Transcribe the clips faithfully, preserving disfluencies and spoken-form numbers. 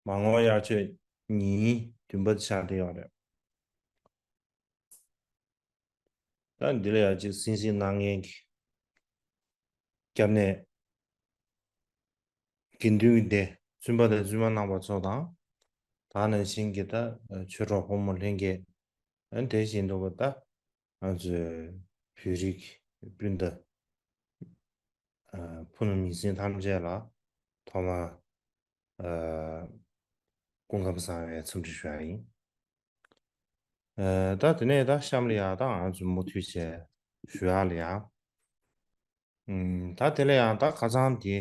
མར་ངོ་དབྱར་ཆོས་ཉིན་བདུན་པ་ཆགས་བསྡད་ཡོད་རེད། ད་འདི་ལ་ཡང་ཅིག་ཟིན་བྲིས་གནང་མཁན་གྱི་སྐྱབས་གནས་དགེ་འདུན་གྱི་སྡེ་བཙུན་པ་དང་བཙུན་མ་རྣམ་པ་ཚོ་དང་། ད་ག་ནང་བཞིན་གྱི་ད་ཆོས་གྲོགས་ཕོ་མོ་ལྷན་རྒྱས། དེ་བཞིན་དུ་ད་ང་ཚོའི་བོད་རིགས་སྤུན་ཟླ་ཕུ་ནུ་ཉི་ཚེ་ཐམས་ཅད་ལ་ཐོག་མར་སྐུ་ཁམས་བཟང་བའི་འཚམས་འདྲི་ཞུ་ཡ་ཡིན། ད་དེ་ནས་ད་གཤམ་ལ་ཡ་ད་ང་ཚོ་མུ་མཐུད་བྱས་ཞུ་ཡ་ལ་ཡ། ད་དེ་ལ་ཡང་ད་ཁ་སང་དེ་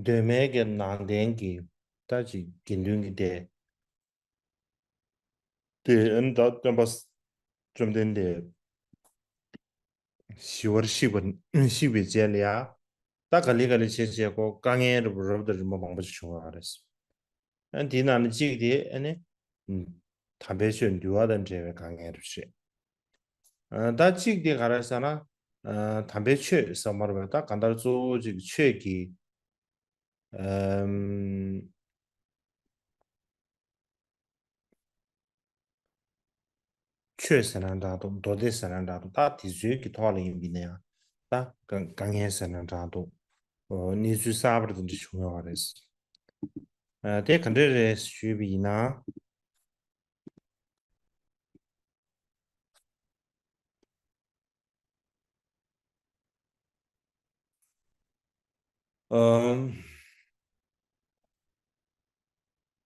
གདོད་མའི་གི་ནང་བསྟན་གྱི་ད་ཅིག་དགེ་འདུན་གྱི་སྡེ་དེ་ཨ་ནི་ད་སྟོན་པ་བཅོམ་ལྡན་འདས་ཞི་བར་གཤེགས་པ་གཤེགས་པའི་རྗེས་ལ་ཡ། ད་ག་ལེ་ག་ལེ་བྱས་བྱས་ཁོ་དཀའ་ངལ་རབ་རབ་དང་རིམ་པ་མང་པོ་ཞིག་བྱུང་བ་རེད། ཨ་འདིའི་ནང་ནས་གཅིག་དེ་ཨ་ནི་དམ་པའི་ཆོས་འདུལ་བ་དང་འབྲེལ་བའི་དཀའ་ངལ་རེད་བཤད། ད་གཅིག་དེ་ག་རེ་ཟེར་ན། དམ་པའི་ཆོས་ཟེར་མ་རེད་པ། ད་གང་ལྟར་གཙོ་བོ་གཅིག་ཆོས་ཀྱི་ཆོས་ཟེར་ན་འདྲ་འདུག་མདོ་སྡེ་ཟེར་ན་འདྲ་འདུག་ད་དེ་ཚོའི་གི་ཐོག་ལ་ཡིན་པ་ཡིན་ན་ཡང་ད་དཀའ་དཀའ་ངལ་ཟེར་ན་འདྲ་འདུག་གནས་ཚུལ་གསར་པ་དེ་འདྲ་བྱུང་ཡོད་རེད། དེ་ག་འདྲ་རེད་ཞུས་པ་ཡིན་ན། ཨམ།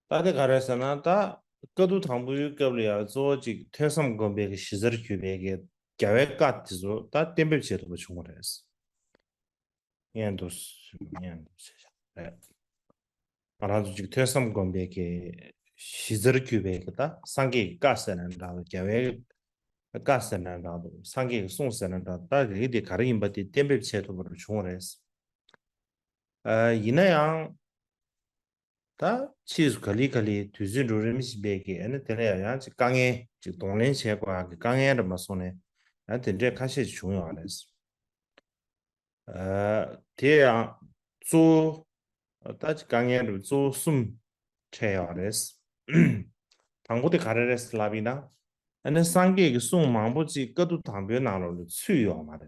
ད་དེ་ག་རེ་ཟེར་ན་ད་བཀའ་བསྡུ་དང་པོའི་སྐབས་ལ་ཡང་གཙོ་བོ་གཅིག་ཐོས་བསམ་སྒོམ་པའི་གི་གཞི་རྩར་གྱུར་པའི་གི་རྒྱལ་བའི་བཀའ་དེ་ཚོ་ད་གཏན་འབེབས་བྱེད་ཐུབ་པ་བྱུང་བ་རེད། སྙན་དུ་སྙན་དུ་བྱས་བཞག་རེད། ང་རང་ཚོ་གཅིག་ཐོས་བསམ་སྒོམ་པའི་གི་གཞི་རྩར་གྱུར་པའི་གི་ད་སངས་རྒྱས་ཀྱི་བཀའ་ཟེར་ན་འདྲ་འདུག་རྒྱལ་བའི་བཀའ་ཟེར་ན་འདྲ་འདུག་སངས་རྒྱས་ཀྱི་གསུང་ཟེར་ན་འདྲ་ད་རིགས་དེ་ག་རེ་ཡིན་པ་དེ་གཏན་འབེབས་བྱེད་ཐུབ་པར་བྱུང་བ་རེད། ཨ་ཡིན་ན་ཡང་། ད་ཕྱིས་སུ་ག་ལེ་ག་ལེ་དུས་ཚོད་འགྲོ་རིམ་ཞིག་པའི་གི་ཨ་ནི་དེ་ལ་ཡང་ཡང་ཅིག་དཀའ་ངལ་ཅིག་གདོང་ལེན་བྱེད་དགོས་ཡག་གི་དཀའ་ངལ་འདྲ་མ་སོང་ནས་ཡང་དེ་འདྲས་ཁ་ཤས་ཅིག་བྱུང་ཡོད་རེད། ཨ་དེ་ཡང་གཙོ་བོ་ད་ཅིག་དཀའ་ངལ་འདྲ་གཙོ་བོ་གསུམ་འཕྲད་ཡོད་རེད། དང་པོ་དེ་ག་རེ་རེད་ལབ་ཡིན་ན། ཨ་ནི་སངས་རྒྱས་ཀྱི་གསུང་མང་པོ་ཅིག་བཀའ་བསྡུ་དང་པོའི་ནང་ལོགས་ལ་ཚུད་ཡོད་མ་རེད།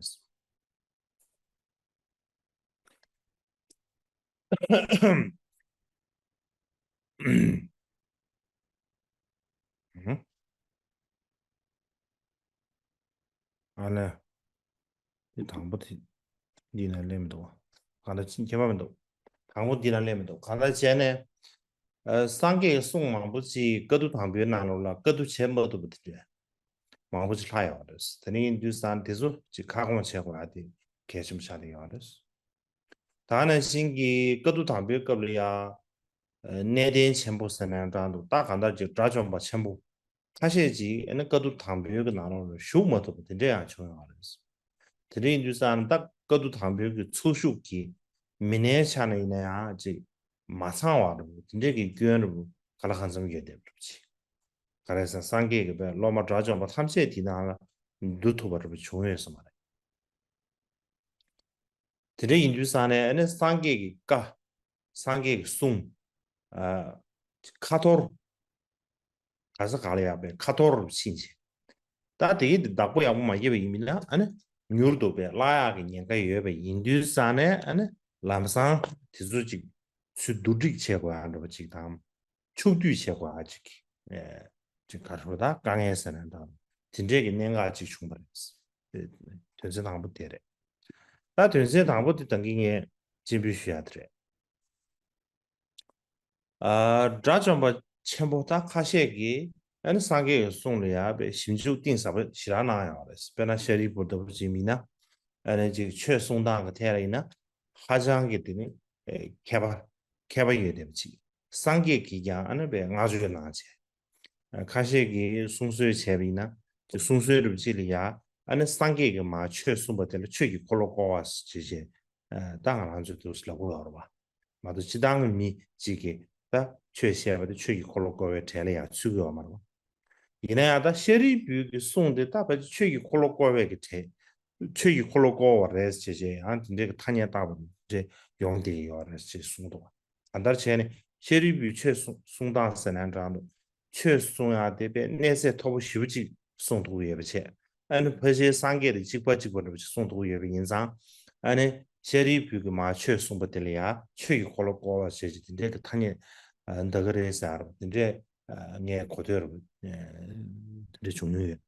ཨ་ལས། འདི་དང་པོ་དེ་འདི་ན་ལས་མི་འདུག་གང་ལྟར་ཁྱད་པར་མི་འདུག་དང་པོ་འདི་ན་ལས་མི་འདུག་གང་ལྟར་བྱས་ནས། སངས་རྒྱས་ཀྱི་གསུང་མང་པོ་ཅིག་བཀའ་བསྡུ་དང་པོའི་ནང་ལོགས་ལ་བཀའ་བསྡུ་བྱེད་མ་ཐུབ་པ་དེ་འདྲ་མང་པོ་ཅིག་ལྷག་ཡོད་རེད། དེ་ནས་ཡིན་དུས་ཙང་དེ་ཚོ་ཅིག་ཁ་སྐོང་བྱེད་དགོས་ཡ་དེ་གལ་ཆེན་པོ་ཆགས་བསྡད་ཡོད་རེད། ད་ནང་བཞིན་གྱི་བཀའ་བསྡུ་དང་པོའི་སྐབས་ལ་ཡ། གནས་བརྟན་ཆེན་པོ་ཟེར་ནའང་འདྲ་འདུག་ད་གང་ལྟར་ཅིག་དགྲ་བཅོམ་པ་ཆེན་པོ་ཁ་ཤས་ཅིག་ཨ་ནི་བཀའ་བསྡུ་དང་པོའི་གི་ནང་ལོགས་ལ་ཞུགས་མ་ཐུབ་པ་དེ་འདྲ་ཡང་བྱུང་ཡོད་རེད། དེ་འདྲ་ཡིན་དུས་ཙང་ད་བཀའ་བསྡུ་དང་པོའི་གི་ཚོགས་ཞུགས་ཀྱི་མི་སྣའི་ཆ་ནས་ཡིན་ན་ཡང་ཅིག་མ་ཚང་བ་འདྲ་པོ་དེ་འདྲའི་གི་སྐྱོན་འདྲ་པོ་ག་ལ་གང་འཚམ་ཡོད་བསྡད་པ་འདྲ་པོ་ཅིག་ག་རེ་ཟེར་སངས་རྒྱས་ཀྱི་པའི་སློབ་མ་དགྲ་བཅོམ་པ་ཐམས་ཅད་དེའི་ནང་ལ་འདུ་ཐུབ་པ་འདྲ་པོ་བྱུང་ཡོད་ས་མ་རེད། དེ་འདྲ་ཡིན་དུས་ཙང་ནས་ཨ་ནི་སངས་རྒྱས་ཀྱི་བཀའ། སངས་རྒྱས་ཀྱི་གསུང་། ཨ། ཁ་ཐོར། ག་ས་ག་ལ་ཡག་པའི་ཁ་ཐོར་ཕྱིན་ཆེ། ད་དེ་གི་དེ་བདག་པོ་ཡག་པོ་མ་བརྒྱབ་པ་ཡིན་མིན་ན་ཨ་ནི་མྱུར་དུ་པའི་བརླག་ཡག་གི་ཉེན་ཁ་ཡོད་པ་ཡིན་དུས་ཙང་ནས་ཨ་ནི་ལམ་སང་དེ་ཚོ་ཅིག་ཚུར་བསྡུ་སྒྲིག་བྱེད་དགོས་ཡག་འདྲ་པོ་ཅིག་དང་། ཕྱོགས་བསྡུས་བྱེད་དགོས་ཡག་ཅིག་ཨེ། ཅིག་ག་རེ་ད་དཀའ་ངལ་ཟེར་ན་འདྲ། དེ་འདྲས་ཀྱི་གནད་འགག་ཅིག་བྱུང་བ་རེད། དོན་ཚན་དང་པོ་དེ་རེད། ད་དོན་ཚན་དང་པོ་དེ་ད་གིན་ངས་སྤྱན་འབུལ་ཞུ་ཡག་དེ་རེད། ཨ། དགྲ་བཅོམ་པ་ཆེན་པོ་ད་ཁ་ཤས་ཀྱིས་ཨ་ནི་སངས་རྒྱས་ཀྱི་གསུང་ལ་ཡང་པའི་ཞིབ་འཇུག་གཏིང་ཟབ་པ་ཞེ་དྲག་གནང་ཡོད་རེད། དཔེར་ན་ཤཱ་རིའི་བུ་ལྟ་བུ་ཅིག་ཡིན་ན། ཨ་ནི་ཅིག་ཆོས་གསུང་སྟངས་ཀྱི་ཐད་ལ་ཡིན་ན་ཧ་ཅང་གི་དེ་ནི་མཁས་པ་མཁས་པ་ཡོད་བསྡད་པ་ཅིག་སངས་རྒྱས་ཀྱིས་ཀྱང་ཨ་ནི་པའི་བསྔགས་བརྗོད་གནང་བྱས། ཁ་ཤས་ཀྱིས་གསུང་སྲོལ་བྱས་པ་ཡིན་ན་ཅིག་གསུང་སྲོལ་རུ་ཅིག་ལ་ཡང་ཨ་ནི་སངས་རྒྱས་ཀྱིས་མར་ཆོས་གསུངས་པ་དེ་ལ་ཆོས་ཀྱི་འཁོར་ལོ་བསྐོར་བ་ཞེས་བྱས། ད་ང་རང་ཚོས་འདུག་ལབ་དགོས་ཡོད་རེད་པ། མ་གཏོགས་སྤྱིར་བཏང་གི་མི་གཅིག་གིས་ད་ཆོས་བཤད་པ་དེ་ཆོས་ཀྱི་འཁོར་ལོ་བསྐོར་བའི་གྲས་ལ་ཡང་ཚུད་ཀྱི་ཡོད་མ་རེད་པ། ཡིན་ན་ཡང་ད་ཤཱ་རིའི་བུའི་གི་གསུང་དེ་ད་ཕལ་ཆེར་ཆོས་ཀྱི་འཁོར་ལོ་བསྐོར་བའི་གི་གྲས། ཆོས་ཀྱི་འཁོར་ལོ་བསྐོར་བ་རེད་ཅེས་བྱས་ཡང་དེ་འདྲའི་གི་ཐ་སྙད་བཏགས་པ་རེད། ཡོང་བསྡད་ཡོད་རེད་ཅེས་གསུངས་འདུག་གང་ལྟར་བྱས་ནས་ཤཱ་རིའི་བུས་ཆོས་གསུང་གསུང་སྟངས་ཟེར་ན་འདྲ་འདུག་ཆོས་གསུང་ཡག་དེ་དཔེ་གནས་ཚད་མཐོ་པོ་ཞེ་པོ་ཅིག་གསུང་ཐུབ་ཡོད་པ་བྱས། ཨ་ནི་ཕལ་ཆེར་སངས་རྒྱས་དེ་གཅིག་པ་གཅིག་པ་འདྲ་པོ་ཅིག་གསུང་ཐུབ་ཡོད་པ་ཡིན་ཙང་། ཨ་ནི་ཤཱ་རིའི་བུས་ཀྱི་མར་ཆོས་གསུངས་པ་དེ་ལ་ཡང་ཆོས་ཀྱི་འཁོར་ལོ་བསྐོར་བ་བྱས་ཅིག་དེ་འདྲའི་གི་ཐ་སྙད་འདི་ག་རེད་ཟེར་བ་དེ་འདྲས་ངས་གོ་ཐོས་རུ་དེ་འདྲ་བྱུང་མྱོང་ཡོད།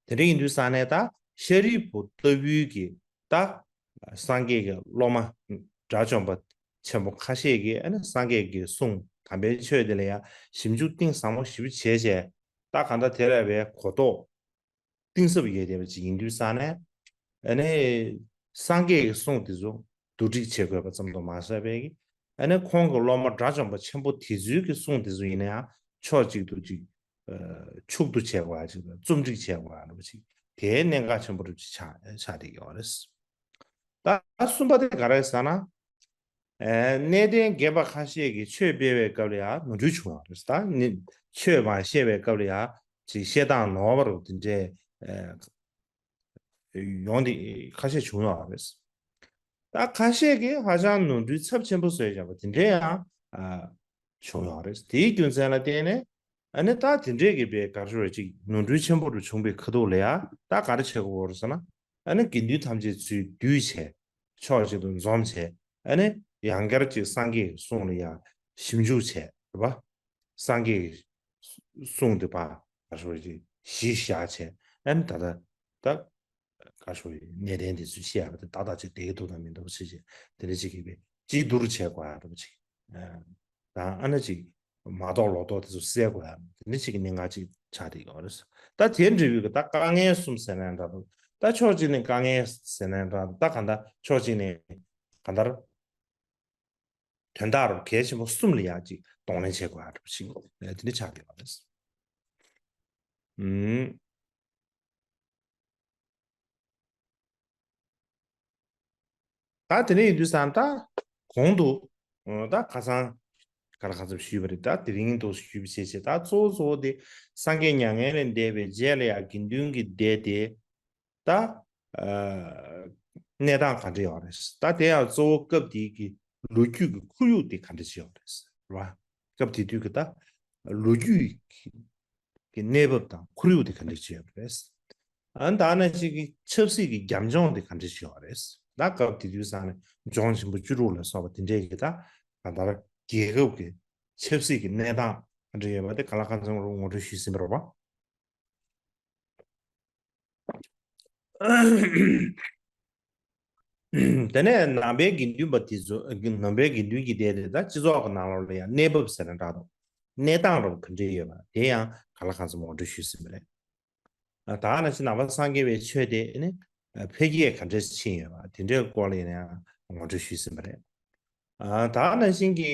དེ་འདྲ་ཡིན་དུས་ས་ནས་ད་ཤཱ་རིའི་བུ་ལྟ་བུའི་གི་ད་སངས་རྒྱས་ཀྱི་སློབ་མ་དགྲ་བཅོམ་པ་ཆེན་པོ་ཁ་ཤས་ཀྱིས་ཨ་ནི་སངས་རྒྱས་ཀྱི་གསུང་དམ་པའི་ཆོས་དེ་ལ་ཡང་ཞིབ་འཇུག་གཏིང་ཟབ་མོ་ཞིབ་བྱས་བྱས། ད་གང་ལྟར་དེ་ལ་བའི་གོ་རྟོགས་གཏིང་ཟབ་ཡོད་བསྡད་པ་ཅིག་ཡིན་དུས་ས་ནས། ཨ་ནི་སངས་རྒྱས་ཀྱི་གསུང་དེ་ཚོ་བསྡུ་སྒྲིག་བྱེད་དགོས་པ་ཙམ་དུ་མ་ཟད་པའི་གི། ཨ་ནི་ཁོང་གི་སློབ་མ་དགྲ་བཅོམ་པ་ཆེན་པོ་དེ་ཚོའི་གི་གསུང་དེ་ཚོ་ཡིན་ན་ཡང་ཕྱོགས་གཅིག་ཏུ་ཅིག་ཕྱུག་ཏུ་བྱས་པ་ཅིག་རྩོམ་སྒྲིག་བྱས་པ་འདྲ་པོ་ཅིག་དེའི་གནད་འགག་ཆེན་པོ་འདྲ་པོ་ཅིག་ཆགས་ཆགས་བསྡད་ཡོད་རེད། ད་གསུམ་པ་དེ་ག་རེ་ཟེར་ན། ཨེ་གནས་བརྟན་རྒན་པ་ཁ་ཤས་ཀྱིས་ཆོས་སྤེལ་བའི་སྐབས་ལ་ཡང་ནོར་འཁྲུལ་བྱུང་བ་རེད། ད་ནི་ཆོས་མར་བཤད་པའི་སྐབས་ལ་ཡང་ཅིག་བཤད་སྟངས་ནོར་བ་རུ་དེ་འདྲའི་ཨེ་ཡོང་དེ་ཁ་ཤས་བྱུང་ཡོད་རེད། ད་ཁ་ཤས་ཀྱིས་ཧ་ཅང་ནོར་འཁྲུལ་ཚབས་ཆེན་པོ་བཟོས་བཞག་པ་དེ་འདྲའི་ཡང་ཨ་བྱུང་ཡོད་རེད། དེའི་རྒྱུ་མཚན་ལ་བརྟེན་ནས་ཨ་ནི་ད་དེ་འདྲའི་གི་པའི་གར་ཤོར་ཅིག་ནོར་འཁྲུལ་ཆེན་པོ་རུ་བྱུང་པའི་ཁ་ཐུག་ལ་ཡང་ད་ག་རེ་བྱེད་དགོས་རེད་ཟེར་ན། ཨ་ནི་དགེ་འདུན་ཐམས་ཅད་ཚུར་བསྡུས་བྱས། ཕྱོགས་གཅིག་ཏུ་འཛོམས་བྱས། ཨ་ནི་ཡང་བསྐྱར་ཅིག་སངས་རྒྱས་ཀྱི་གསུང་ལ་ཡང་ཞིབ་འཇུག་བྱས་རེད་པ། སངས་རྒྱས་ཀྱི་གསུང་དེ་ཕར་ག་རེ་ཞུ་དགོས་རེད། གཞི་བཞག་བྱས། ཨ་ནི་ད་ལྟ་ད་ག་རེ་ཞུ་དགོས་རེད། གནས་བརྟན་དེ་ཚོས་བཤད་ཡག་དེ་ཏག་ཏག་ཅིག་བསྡད་ཀྱི་འདུག་དང་མི་འདུག་ཅིག་ཅིག་དེ་འདྲ་ཅིག་གིས་པའི་གཅིག་བསྡུར་བྱས་དགོས་ཡག་འདྲ་པོ་ཅིག་ཨ། དང་ཨ་ནི་ཅིག་མ་རྟོགས་ལོག་རྟོག་དེ་ཚོ་སེལ་དགོས་ཡག་དེ་འདྲ་ཅིག་གི་གནད་འགག་ཅིག་ཆགས་བསྡད་ཡོད་རེད། ད་དེ་འདྲ་བའི་གི་ད་དཀའ་ངལ་གསུམ་ཟེར་ན་འདྲ་འདུག་ད་ཕྱོགས་གཅིག་ནས་དཀའ་ངལ་ཟེར་ན་འདྲ་འདུག་ད་གང་ལྟར་ཕྱོགས་གཅིག་ནས་གང་ལྟར་དོན་དག་རུ་གལ་ཆེན་པོ་གསུམ་ལ་ཡག་ཅིག་གདོང་ལེན་བྱེད་དགོས་ཡག་འདྲ་པོ་ཞིག་དེ་འདྲ་ཆགས་བསྡད་ཡོད་རེད། ཨུམ། ད་དེ་འདྲ་ཡིན་དུས་ཙང་ད་གོང་དུ་ད་ཁ་སང་ག་ལ་གང་འཚམ་ཞུས་པ་རེད། ད་དེ་རིང་དུ་ཞུས་པ་བྱས་བྱས། ད་གཙོ་བོ་གཙོ་བོ་དེ་སངས་རྒྱས་མྱ་ངན་ལས་འདས་པའི་རྗེས་ལ་ཡང་དགེ་འདུན་གྱི་སྡེ་དེ་ད་གནས་སྟངས་ག་འདྲ་ཡོད་རེད། ད་དེ་ཡང་གཙོ་བོ་སྐབས་དེའི་གི་ལོ་རྒྱུས་ཀྱི་ཁོར་ཡུག་དེ་ག་འདྲ་ཅིག་ཡོད་རེད་རེད་བ། སྐབས་དེ་དུས་ཀྱི་ད་ལོ་རྒྱུས་ཀྱི་གནས་བབ་དང་ཁོར་ཡུག་དེ་ག་འདྲ་ཅིག་ཡོད་རེད། ཨ་ནི་ད་ནང་བཞིན་གྱི་ཆབ་སྲིད་ཀྱི་རྒྱབ་ལྗོངས་དེ་ག་འདྲ་ཅིག་ཡོད་རེད། ད་སྐབས་དེ་དུས་ཙང་ནས་ལྗོངས་ཆེན་པོ་བཅུ་དྲུག་ལ་སོགས་པ་དེ་འདྲའི་གི་ད་གང་ལྟར་རྒྱལ་ཁབ་ཀྱི་ཆབ་སྲིད་ཀྱི་གནས་སྟངས་ག་འདྲ་ཡོད་པ་དེ་གང་ལ་གང་འཚམ་རུ་ངོ་སྤྲོད་ཞུས་ཟིན་པ་རེད་བ། དེ་ནས་ནང་པའི་དགེ་འདུན་པ་དེ་ཚོ་ནང་པའི་དགེ་འདུན་གྱི་སྡེ་དེ་དང་སྤྱི་ཚོགས་ཀྱི་ནང་ལོགས་ལ་ཡང་གནས་བབ་ཟེར་ན་འདྲ་འདུག་གནས་སྟངས་རབ་ག་འདྲ་ཡོད་པ་དེ་ཡང་གང་ལ་གང་འཚམ་ངོ་སྤྲོད་ཞུས་ཟིན་པ་རེད། ད་ནང་བཞིན་ནང་པ་སངས་རྒྱས་པའི་ཆོས་དེ་ནི་འཕེལ་རྒྱས་ག་འདྲ་ཕྱིན་ཡོད་པ་དེ་འདྲའི་སྐོར་ལ་ཡང་ངོ་སྤྲོད་ཞུས་ཟིན་པ་རེད། ད་ནང་བཞིན་གྱི་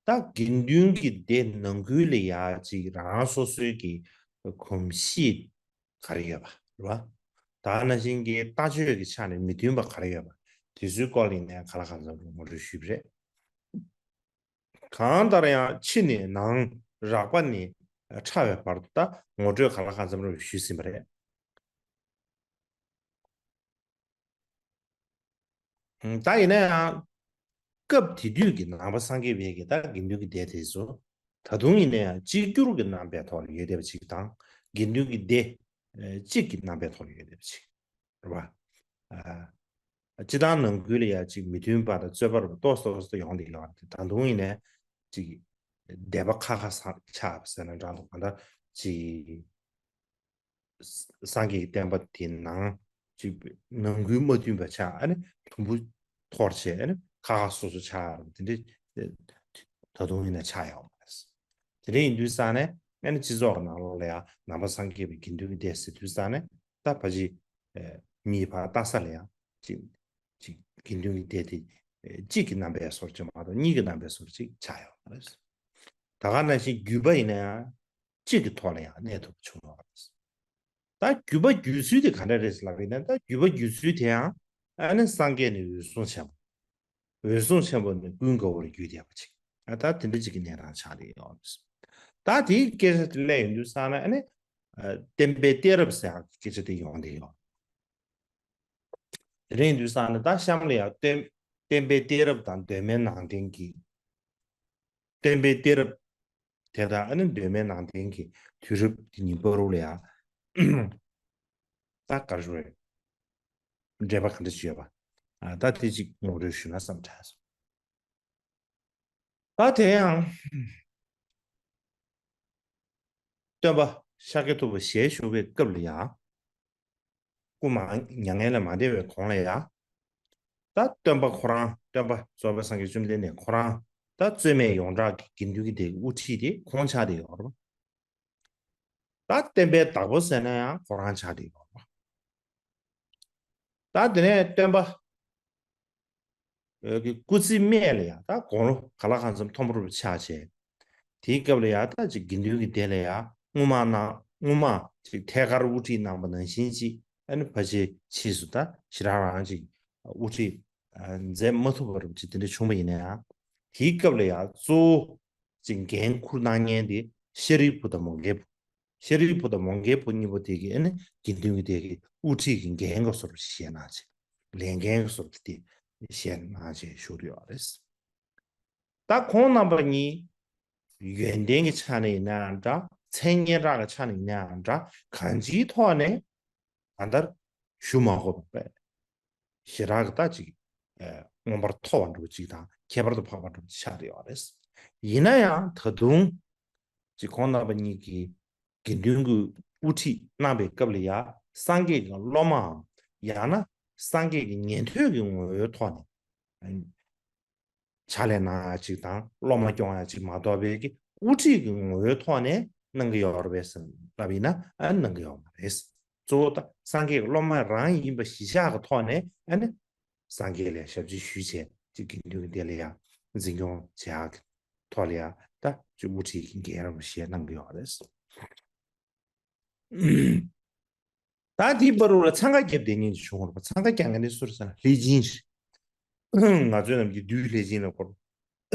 ད་དགེ་འདུན་གྱི་སྡེ་ནང་ཁུལ་ལ་ཡང་ཅིག་རང་རང་སོ་སོའི་གི་གོམས་གཤིས་ག་རེ་ཡོད་པ་རེད་བ། ད་ནང་བཞིན་གྱི་ལྟ་སྤྱོད་ཀྱི་ཆ་ནས་མི་མཐུན་པ་ག་རེ་ཡོད་པ་དེ་ཚོའི་སྐོར་ལ་ཡིན་ནའང་གང་ལ་གང་འཚམ་རུ་ངོ་སྤྲོད་ཞུས་པ་རེད། གང་ལྟར་ཡང་ཕྱི་ནས་ནང་རགས་པ་ནས་ཕྲ་བའི་བར་དུ་ད་ངོ་སྤྲོད་གང་ལ་གང་འཚམ་རུ་ཞུས་ཟིན་པ་རེད། ད་ཡིན་ན་ཡང་སྐབས་དེ་དུས་ཀྱི་ནང་པ་སངས་རྒྱས་པའི་གི་ད་དགེ་འདུན་གྱི་སྡེ་དེ་ཚོ་ད་དུང་ཡིན་ན་ཡང་གཅིག་གྱུར་གྱི་རྣམ་པའི་ཐོག་ལ་ཡོད་བསྡད་པ་ཅིག་དང་། དགེ་འདུན་གྱི་སྡེ་གཅིག་གི་རྣམ་པའི་ཐོག་ལ་ཡོད་བསྡད་པ་ཅིག་རེད་བ། སྤྱི་བཏང་ནང་ཁུལ་ལ་ཡང་ཅིག་མི་མཐུན་པ་དང་རྩོད་པ་རུ་ཏོག་ཙམ་ཏོག་ཙམ་ཡོང་བསྡད་ཡོད་རེད། ད་དུང་ཡིན་ནའི་ཅིག་སྡེ་པ་ཁ་ཁ་ཆགས་ཟེར་ན་འདྲ་འདུག་གང་ལྟར་ཅིག་སངས་རྒྱས་ཀྱི་བསྟན་པ་དེ་ནང་ཅིག་ནང་ཁུལ་མ་མཐུན་པ་ཆགས། ཨ་ནི་དུམ་བུ་འཐོར་བྱས། ཨ་ནི་ཁ་ཁ་སོ་སོ་ཆགས་ཡོང་། དེ་འདྲ་ད་དུང་ཡིན་ན་ཆགས་ཡོང་བ་རེད། དེ་འདྲ་ཡིན་དུས་ཙང་ནས་ཨ་ནི་སྤྱི་ཚོགས་ཀྱི་ནང་ལོགས་ལ་ཡང་ནང་པ་སངས་རྒྱས་པའི་དགེ་འདུན་གྱི་སྡེ་ཟེར་དུས་ཙང་ནས་ད་ཕལ་ཆེར་མིའི་བར་ལྟ་ས་ལ་ཡང་ཅིག་ཅིག་དགེ་འདུན་གྱི་སྡེ་དེ་གཅིག་གི་རྣམ་པའི་བཟོ་འདྲ་ཅིག་མ་གཏོགས་གཉིས་ཀྱི་རྣམ་པའི་བཟོ་འདྲ་ཅིག་ཆགས་ཡོང་བ་རེད། ད་ག་ནང་བཞིན་བརྒྱུད་པ་ཡིན་ན་ཡང་། གཅིག་གི་ཐོག་ལ་ཡང་གནས་ཐུབ་པ་བྱུང་ཡོད་རེད། ད་བརྒྱུད་པ་བརྒྱུད་ཚུལ་དེ་ག་འདྲ་རེད་ལབ་ཡིན་ན། ད་བརྒྱུད་པ་བརྒྱུད་ཚུལ་དེ་ཡང་ཨ་ནི་སངས་རྒྱས་ནས་འོད་སྲུང་ཆེན་པོ། འོད་སྲུང་ཆེན་པོ་ནས་ཀུན་དགའ་བོར་བརྒྱུད་བསྡད་པ་ཅིག་ཨ་ད་དེ་འདྲ་ཅིག་གི་གནས་སྟངས་ཆགས་བསྡད་ཡོད་རེད། ད་དེའི་སྐད་ཆ་དེ་གླེང་ཡོང་དུས་ཙང་ན་ཨ་ནི་བསྟན་པའི་གཏད་རབས་ཟེར་ཡག་གི་སྐད་ཆ་དེ་ཡོང་བསྡད་ཡོད། དེ་རིང་དུས་ཙང་ནས་ད་གཤམ་ལ་ཡང་བསྟན་ བསྟན་པའི་གཏད་རབས་དང་གདོད་མའི་ནང་བསྟན་གྱི། བསྟན་པའི་གཏད་རབས་དེ་དང་ཨ་ནི་གདོད་མའི་ནང་བསྟན་གྱི་དུས་རབས་དེ་གཉིས་བར་དུ་ལ་ཡང་ད་ག་རེ་ཞུ་དགོས་རེད། འབྲེལ་བ་ག་འདྲ་ཞིག་ཡོད་པ། ཨ་ད་དེ་ཅིག་ངོ་སྤྲོད་ཞུས་ན་བསམ་དྲན་སོང་། ད་དེ་ཡང་སྟོན་པ་ཤཱཀྱ་ཐུབ་པ་ཞལ་བཞུགས་པའི་སྐབས་ལ་ཡང་སྐུ་མ་མྱ་ངན་ལས་མ་འདས་པའི་གོང་ལ་ཡང་། ད་སྟོན་པ་ཁོ་རང་སྟོན་པ་རྫོགས་པའི་སངས་རྒྱས་བཅོམ་ལྡན་འདས་ཁོ་རང་ད་རྩོད་མེད་ཡོངས་གྲགས་ཀྱི་དགེ་འདུན་གྱི་སྡེ་དབུ་ཁྲིད་དེ་ཁོང་ཆགས་བསྡད་ཡོད་རེད། ད་བསྟན་པའི་བདག་པོ་ཟེར་ན་ཡང་ཁོ་རང་ཆགས་བསྡད་ཡོད་རེད། ད་དེ་ནས་སྟོན་པ་ཨ་གི་སྐུ་ཚེ་སྨད་ལ་ཡང་ད་དགུང་ལོ་ག་ལ་གང་འཚམ་མཐོན་པོ་རུ་ཆགས་བྱས། དེའི་སྐབས་ལ་ཡང་ད་ཅིག་དགེ་འདུན་གྱི་སྡེ་ལ་ཡང་སྔོན་མ་ནང་སྔོན་མ་ཅིག་ཐད་ཀར་དབུ་ཁྲིད་གནང་པ་ནང་བཞིན་ཅིག་ཨ་ནི་ཕལ་ཆེར་ཕྱིས་སུ་ད་ཞེ་དྲག་རང་ཅིག་དབུ་ཁྲིད་ཨ་མཛད་མ་ཐུབ་པ་རུ་ཅིག་དེ་འདྲ་བྱུང་བ་ཡིན་ན་ཡང་། དེའི་སྐབས་ལ་ཡང་གཙོ་བོ་ཅིག་འགན་འཁུར་གནང་མཁན་དེ་ཤཱ་རིའི་བུ་དང་མོའུ་འགལ་བུ། ཤཱ་རིའི་བུ་དང་མོའུ་འགལ་བུ་གཉིས་པོ་དེ་གིས་ཨ་ནི་དགེ་འདུན་གྱི་སྡེ་གི་དབུ་ཁྲིད་ཀྱི་འགན་གྱི་བཟོ་འདྲ་ཞིག་བཞེས་གནང་བྱས། ལས་འགན་གྱི་བཟོ་འདྲ་དེ་བཞེས་གནང་བྱས་བཞུགས་ཡོད་རེད། ད་ཁོང་རྣམ་པ་གཉིས་ཡོན་ཏན་གྱི་ཆ་ནས་ཡིན་ནའང་འདྲ། མཚན་སྙན་གྲགས་ཀྱི་ཆ་ནས་ཡིན་ནའང་འདྲ། གང་ཅིའི་ཐོག་ནས་གང་ལྟར་ཞུ་མ་དགོས་པ་ཞེ་དྲག་གི་ད་ཅིག་ཨ་མངོན་པར་མཐོ་བ་འདྲ་བོ་ཅིག་དང་ཁྱད་པར་དུ་འཕགས་པ་འདྲ་བོ་ཅིག་ཆགས་བསྡད་ཡོད་རེད། ཡིན་ན་ཡང་ད་དུང་ཅིག་ཁོང་རྣམ་པ་གཉིས་ཀྱིས་དགེ་འདུན་གྱི་དབུ་ཁྲིད་གནང་བའི་སྐབས་ལ་ཡང་སངས་རྒྱས་ཀྱི་སློབ་མའམ་ཡང་ན་སངས་རྒྱས་ཀྱི་ཉན་ཐོས་ཀྱི་ངོ་བོའི་ཐོག་ནས་ཕྱག་ལས་གནང་ཡ་ཅིག་དང་སློབ་མ་སྐྱོང་ཡ་ཅིག་མ་གཏོགས་པའི་གི་དབུ་ཁྲིད་ཀྱི་ངོ་བོའི་ཐོག་ནས་གནང་གི་ཡོད་རེད་པས་ཟེར་ལབ་ཡིན་ན་ཨ་གནང་གི་ཡོད་མ་རེད། གཙོ་བོ་ད་སངས་རྒྱས་ཀྱི་སློབ་མ་རང་ཡིན་པ་གཞི་བཞག་གི་ཐོག་ནས་ཨ་ནི་སངས་རྒྱས་ལ་ཞབས་ཕྱི་ཞུས་བྱས་ཅིག་དགེ་འདུན་གྱི་སྡེ་ལ་ཡང་འཛིན་སྐྱོང་བྱེད་ཡག་གི་ཐོག་ལ་ཡང་ད་ཅིག་དབུ་ཁྲིད་ཀྱི་འགན་རེད་པ་བཞེས་གནང་གི་ཡོད་རེད། ད་དེའི་བར་དུ་ལ་འཚང་ཁ་བརྒྱབ་བསྡད་མཁན་ཅིག་བྱུང་བ་རེད་པ། འཚང་ཁ་རྒྱག་མཁན་དེ་སུ་རེད་ཟེར་ན་ལྷས་སྦྱིན་རེད། ང་ཚོའི་ནམ་རྒྱུན་བདུད་ལྷས་སྦྱིན་ལབ་ཀྱི་ཡོད་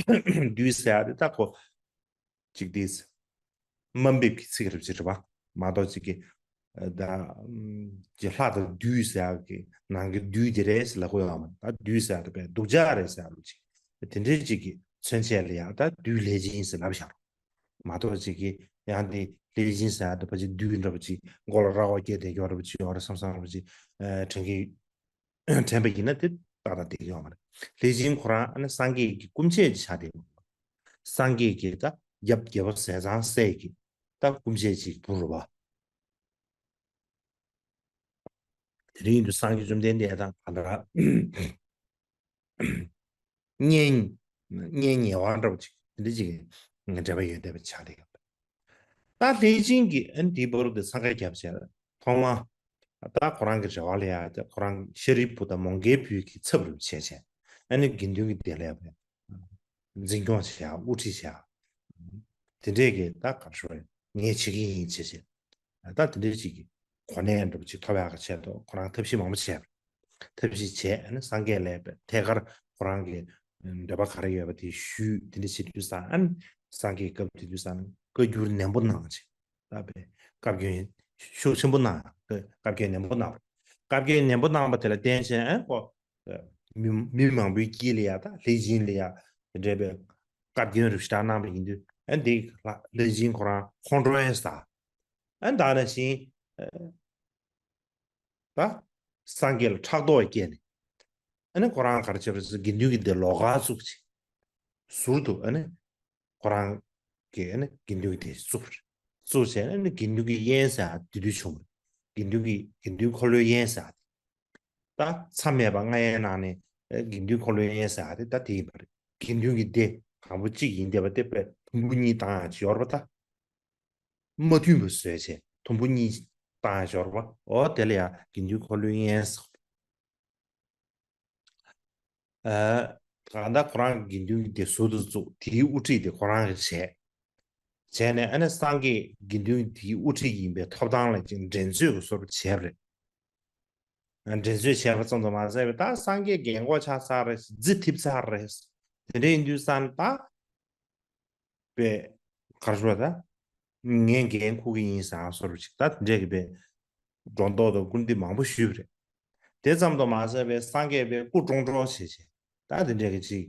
རེད། བདུད་ཟེར་ཡ་དེ་ད་ཁོ་ཅིག་དེ་དམའ་འབེབས་ཀྱི་ཚིག་རེད་པ་ཅིག་རེད་པ། མ་གཏོགས་ཅིག་གི་ད་ཅིག་ལྷ་དང་བདུད་ཟེར་ཡ་གི་ནང་གི་བདུད་དེ་རེད་ཟེར་ལབ་ཀྱི་ཡོད་མ་རེད། ད་བདུད་ཟེར་ཡ་དེ་དཔེ་སྡུག་ཅག་རེད་ཟེར་ཡ་ལོ་ཅིག་དེ་འདྲའི་ཅིག་གི་མཚོན་བྱེད་ལ་ཡང་ད་བདུད་ལྷས་སྦྱིན་ཟེར་ལབ་བཞག་རེད། མ་གཏོགས་ཅིག་གིས་ཡང་དེ་ལྷས་སྦྱིན་ཟེར་ཡ་དེ་ཕལ་ཆེར་བདུད་འདྲ་པོ་ཅིག་མགོ་ལ་རྭ་བ་བཀལ་བསྡད་ཀྱོག་འདྲ་པོ་ཅིག་ཡོད་རེད་བསམ་བསམ་འདྲ་པོ་ཅིག་ཨ་དྲན་གྱི་དྲན་པ་ཡིན་ན་དེ་ཏག་ཏག་བསྡད་ཀྱི་ཡོད་མ་རེད། ལྷས་སྦྱིན་ཁོ་རང་ཨ་ནི་སངས་རྒྱས་ཀྱི་སྐུ་མཆེད་ཅིག་ཆགས་བསྡད་ཡོད། སངས་རྒྱས་ཀྱི་ད་ཡབ་རྒྱལ་པོ་ཟས་གཙང་སྲས་ཀྱི་ད་སྐུ་མཆེད་ཅིག་བུ་རེད་པ། དེ་རིང་དུ་སངས་རྒྱས་བཅོམ་ལྡན་འདས་དང་ག་འདྲ་གཉེན་གཉེན་ཉེ་བ་འདྲ་པོ་ཅིག་དེ་འདྲ་ཅིག་འབྲེལ་བ་ཡོད་བསྡད་པ་ཆགས་བསྡད་ཡོད་པ། ད་ལྷས་སྦྱིན་གྱིས་ཨ་ནི་དེའི་བར་དུ་འཚང་ཁ་བརྒྱབ་བྱས་ཐོག་མ་ད་ཁོ་རང་གི་རེ་བ་ལ་ཡ་ད་ཁོ་རང་ཤཱ་རིའི་བུ་དང་མོའུ་འགལ་བུ་གི་ཚབ་རུ་བྱས་བྱས་ཨ་ནི་དགེ་འདུན་གྱི་སྡེ་ལ་ཡ་འཛིན་སྐྱོང་བྱེད་ཡ་དབུ་ཁྲིད་བྱེད་ཡ་དེ་འདྲས་ཀྱི་ད་ག་རེ་ཞུ་དགོས་རེད། ངས་བྱེད་ཀྱི་ཡིན་བྱས་བྱས། ད་དེ་འདྲའི་ཅིག་གི་གོ་གནས་འདྲ་པོ་ཅིག་ཐོབ་ཡག་གི་ཆེད་དུ་ཁོ་རང་ཐབས་ཤེས་མང་པོ་བྱས་པ་རེད། ཐབས་ཤེས་བྱས་ཨ་ནི་སངས་རྒྱས་ལ་ཐད་ཀར་ཁོ་རང་གི་འདོད་པ་ག་རེ་ཡོད་པ་དེ་ཞུས། དེ་འདྲ་བྱེད་དུས་ཙང་ཨ་ནི་སངས་རྒྱས་སྐབས་དེ་དུས་ཙང་བཀའ་འགྱུར་ནན་པོ་གནང་བྱས། ད་བཀའ་བཀའ་བཀྱོན་ཤུགས་ཆེན་པོ་གནང་། བཀའ་བཀའ་བཀྱོན་ནན་པོ་གནང་བ་རེད། བཀའ་བཀྱོན་ནན་པོ་གནང་བ་དེ་ལ་བརྟེན་བྱས་ཨ་ཁོ་མི་མི་མང་པོའི་དཀྱིལ་ལ་ཡ་ད་ལྷས་སྦྱིན་ལ་ཡ་དེ་འདྲའི་བཀའ་བཀའ་བཀྱོན་རུ་ཞེ་དྲག་གནང་བ་ཡིན་དུས་ཨ་འདི་ལྷས་སྦྱིན་ཁོ་རང་ཁོང་ཁྲོ་ཡང་ཟ། ཨ་ད་ནང་བཞིན་ད་སངས་རྒྱས་ལ་ཕྲག་དོག་སྐྱེས་ནས་ཨ་ནི་ཁོ་རང་ག་རེ་བྱས་པ་རེད་ཟེར་དགེ་འདུན་གྱི་སྡེ་ལོགས་ཀ་བཙུགས་བྱས། ཟུར་དུ་ཨ་ནི་ཁོ་རང་གིས་ཨ་ནི་དགེ་འདུན་གྱི་སྡེ་བཙུགས་པ་རེད། བཙུགས་བྱས་ཨ་ནི་དགེ་འདུན་གྱི་དབྱེན་ཟེར་ཡ་དེ་དུས་བྱུང་བ་རེད། དགེ་འདུན་གྱི་དགེ་འདུན་འཁོར་ལོའི་དབྱེན་ཟེར་ཡ་དེ། ད་མཚམས་མེད་པ་ལྔ་ཡན་ནང་ནས་དགེ་འདུན་འཁོར་ལོའི་དབྱེན་ཟེར་ཡ་དེ་ད་དེ་ཡིན་པ་རེད། དགེ་འདུན་གྱི་སྡེ་དང་པོ་གཅིག་ཡིན་བསྡད་པ་དེ་དཔེ་དུམ་བུ་གཉིས་བཏང་ཡ་ཅིག་ཡོད་རེད་པ། ད་མ་མཐུན་པ་བཟོས་བྱས་དུམ་བུ་གཉིས་བཏང་ཡ་ཅིག་ཡོད་རེད་པ། འོ་དེ་ལ་ཡ་དགེ་འདུན་འཁོར་ལོའི་དབྱེན་ཟེར། ཨ་གང་ལྟར་ཁོ་རང་གི་དགེ་འདུན་གྱི་སྡེ་ཟུར་དུ་བཙུགས། དེའི་དབུ་ཁྲིད་དེ་ཁོ་རང་གིས་བྱས། བྱས་ནས་ཨ་ནི་སངས་རྒྱས་དགེ་འདུན་དེའི་དབུ་ཁྲིད་ཡིན་པའི་ཐོབ་ཐང་ལ་ཅིག་འགྲན་རྩོད་ཀྱི་བཟོ་འདྲ་བྱས་པ་རེད། འགྲན་རྩོད་བྱས་པ་ཙམ་དུ་མ་ཟད་པའི་ད་སངས་རྒྱས་རྒན་གོག་ཆགས་ཚར་རེད། རྫི་ཐིབས་ཚར་རེད། དེ་འདྲ་ཡིན་དུས་ཙང་ད་པའི་གར་ཤོར་ད་ངས་འགན་འཁུར་གྱི་ཡིན་ཟེར་བཟོ་འདྲ་ཅིག་ད་དེ་འདྲས་ཀྱི་པའི་སྒྲོ་འདོགས་དང་སྐུར་འདེབས་མང་པོ་ཞུས་པ་རེད། དེ་ཙམ་དུ་མ་ཟད་པའི་སངས་རྒྱས་པའི་སྐུ་ཀྲོང་ཀྲོང་བྱས་བྱས། ད་དེ་འདྲའི་གི་ཅིག་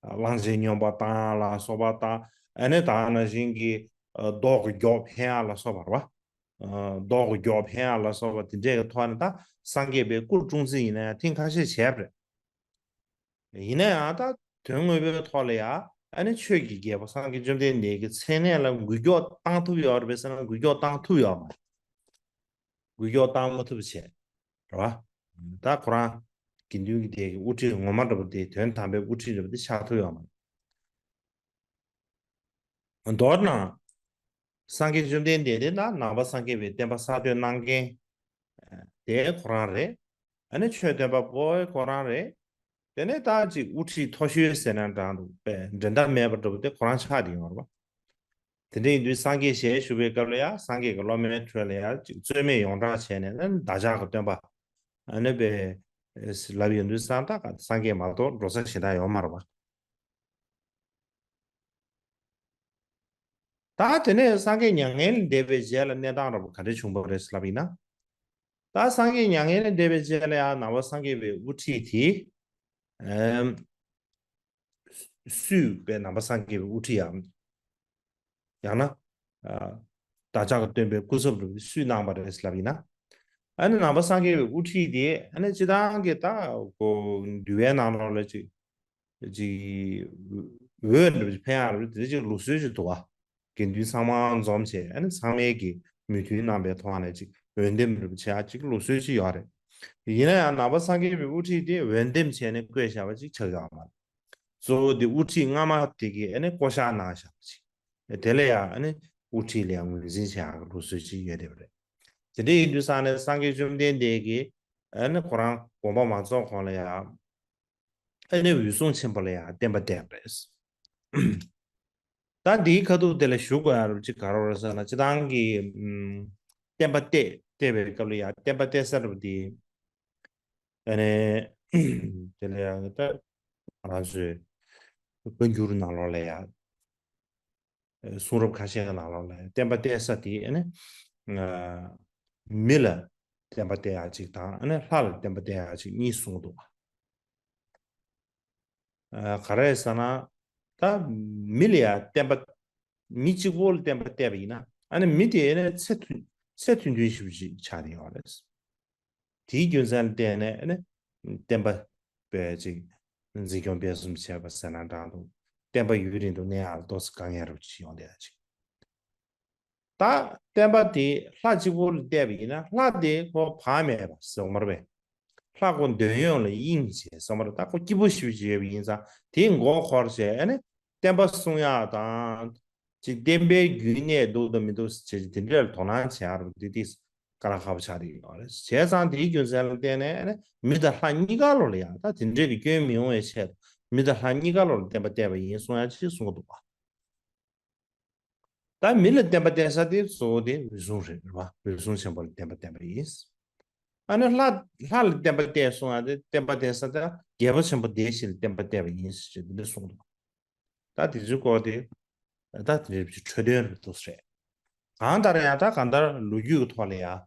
གླང་ཆེན་སྨྱོན་པ་བཏང་ཡ་ལ་སོགས་པ་དང་། ཨ་ནི་ད་ནང་བཞིན་གྱི་ཨ་མདོག་གི་མགྱོགས་འཕེན་ཡ་ལ་སོགས་པ་རེད་བ། ཨ་མདོག་གི་མགྱོགས་འཕེན་ཡ་ལ་སོགས་པ་དེ་འདྲའི་གི་ཐོག་ནས་ད་སངས་རྒྱས་པའི་སྐུ་སྲུང་རྩིས་ཡིན་ན་ཡང་ཐེངས་ཁ་ཤས་བྱས་པ་རེད། ཡིན་ན་ཡང་ད་དོན་དངོས་པོའི་ཐོག་ལ་ཡང་ཨ་ནི་ཆོས་ཀྱི་རྒྱལ་པོ་སངས་རྒྱས་བཅོམ་ལྡན་འདས་ཀྱི་མཚན་གནས་ལ་འགུལ་སྐྱོད་བཏང་ཐུབ་ཡོད་རེད་པས་ཟེར་ན། འགུལ་སྐྱོད་བཏང་ཐུབ་ཡོད་མ་རེད། འགུལ་སྐྱོད་བཏང་མ་ཐུབ་བྱས། རེད་བ། ད་ཁོ་རང་དགེ་འདུན་གྱི་སྡེ་གི་དབུ་ཁྲིད་ངོ་མ་འདྲ་པོ་དེ། དོན་དམ་པའི་དབུ་ཁྲིད་འདྲ་པོ་དེ་ཆགས་ཐུབ་ཡོད་མ་རེད། མདོར་ན། སངས་རྒྱས་བཅོམ་ལྡན་འདས་དེ་ན་ནང་པ་སངས་རྒྱས་པའི་བསྟན་པ་གསར་གཏོད་གནང་མཁན་དེ་ཁོ་རང་རེད། ཨ་ནི་ཆོས་སྟོན་པ་པོ་ཁོ་རང་རེད། དེ་ནས་ད་ཅིག་དབུ་ཁྲིད་མཐོ་ཤོས་ཟེར་ན་འདྲ་འདུག་པས། འགྲན་ཟླ་མེད་པ་འདྲ་པོ་དེ་ཁོ་རང་ཆགས་བསྡད་ཡོད་རེད་པ། དེ་འདྲ་ཡིན་དུས་སངས་རྒྱས་ཞལ་བཞུགས་པའི་སྐབས་ལ་ཡང་སངས་རྒྱས་ཀྱི་སློབ་མའི་ཁྲོད་ལ་ཡང་ཅིག་རྩོད་མེད་ཡོངས་གྲགས་བྱས་ནས་ནི་བདག་ཅག་གི་སྟོན་པ་ཨ་ནི་པས་ལབ་ཡོང་དུས་ཙང་ད་ག་སངས་རྒྱས་མ་གཏོགས་འགྲོ་ས་གཞན་དག་ཡོད་མ་རེད་པ། ད་དེ་ནས་སངས་རྒྱས་མྱ་ངན་ལས་འདས་པའི་རྗེས་ལ་གནས་སྟངས་འདྲ་པོ་ག་འདྲ་བྱུང་བ་རེད་ལབ་ཡིན་ན། ད་སངས་རྒྱས་མྱ་ངན་ལས་འདས་པའི་རྗེས་ལ་ཡང་ནང་པ་སངས་རྒྱས་པའི་དབུ་ཁྲིད་དེ། ཨམ། སུས་པའི་ནང་པ་སངས་རྒྱས་པའི་དབུ་ཁྲིད་ཡང་། ཡང་ན། ཨ། བདག་ཅག་གི་སྟོན་པའི་སྐུ་ཚབ་རུ་སུས་གནང་བ་རེད་ལབ་ཡིན་ན། ཨ་ནི་ནང་པ་སངས་རྒྱས་པའི་དབུ་ཁྲིད་དེ་ཨ་ནི་སྤྱི་བཏང་གི་ད་གོ་འདུལ་བའི་ནང་ལོགས་ལ་ཅིག་ཅིག་འོས་འདྲ་པོ་ཅིག་འཕེན་ཡག་རེད། དེ་ཅིག་ལུགས་སྲོལ་ཅིག་འདུག་བ། དགེ་འདུན་ཚང་མ་འཛོམས་བྱས་ཨ་ནི་ཚང་མས་ཀྱི་མོས་མཐུན་གནང་པའི་ཐོག་ནས་ཅིག་འོས་འདེམས་འདྲ་པོ་བྱེད་ཡག་ཅིག་ལུགས་སྲོལ་ཅིག་ཡོད་རེད། ཡིན་ན་ཡང་ནང་པ་སངས་རྒྱས་པའི་དབུ་ཁྲིད་དེ་འོས་འདེམས་བྱས་ནས་བསྐོས་བཞག་པ་ཅིག་ཆགས་ཡོད་མ་རེད། གཙོ་བོ་དེ་དབུ་ཁྲིད་སྔ་མ་དེ་གིས་ཨ་ནི་བསྐོ་བཞག་གནང་བཞག་པ་ཅིག་དེ་ལ་ཡང་ཨ་ནི་དབུ་ཁྲིད་ལ་ཡང་ངོས་འཛིན་བྱེད་ཡག་གི་ལུགས་སྲོལ་ཅིག་ཡོད་བསྡད་པ་རེད། དེ་འདྲ་ཡིན་དུས་ཙང་ནས་སངས་རྒྱས་བཅོམ་ལྡན་འདས་ཀྱིས་ཨ་ནི་ཁོ་རང་དགོངས་པ་མ་རྫོགས་གོང་ལ་ཡང་ཨ་ནི་འོད་སྲུང་ཆེན་པོ་ལ་ཡང་བསྟན་པ་གཏད་པ་རེད། ད་འདིའི་ཁ་ཐུག་དེ་ལ་ཞུ་དགོས་ཡག་རུ་ཅིག་ག་རེ་རེད་ཟེར་ན། སྤྱི་བཏང་གི་ཨམ། བསྟན་པ་གཏད་གཏད་པའི་སྐབས་ལ་ཡང་བསྟན་པ་གཏད་ས་རུ་དེ། ཨ་ནི་དེ་ལ་ཡང་ད་ང་རང་ཚོའི་བཀའ་འགྱུར་ནང་ལོགས་ལ་ཡང་གསུང་རབ་ཁ་ཤས་ཀྱི་ནང་ལོགས་ལ་ཡང་བསྟན་པ་གཏད་ས་དེ་ཨ་ནི་ཨ། མི་ལ་བསྟན་པ་གཏད་ཡག་ཅིག་དང་ཨ་ནི་ལྷ་ལ་བསྟན་པ་གཏད་ཡག་ཅིག་གཉིས་གསུངས་འདུག་ཨ། ག་རེ་ཟེར་ན། ད་མི་ལ་ཡང་བསྟན་པ། མི་གཅིག་པོ་ལ་བསྟན་པ་གཏད་པ་ཡིན་ན་ཨ་ནི་མི་དེ་ཨ་ནི་ཚད་མཐུན་ཚད་མཐུན་མཐུན་ཞིག་ཅིག་ཆགས་ནས་ཡོད་རེད། དེའི་རྒྱུ་མཚན་ལ་བརྟེན་ནས་ཨ་ནི་བསྟན་པ་པའི་ཅིག་འཛིན་སྐྱོང་སྤེལ་གསུམ་བྱས་པ་ཟེར་ན་འདྲ་འདུག་བསྟན་པ་ཡུན་རིང་དུ་གནས་ཡག་ལ་ཏོག་ཙམ་དཀའ་ངལ་རུ་ཅིག་ཡོང་བསྡད་ཡག་ཅིག་ད་བསྟན་པ་དེ་ལྷ་གཅིག་པོ་ལ་གཏད་པ་ཡིན་ན་ལྷ་དེ་ཁོ་བག་མེད་པ་ཟེར་བ་མ་རེད་པས། ལྷ་ཁོ་འདོད་ཡོན་ལ་གཡེང་བྱས་ཟེར་བ་མ་རེད། ད་ཁོ་སྐྱིད་པོ་ཞེ་པོ་ཅིག་ཡོད་པ་ཡིན་ཙང་དེའི་མགོ་འཁོར་བྱས་ཨ་ནི་བསྟན་པ་སྲུང་ཡག་དང་། ཅིག་བསྟན་པའི་རྒྱུན་གནས་འདུག་དང་མི་འདུག་ཟེར་བྱས་དེ་འདྲ་ལ་དོ་སྣང་བྱེད་ཡག་རུ་དེ་དེ་དཀའ་ལས་ཁག་པོ་ཆགས་བསྡད་ཡོད་རེད། བྱས་ཙང་དེའི་རྒྱུ་མཚན་ལ་བརྟེན་ནས་ཨ་ནི་མི་དང་ལྷ་གཉིས་ཀ་ལོ་ལ་ཡང་ད་དེ་འདྲའི་གི་སྐྱོན་མི་ཡོང་བའི་ཆེད་དུ་མི་དང་ལྷ་གཉིས་ཀ་ལོ་ལ་བསྟན་པ་གཏད་པ་ཡིན་གསུང་ཡག་ཅིག་གསུང་གི་འདུག་པ། ད་མི་ལ་བསྟན་པ་གཏད་ས་དེ་གཙོ་བོ་དེ་འོད་སྲུང་རེད་རེད་པ། འོད་སྲུང་ཆེན་པོ་ལ་བསྟན་པ་གཏད་པ་ཡིན། ཨ་ནི་ལྷ་ལྷ་ལ་བསྟན་པ་གཏད་གསུང་ཡག་དེ་བསྟན་པ་གཏད་ས་དེ་རྒྱལ་པོ་ཆེན་པོ་བདེ་གཤེགས་ལ་བསྟན་པ་གཏད་པ་ཡིན་ཞེས་འདི་འདྲ་གསུངས་འདུག་ད་དེ་ཚོའི་སྐོར་དེ་ད་དེ་འདྲའི་འཕྲོས་དོན་རེད་འདུག་ཟེར། གང་ལྟར་ཡང་ད་གང་ལྟར་ལོ་རྒྱུས་ཀྱི་ཐོག་ལ་ཡང་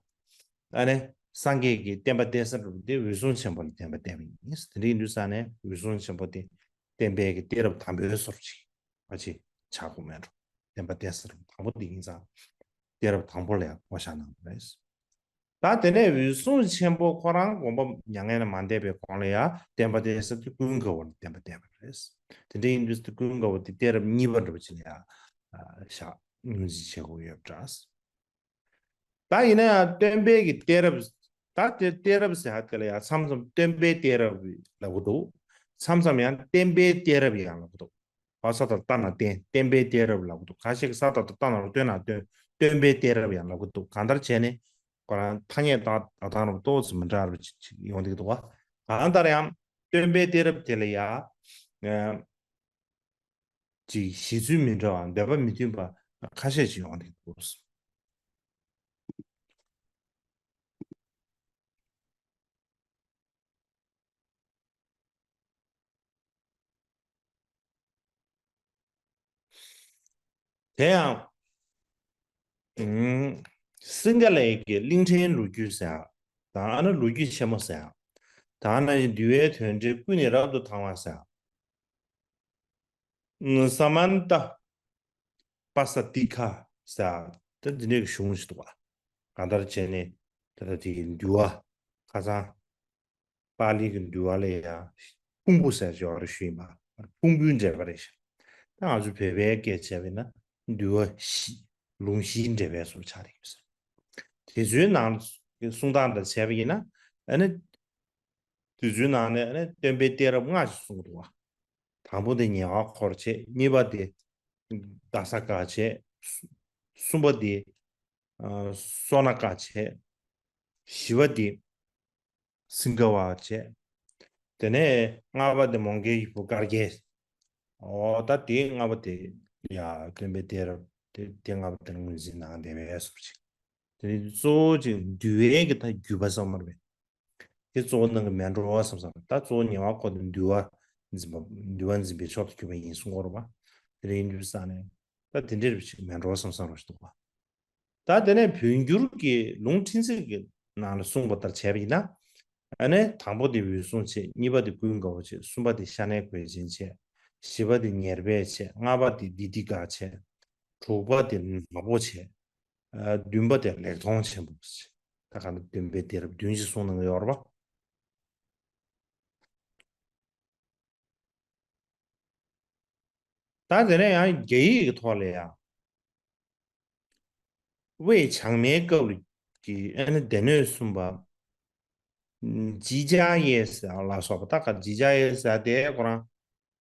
ཨ་ནི་སངས་རྒྱས་ཀྱི་བསྟན་པ་གཏད་ས་རུ་དེ་འོད་སྲུང་ཆེན་པོ་ལ་བསྟན་པ་གཏད་པ་ཡིན། དེ་འདྲ་ཡིན་དུས་ཙང་ནས་འོད་སྲུང་ཆེན་པོ་དེ་བསྟན་པའི་གི་གཏད་རབས་དང་པོའི་སོར་ཅིག་ཕལ་ཆེར་ཆགས་དགོས་མེད་འགྲོ། བསྟན་པ་གཏད་ས་རུ་དང་པོ་དེ་ཡིན་ཙང་གཏད་རབས་དང་པོ་ལ་ཡང་བསྐོ་བཞག་གནང་བ་རེད། ད་དེ་ནས་འོད་སྲུང་ཆེན་པོ་ཁོ་རང་དགོངས་པ་མྱ་ངན་ལས་མ་འདས་པའི་གོང་ལ་ཡང་བསྟན་པ་གཏད་ས་དེ་ཀུན་དགའ་བོ་ལ་བསྟན་པ་གཏད་པ་རེད། དེ་འདྲ་ཡིན་དུས་དེ་ཀུན་དགའ་བོ་དེ་གཏད་རབས་གཉིས་པ་འདྲ་པོ་ཅིག་ལ་ཡང་བཞག་ངོས་འཛིན་བྱེད་དགོས་ཡོད་འདྲ། ད་ཡིན་ན་ཡང་སྟོན་པའི་གི་གཏད་རབས། ད་དེ་གཏད་རབས་ཟེར་ཧ་དེ་ལ་ཡང་མཚམས་མཚམས་སྟོན་པའི་གཏད་རབས་ལབ་གི་འདུག་མཚམས་མཚམས་ཡང་བསྟན་པའི་གཏད་རབས་ཡང་ལབ་གི་འདུག་ཨ་ས་ཏ་བཏགས་ན་བསྟན། བསྟན་པའི་གཏད་རབས་ལབ་གི་འདུག་ཁ་ཤས་ཀྱིས་ས་ཏ་བཏགས་ན་རོ་སྟོན་ན་སྟོན། སྟོན་པའི་གཏད་རབས་ཡང་ལབ་གི་འདུག་གང་ལྟར་བྱས་ནས་ཁོ་རང་ཐ་སྙད་བཏགས་བཏགས་སྟངས་རོ་ཏོག་ཙམ་མི་འདྲ་བ་ཅིག་ཅིག་ཡོང་བསྡད་ཀྱི་འདུག་བ། གང་ལྟར་ཡང་སྟོན་པའི་གཏད་རབས་དེ་ལ་ཡང་ཅིག་བཞེད་ཚུལ་མི་འདྲ་བ། འདོད་པ་མི་མཐུན་པ་ཁ་ཤས་ཅིག་ཡོང་བསྡད་ཀྱི་འདུག་དེ་ཡང་། ཨུམ། སིང་ག་ལའི་གི་གླིང་ཕྲན་ལོ་རྒྱུས་ཟེར་ཡག་དང་། ཨ་ནི་ལོ་རྒྱུས་ཆེན་མོ་ཟེར་ཡག་དང་། ཨ་ནི་འདུལ་བའི་དོན་འགྲེལ་ཀུན་ནས་རབ་ཏུ་དང་བ་ཟེར་ཡག་ས་མན་ཏ་པ་ས་ཏི་ཁ་ཟེར་ད་འདི་འདྲའི་གཞུང་ཞིག་འདུག་བ། གང་ལྟར་བྱས་ནས་ད་ལྟ་དེའི་འདུལ་བ་ཁ་སང་པཱ་ལི་གི་འདུལ་བ་ལ་ཡང་ཕུང་པོ་ཟེར་ཅིག་ཡོད་རེད་ཞུས་ཡིན་པ། ཕུང་པོའི་འགྲེལ་པ་རེད་ཤག་ད་ང་ཚོ་བོད་པའི་སྐད་བྱས་པ་ཡིན་ན་འདུལ་བ་བཞི། ལུང་བཞིའི་འགྲེལ་པའི་བཟོ་ཆགས་རེད་ཟེར། དེ་ཚོའི་ནང་གསུང་སྟངས་དང་བྱས་པ་ཡིན་ན་ཨ་ནི། དེ་ཚོའི་ནང་ནས་ཨ་ནི་སྟོན་པའི་གཏད་རབས་ལྔ་ཞིག་གསུངས་འདུག་བ། དང་པོ་དེ་ཉེ་བར་འཁོར་བྱེད། གཉིས་པ་དེ་ཟླ་ས་དཀར་བྱེད། གསུམ་པ་དེ་སོ་ན་དཀར་བྱེད། བཞི་པ་དེ་སིང་ག་བ་བྱས། དེ་ནས་ལྔ་པ་དེ་མོའུ་འགལ་གྱི་བུ་དཀར་རྒྱལ། ཨོ་ད་དེ་ལྔ་པ་དེ་ཡ་སྟོན་པའི་གཏད་རབས་དེ་དེ་ལྔ་པ་དེ་ལ་ངོས་འཛིན་གནང་བསྡད་པའི་བཟོ་ཅིག་དེ་ནི་གཙོ་བོ་ཅིག་འདུལ་བའི་གི་ད་བརྒྱུད་པ་ཙམ་མ་རེད་པས། དེ་གཙོ་བོ་ནང་གི་མེ་འགྲོ་བ་བསམ་བསམ་ད་གཙོ་བོ་ཉེ་བར་འཁོར་དེ་འདུལ་བ་འཛིན་པ་འདུལ་བ་འཛིན་པའི་མཆོག་ཏུ་གྱུར་པ་ཡིན་གསུང་གི་ཡོད་རེད་པ། དེ་འདྲ་ཡིན་དུས་ཙང་ནས་ད་དེ་འདྲའི་རིགས་ཅིག་མེ་འགྲོ་བ་བསམ་བསམ་རོ་ཞིག་འདུག་པ། ད་དེ་ནས་བོད་འགྱུར་གྱི་ལུང་ཕྲན་ཚེགས་ཀྱི་ནང་ལ་གསུངས་པ་ལྟར་བྱས་པ་ཡིན་ན། ཨ་ནི་དང་པོ་དེ་འོད་སྲུང་བྱས། གཉིས་པ་དེ་ཀུན་དགའ་བོ་བྱས། གསུམ་པ་དེ་ཤ་ནའི་གོས་ཅན་བྱས། བཞི་པ་དེ་ཉེར་སྦས་བྱས། ལྔ་པ་དེ་དི་དི་ག་བྱས། དྲུག་པ་དེ་ནག་པོ་བྱས། ཨ་བདུན་པ་དེ་ལེགས་མཐོང་ཆེན་པོ་བྱས། ད་ག་ནི་སྟོན་པའི་གཏད་རབས་བདུན་ཞིག་གསུངས་གནང་གི་ཡོད་རེད་པ། ད་དེ་ནས་ཡང་རྒྱ་ཡིག་གི་ཐོག་ལ་ཡང་། ཝེ་བྱང་མའི་སྐབས་ཀྱི་ཨ་ནི་སྡེ་སྣོད་གསུམ་པ། ཇི་ཇ་ཡེ་ཟེར་ལ་སོགས་པ་ད་ག་ཇི་ཇ་ཡེ་ཟེར་དེ་ཁོ་རང་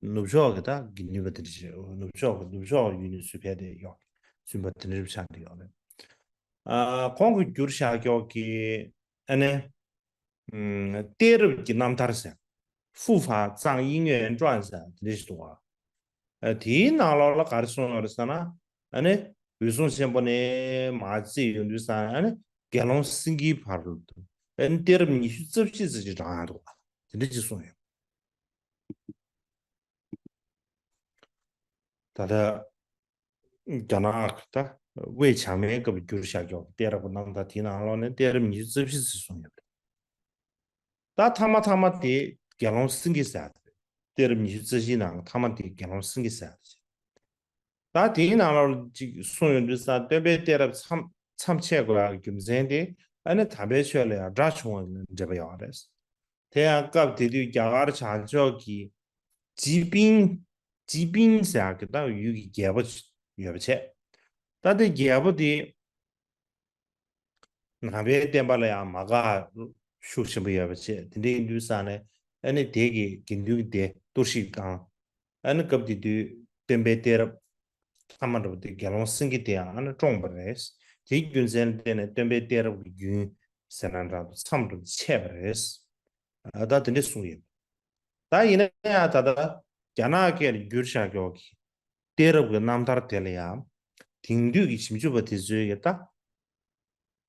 ནུབ་ཕྱོགས་ཀྱི་ད་དགེ་འདུན་པ་དེ་འདྲ་ཞིག་ནུབ་ཕྱོགས་ཀྱི་ནུབ་ཕྱོགས་ཀྱི་ཡུལ་ནས་ཚུར་ཕེབས་ཏེ་ཡོད་ཟིན་པ་དེ་འདྲ་ཆགས་ཏེ་ཡོད་རེད། ཨ་ཁོང་གི་བསྒྱུར་བཞག་ཀྱོག་གི་ཨ་ནི། ཨམ། གཏད་རབས་ཀྱི་རྣམ་ཐར་ཟེར། ཧྥུ་ཧྥ་ཙང་དབྱིག་གཉེན་ཀྲོན་ཟེར་དེ་འདྲ་ཞིག་འདུག་བ། ཨ་དེའི་ནང་ལོགས་ལ་ག་རེ་གསུངས་ཡོད་རེད་ཟེར་ན། ཨ་ནི་འོད་སྲུང་ཆེན་པོ་ནས་མར་བརྩིས་ཡོང་དུས་ཙང་ཨ་ནི་དགེ་སློང་སེང་གེའི་བར་དུ་ཨ་ནི་གཏད་རབས་ཉི་ཤུ་རྩ་བཞི་ཙམ་ཞིག་བགྲངས་འདུག་བ། དེ་འདྲ་ཅིག་གསུངས་ཡོད། ད་ལྟ། རྒྱ་ནག་ད་ཝེ་བྱང་མའི་སྐབས་ལ་བསྒྱུར་བཞག་ཀྱོག་གཏད་རབས་ཀྱི་རྣམ་ཐར་དེའི་ནང་ལོགས་ནས་གཏད་རབས་ཉི་ཤུ་རྩ་བཞི་ཙམ་གསུངས་ཡོད་རེད། ད་ཐ་མ་ཐ་མ་དེ་དགེ་སློང་སེང་གེ་ཟེར་ཡ་དེ་རེད། གཏད་རབས་ཉི་ཤུ་རྩ་བཞིའི་ནང་ཐ་མ་དེ་དགེ་སློང་སེང་གེ་ཟེར་ཡ་དེ་རེད། ད་དེའི་ནང་ལོགས་ཅིག་གསུངས་ཡོང་དུས་ཙང་སྟོན་པའི་གཏད་རབས་མཚམས་མཚམས་ཆད་དགོས་ཡག་གི་རྒྱུ་མཚན་དེ་ཨ་ནི་དམ་པའི་ཆོས་ལ་ཡང་དགྲ་བྱུང་བ་ལ་འབྲེལ་བ་ཡོད་རེད། དེ་ཡང་སྐབས་དེ་དུས་རྒྱ་གར་བྱང་ཕྱོགས་ཀྱི་ཇི་པིང་། ཇི་པིང་ཟེར་ཡག་གི་ད་ཡུལ་གྱི་རྒྱལ་པོ་ཡོད་པ་བྱས། ད་དེ་རྒྱལ་པོ་དེ་ནང་པའི་བསྟན་པ་ལ་ཡང་མ་དགའ་ཤུགས་ཆེན་པོ་ཡོད་པ་བྱས། དེ་འདྲ་ཡིན་དུས་ཙང་ནས་ཨ་ནི་དེ་གི་དགེ་འདུན་གྱི་སྡེ་གཏོར་བཤིག་བཏང་། ཨ་ནི་སྐབས་དེ་དུས་སྟོན་པའི་གཏད་རབས་ཐ་མ་འདྲ་པོ་དེ་དགེ་སློང་སེང་གེ་དེ་ཡང་ཨ་ནི་བཀྲོངས་པ་རེད། དེའི་རྒྱུ་མཚན་ལ་བརྟེན་ནས་སྟོན་པའི་གཏད་རབས་ཀྱི་རྒྱུན་ཟེར་ན་འདྲ་པོ་མཚམས་འདྲ་པོ་ཆད་པ་རེད། ཨ་ད་དེ་འདྲ་གསུངས་ཡོད། ད་ཡིན་ན་ཡང་ད་ལྟ་རྒྱ་ནག་སྐད་ལ་བསྒྱུར་བཞག་ཀྱོག་གི་གཏད་རབས་ཀྱི་རྣམ་ཐར་དེ་ལ་ཡང་དེང་དུས་ཀྱི་ཞིབ་འཇུག་པ་དེ་ཚོས་ཀྱི་ད་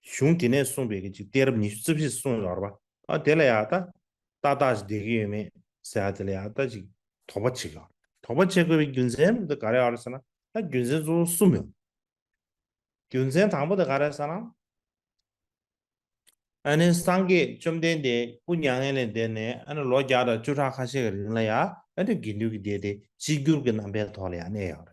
གཞུང་དེ་ནས་གསུངས་པའི་གི་ཅིག་གཏད་རབས་ཉི་ཤུ་རྩ་བཞི་གསུངས་ཡོད་རེད་པ། ཨ་དེ་ལ་ཡང་ད་ཏག་ཏག་ཅིག་བསྡད་ཀྱི་ཡོད་མེད་ཟེར་ཡ་དེ་ལ་ཡང་ད་ཅིག་དོགས་པ་བྱེད་ཀྱི་ཡོད་རེད། དོགས་པ་བྱེད་དགོས་པའི་རྒྱུ་མཚན་དེ་ག་རེ་ཡོད་རེད་ཟེར་ན། ད་རྒྱུ་མཚན་གཙོ་བོ་གསུམ་ཡོད། རྒྱུ་མཚན་དང་པོ་དེ་ག་རེ་ཟེར་ན། ཨ་ནི་སངས་རྒྱས་བཅོམ་ལྡན་འདས་སྐུ་མྱ་ངན་ལས་འདས་ནས་ཨ་ནི་ལོ་བརྒྱ་དང་བཅུ་ཕྲག་ཁ་ཤས་ཀྱི་རིང་ལ་ཡང་ཨ་ནི་དགེ་འདུན་གྱི་སྡེ་དེ་གཅིག་གྱུར་གྱི་རྣམ་པའི་ཐོག་ལ་ཡང་གནས་ཡོད་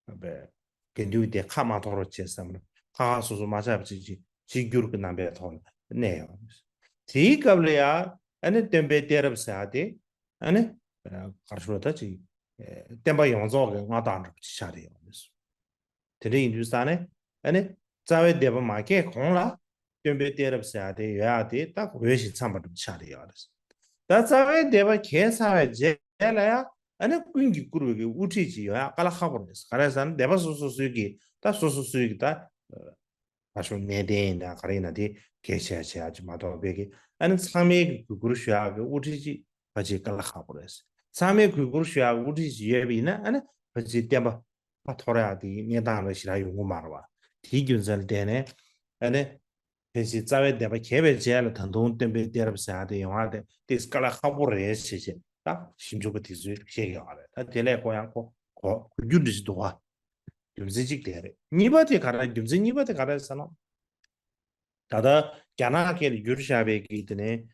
རེད། དགེ་འདུན་གྱི་སྡེ་ཁ་མ་འཐོར་བ་བྱས་བསམ་ན་ཁ་ཁ་སོ་སོ་མ་ཆགས་པ་ཅིག་ཅིག་གཅིག་གྱུར་གྱི་རྣམ་པའི་ཐོག་ལ་གནས་ཡོད་རེད། དེའི་སྐབས་ལ་ཡང་ཨ་ནི་སྟོན་པའི་གཏད་རབས་ཟེར་ཡ་དེ་ཨ་ནི་ག་རེ་ཞུ་དགོས་ད་ཅིག་བསྟན་པ་ཡོངས་རྫོགས་ཀྱི་མངའ་བདག་འདྲ་པོ་ཅིག་ཆགས་བསྡད་ཡོད་རེད། དེ་འདྲ་ཡིན་དུས་ཙང་ནས་ཨ་ནི་རྩ་བའི་སྡེ་པ་མ་སྐྱེས་གོང་ལ་སྟོན་པའི་གཏད་རབས་ཟེར་ཡ་དེ་ཡོད་ཡ་དེ་ད་འོས་ཤིང་འཚམས་པ་འདྲ་པོ་ཆགས་བསྡད་ཡོད་རེད། ད་རྩ་བའི་སྡེ་པ་གྱེས་ཚར་བའི་རྗེས་ལ་ཡང་ཨ་ནི་ཀུན་གྱིས་བཀུར་བའི་གི་དབུ་ཁྲིད་ཅིག་ཡོང་ཡ་དཀའ་ལས་ཁག་པོ་རེད། ག་རེ་ཟེར་ན་སྡེ་པ་སོ་སོ་སོའི་གི་ད་སོ་སོ་སོའི་གི་ད་ཨ་ཞོག་གནས་བརྟན་ཡིན་ན་ག་རེ་ཡིན་ན་དེ་གལ་ཆེ་ཆེ་ཡ་ཅིག་མ་གཏོགས་པའི་གི་ཨ་ནི་ཚང་མའི་གི་གུས་བཀུར་ཞུ་ཡག་གི་དབུ་ཁྲིད་ཅིག་ཕལ་ཆེར་དཀའ་ལས་ཁག་པོ་རེད། ཚང་མས་གུས་བཀུར་ཞུ་ཡག་དབུ་ཁྲིད་ཅིག་ཡོད་པ་ཡིན་ན་ཨ་ནི་ཕལ་ཆེར་བསྟན་པ་ཕར་འཐོར་ཡག་དེ་གནས་སྟངས་ལ་ཞེ་དྲག་ཡོང་གི་མ་རེད་བ། དེའི་རྒྱུ་མཚན་ལ་བརྟེན་ནས་ཨ་ནི་ཕལ་ཆེར་རྩ་བའི་སྡེ་པ་གྱེས་པའི་རྗེས་ལ་ད་དུང་སྟོན་པའི་གཏད་རབས་ཟེར་ཡག་དེ་ཡོང་ཡག་དེ་ཏོག་ཙམ་དཀའ་ལས་ཁག་པོ་རེད་ཞེས་བྱས་ད་ཞིབ་འཇུག་པ་དེ་ཚོས་བཤད་ཀྱི་ཡོད་རེད། ད་དེ་ལས་ཁོ་ཡང་ཁོ་གོ་གོ་རྒྱུ་འདྲ་ཞིག་འདུག་བ། རྒྱུ་མཚན་གཅིག་དེ་རེད། གཉིས་པ་དེ་ག་རེ། རྒྱུ་མཚན་གཉིས་པ་དེ་ག་རེ་ཟེར་ན། ད་ལྟ་རྒྱ་ནག་སྐད་ལ་བསྒྱུར་བཞག་པའི་གི་དེ་ནས་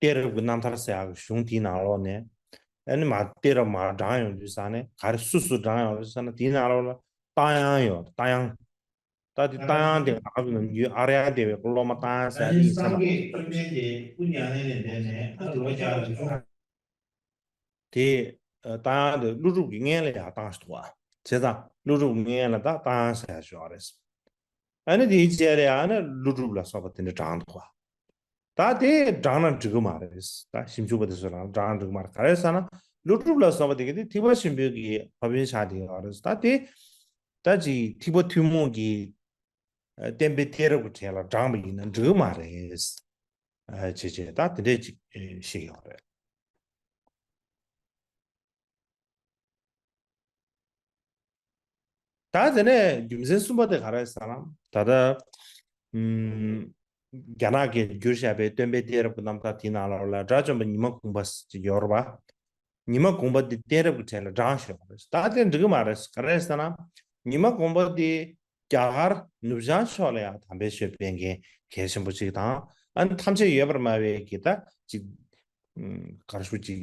གཏད་རབས་ཀྱི་རྣམ་ཐར་ཟེར་ཡག་གི་གཞུང་དེའི་ནང་ལོགས་ནས་ ཨ་ནི་མར་གཏད་རབས་མར་བགྲངས་ཡོང་དུས་ཙང་ནས་ག་རེ་སུ་སུ་བགྲངས་ཡོང་དུས་ཙང་ན་དེའི་ནང་ལོགས་ལ་རྟ་དབྱངས་ཡོད། རྟ་དབྱངས། ད་དེ་རྟ་དབྱངས་དེ་ང་ཚོ་ནམ་རྒྱུན་ཨཱརྱ་དེ་བའི་སློབ་མ་རྟ་དབྱངས་ཟེར་ཡ་དེ་ཡིན་ས་མ་རེད། དེ་ཨ་རྟ་དབྱངས་དེ་ཀླུ་སྒྲུབ་ཀྱི་སྔན་ལ་ཡར་བཏང་ཞིག་འདུག་བ། བྱས་ཙང་ཀླུ་སྒྲུབ་སྔན་ལ་ད་རྟ་དབྱངས་ཟེར་ཡ་ཞིག་ཡོད་རེད། ཨ་ནི་དེའི་རྗེས་ལ་ཡང་ཨ་ནི་ཀླུ་སྒྲུབ་ལ་སོགས་པ་དེ་འདྲ་བགྲངས་འདུག་བ། ད་དེ་བགྲངས་ན་འགྲིག་གི་མ་རེད། ད་ཞིབ་འཇུག་པ་དེ་ཚོ་ལ་བགྲངས་འགྲིག་གི་མ་རེད། ག་རེ་ཟེར་ན་ཀླུ་སྒྲུབ་ལ་སོགས་པ་དེ་ག་དེ་ཐེག་པ་ཆེན་པོའི་གི་ཕ་བོན་ཆགས་བསྡད་ཡོད་རེད། ད་དེ་ད་ཅིག་ཐེག་པ་ཐུན་མོང་གི་ཨ་བསྟན་པའི་གཏད་རབས་ཀྱི་གྲས་ལ་བགྲངས་པ་ཡིན་ན་འགྲིག་གི་མ་རེད། ཨ་བྱས་བྱས་ད་དེ་འདྲས་ཅིག་ཨེ་བཤད་ཡོད་རེད། ད་དེ་ནས་རྒྱུ་མཚན་གསུམ་པ་དེ་ག་རེ་ཟེར་ན། ད་ལྟ་ཨུམ་རྒྱ་ནག་གིས་བསྒྱུར་བཞག་པའི་སྟོན་པའི་གཏད་རབས་ཀྱི་རྣམ་ཐར་དེའི་ནང་ལོགས་ལ་དགྲ་བཅོམ་པ་ཉི་མ་གུང་པ་ཅིག་ཡོད་རེད་པ། ཉི་མ་གུང་པ་འདི་གཏད་རབས་ཀྱི་གྲས་ལ་བགྲངས་ཞོག་རེད། ད་དེ་འགྲིག་གི་མ་རེད། ག་རེ་ཟེར་ན། ཉི་མ་གུང་པ་འདི་རྒྱ་གར་ནུབ་བྱང་ཕྱོགས་ལ་ཡང་དམ་པའི་ཆོས་སྤེལ་མཁན་གལ་ཆེན་པོ་ཅིག་དང་། ཨ་ནི་ཐམས་ཅད་ཡོད་པར་སྨྲ་བའི་གི་ད་ཅིག་ཨུམ་ག་རེ་ཞུ་ཅིག་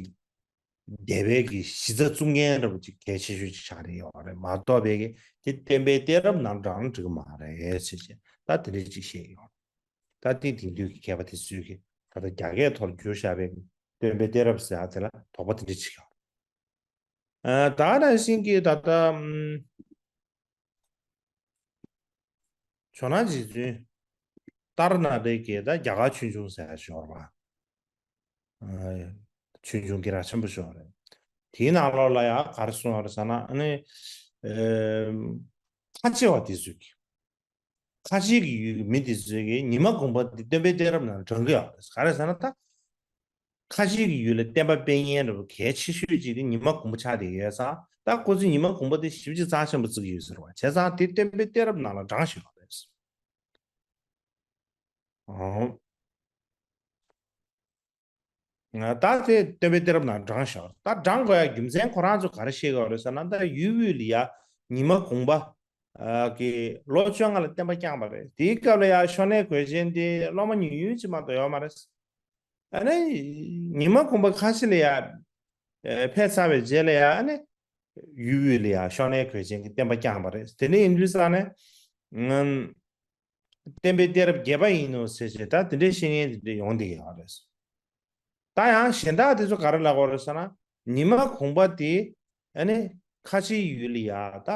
སྡེ་པའི་གི་གཞི་རྩ་བཙུགས་མཁན་འདྲ་པོ་ཅིག་གལ་ཆེ་ཤོས་ཅིག་ཆགས་རེད་ཡོད་རེད་མ་གཏོགས་པའི་གི་དེ་སྟོན་པའི་གཏད་རབས་ནང་བགྲངས་ན་འགྲིག་གི་མ་རེད་ཟེར་བྱས་ད་དེ་འདྲ་ཅིག་བཤད་ཡོད། ད་དེ་དེང་དུས་ཀྱི་མཁས་པ་དེ་ཚོས་ཀྱི་ད་ལྟ་རྒྱ་སྐད་ཐོག་བསྒྱུར་བཞག་པའི་སྟོན་པའི་གཏད་རབས་ཟེར་ཡ་དེ་ལ་དོགས་པ་དེ་འདྲ་ཅིག་ཡོད། ཨ་ད་ནང་བཞིན་གྱི་ད་ལྟ་ཨམ་ཇོ་ནང་རྗེ་བཙུན་ཏཱ་ར་ནཱ་ཐའི་གི་ད་རྒྱ་གར་ཆོས་འབྱུང་ཟེར་ཡ་ཞིག་ཡོད་རེད་པ། ཨ་ཆོས་འབྱུང་སྐད་གྲགས་ཆེན་པོ་ཞིག་ཡོད་རེད། དེའི་ནང་ལོགས་ལ་ཡང་ག་རེ་གསུངས་ཡོད་རེད་ཟེར་ན་ཨ་ནི་ཨེམ་ཁ་ཆེ་བ་དེ་ཚོས་ཀྱི། ཁ་ཆེ་གི་ཡུལ་གྱི་མི་དེ་ཚོས་ཀྱི་ཉི་མ་གུང་པ་འདི་སྟོན་པའི་གཏད་རབས་ནང་བགྲང་གི་ཡོད་རེད། ག་རེ་ཟེར་ན་ད། ཁ་ཆེ་གི་ཡུལ་ལ་བསྟན་པ་སྤེལ་མཁན་འདྲ་པོ་གལ་ཆེ་ཤོས་ཅིག་དེ་ཉི་མ་གུང་པ་ཆགས་བསྡད་ཡོད་ཙང་ད་ཁོ་ཚོས་ཉི་མ་གུང་པ་དེ་ཞེ་པོ་ཅིག་རྩ་ཆེན་པོ་བརྩི་གི་ཡོད་ཟེར་བ། བྱས་ཙང་དེ་སྟོན་པའི་གཏད་རབས་ནང་ལ་བགྲངས་བཞག་ཡོད་རེད། ཨོ། ད་དེ་སྟོན་པའི་གཏད་རབས་ནང་བགྲངས་ཤག་ད་བགྲངས་དགོས་ཡ་རྒྱུ་མཚན་ཁོ་རང་ཚོ་ག་རེ་བཤད་དགོས་རེད་ཟེར་ན། ད་ཡུལ་དབུས་ལ་ཡ་ཉི་མ་གུང་པ་གི་ལོ་བཅོ་ལྔ་ལ་བསྟན་པ་བསྐྱངས་པ་རེད། དེའི་སྐབས་ལ་ཡ་ཤོ་ནའི་གོས་ཆེན་དེ་སློབ་མ་ཉུང་ཉུང་ཅིག་མ་གཏོགས་ཡོད་མ་རེད། ཨ་ནི་ཉི་མ་གུང་པ་ཁ་ཤས་ལ་ཡ་ཕེབས་ཚར་བའི་རྗེས་ལ་ཡ་ཨ་ནི་ཡུལ་དབུས་ལ་ཡ་ཤོ་ནའི་གོས་ཆེན་གྱི་བསྟན་པ་བསྐྱངས་པ་རེད། དེ་ནས་ཡིན་དུས་ཙང་ནས། བསྟན་པའི་གཏད་རབས་བརྒྱད་པ་ཡིན་ནོ་ཟེར་བྱས་ད་དེ་འདྲའི་བཤད་མཁན་དེ་འདྲ་ཡོང་བསྡད་ཡོད་རེད། ད་ཡང་གཞན་དག་དེ་ཚོ་ག་རེ་ལབ་དགོས་རེད་ཟེར་ན། ཉི་མ་གུང་པ་དེ་ཨ་ནི་ཁ་ཆེའི་ཡུལ་ལ་ཡ་ད་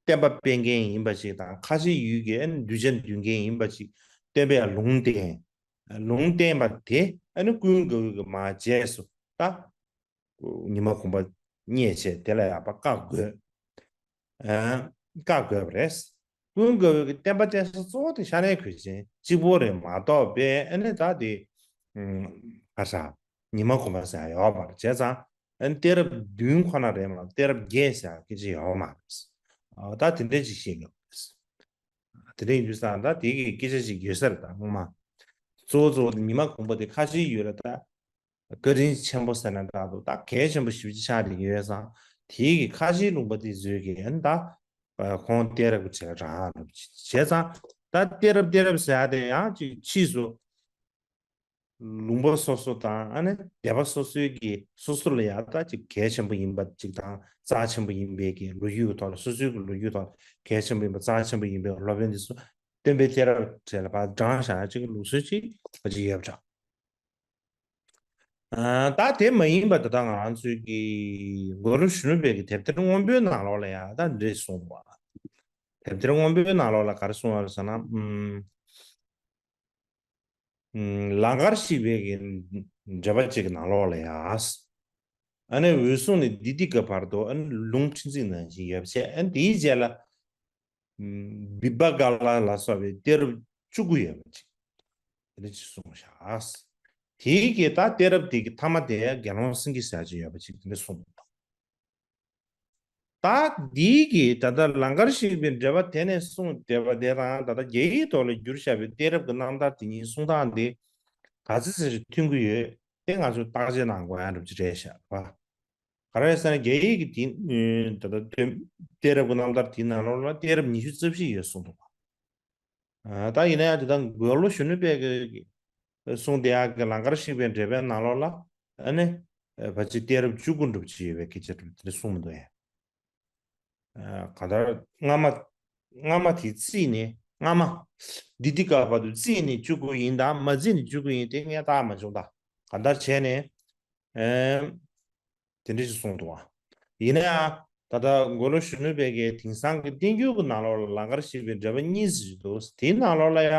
བསྟན་པ་སྤེལ་མཁན་ཡིན་པ་ཅིག་དང་། ཁ་ཆེའི་ཡུལ་གྱི་ཨ་ནི་གདུལ་བྱ་འདུལ་མཁན་ཡིན་པ་ཅིག་སྟོན་པས་ལུང་བསྟན། ལུང་བསྟན་པ་དེ་ཨ་ནི་ཀུན་དགའ་བོས་ཀྱི་མར་རྗེས་སུ་ད། ཉི་མ་གུང་པ་རྙེད་བྱས་དེ་ལ་ཡག་པ་བཀའ་བསྒོས། ཨ་བཀའ་བསྒོས་པ་རེད། ཀུན་དགའ་བོས་ཀྱི་བསྟན་པ་བསྟན་ས་གཙོ་བོ་དེ་ཤ་ནའི་གོས་ཆེན་གཅིག་པོ་རེད་མ་གཏོགས་པའི་ཨ་ནི་ད་དེ་ཨ་ཧྲ་ཉི་མ་གུང་པ་ཟེར་ཡག་ཡོད་མ་རེད། བྱས་ཙང་ཨ་ནི་གཏད་རབས་བདུན་ཁོ་ན་རེད་མ་གཏད་རབས་བརྒྱད་ཟེར་ཡག་སྐད་ཆ་ཡོད་མ་རེད། ཨ་ད་དེ་འདྲ་ཅིག་བཤད་ཡོད་རེད། དེ་འདྲ་ཡིན་དུས་ཙང་ད་དེ་གི་སྐད་ཆ་ཅིག་ཡོད་ས་རེད། ད་སྔོན་མ་གཙོ་བོ་གཙོ་བོ་དེ་ཉི་མ་གུང་པ་དེ་ཁ་ཆེའི་ཡུལ་ལ་ད། བཀའ་དྲིན་ཆེན་པོ་ཟེར་ན་འདྲ་འདུག་ད་གལ་ཆེན་པོ་ཞེ་པོ་ཅིག་ཆགས་བསྡད་ཀྱི་ཡོད་ཙང་། དེའི་གི་ཁ་ཆེའི་ལུང་པ་དེ་ཚོའི་གི་ཨ་ནི་ད་ཁོང་གཏད་རབས་ཀྱི་གྲས་ལ་བགྲང་ཡག་འདྲ་པོ་ཅིག་བྱས་ཙང་། ད་གཏད་རབས་གཏད་རབས་ཟེར་ཡག་དེ་ཡང་ཅིག་ཕྱིས་སུ་ལུང་པ་སོ་སོ་དང་ཨ་ནི་སྡེ་པ་སོ་སོའི་གི་སོ་སོ་ལ་ཡང་ད་ཅིག་གལ་ཆེན་པོ་ཡིན་པ་ཅིག་དང་། རྩ་ཆེན་པོ་ཡིན་པའི་གི་ལོ་རྒྱུས་ཀྱི་ཐོག་ལ། སོ་སོའི་གི་ལོ་རྒྱུས་ཐོག་ལ་གལ་ཆེན་པོ་ཡིན་པ། རྩ་ཆེན་པོ་ཡིན་པའི་སློབ་དཔོན་དེ་ཚོ་སྟོན་པའི་གཏད་རབས་གྲས་ལ་ཕར་བགྲངས་བཞག་ཡག་ཅིག་གི་ལུགས་སྲོལ་ཅིག་ཕལ་ཆེར་ཡོད་པ་འདྲ། ཨ་ད་དེ་མ་ཡིན་པ་ད་ལྟ་ང་རང་ཚོའི་གི་དགུང་ལོ་གཞོན་ནུ་པའི་གི་དེབ་ཐེར་སྔོན་པོའི་ནང་ལོགས་ལ་ཡང་ད་འདི་འདྲས་གསུངས་པ། དེབ་ཐེར་སྔོན་པོའི་ནང་ལོགས་ལ་ག་རེ་གསུངས་པ་རེད་ཟེར་ན། ཨུམ། ཨུམ། ལང་ཀར་གཤེགས་པའི་གི་འགྲེལ་པ་གཅིག་གི་ནང་ལོགས་ལ་ཡང་། ཨ་ནི་འོད་སྲུང་ནས་བདུད་སྡིག་གི་བར་དུ་ཨ་ནི་ལུང་ཕྲན་ཚེགས་ནང་བཞིན་ཡོད་པ་བྱས། ཨ་ནི་དེའི་རྗེས་ལ། བི་བྷ་ག་ལ་ལ་སོགས་པའི་གཏད་རབས་བཅུ་དགུ་ཡོད་པ་ཅིག་དེ་འདྲ་ཅིག་གསུངས་བཞག་དེའི་གི་ད་གཏད་རབས་དེ་གི་མཐའ་མ་དེ་དགེ་སློང་སེང་གེ་ཟེར་ཅིག་ཡོད་པ་ཅིག་དེ་འདྲ་གསུངས་འདུག་ད་འདིའི་གི་ད་ལྟ་ལང་ཀར་གཤེགས་པའི་འགྲེལ་པ་དེ་ནས་གསུངས་བསྡད་པ་དེ་དང་། ད་ལྟ་རྒྱ་ཡིག་ཐོག་ལ་བསྒྱུར་བཞག་པའི་གཏད་རབས་ཀྱི་རྣམ་ཐར་དེ་གཉིས་གསུང་སྟངས་དེ་ག་ཚོད་ཙམ་ཞིག་མཐུན་གྱི་ཡོད། དེ་ང་ཚོས་བརྟག་དཔྱད་གནང་དགོས་ཡག་འདྲ་པོ་ཅིག་རེད་ཤག་པ། ག་རེ་ཟེར་ན་རྒྱ་ཡིག་གི་དེ་ད་ལྟ་སྟོན་གཏད་རབས་ཀྱི་རྣམ་ཐར་དེའི་ནང་ལོགས་ལ་གཏད་རབས་ཉི་ཤུ་རྩ་བཞི་ཡོད་གསུངས་འདུག་པ། ཨ་ད་ཡིན་ན་ཡང་དེ་དང་དགུང་ལོ་གཞོན་ནུ་པའི་གི་གསུངས་བསྡད་ཡག་གི་ལང་ཀར་གཤེགས་པའི་འགྲེལ་པའི་ནང་ལོགས་ལ་ཨ་ནི་ ཨ་ཕལ་ཆེར་གཏད་རབས་བཅུ་དགུ་འདྲ་པོ་ཅིག་ཡོད་པའི་སྐད་ཆ་འདྲ་པོ་དེ་འདྲ་གསུངས་མི་འདུག་ཡ། ཨ་གང་ལྟར་སྔ་མ་སྔ་མ་དེ་བརྩིས་ནས་སྔ་མ་འདི་འདི་ག་བར་དུ་བརྩིས་ནས་བཅུ་དགུ་ཡིན་དང་མ་བརྩིས་ནས་བཅུ་དགུ་ཡིན་དེ་ངས་བརྟག་མ་བྱུང་ད། གང་ལྟར་བྱས་ནས་ཨེ། དེ་འདྲ་ཞིག་གསུངས་འདུག་ཨ། ཡིན་ན་ཡང་ད་ལྟ་མགོ་ལོག་གཞོན་ནུ་དཔལ་གྱིས་དེང་སང་གི་བསྟན་འགྱུར་གྱི་ནང་ལོགས་ལ་ལང་ཀར་གཤེགས་པའི་འགྲེལ་པ་གཉིས་ཤིག་འདུག་དེའི་ནང་ལོགས་ལ་ཡང་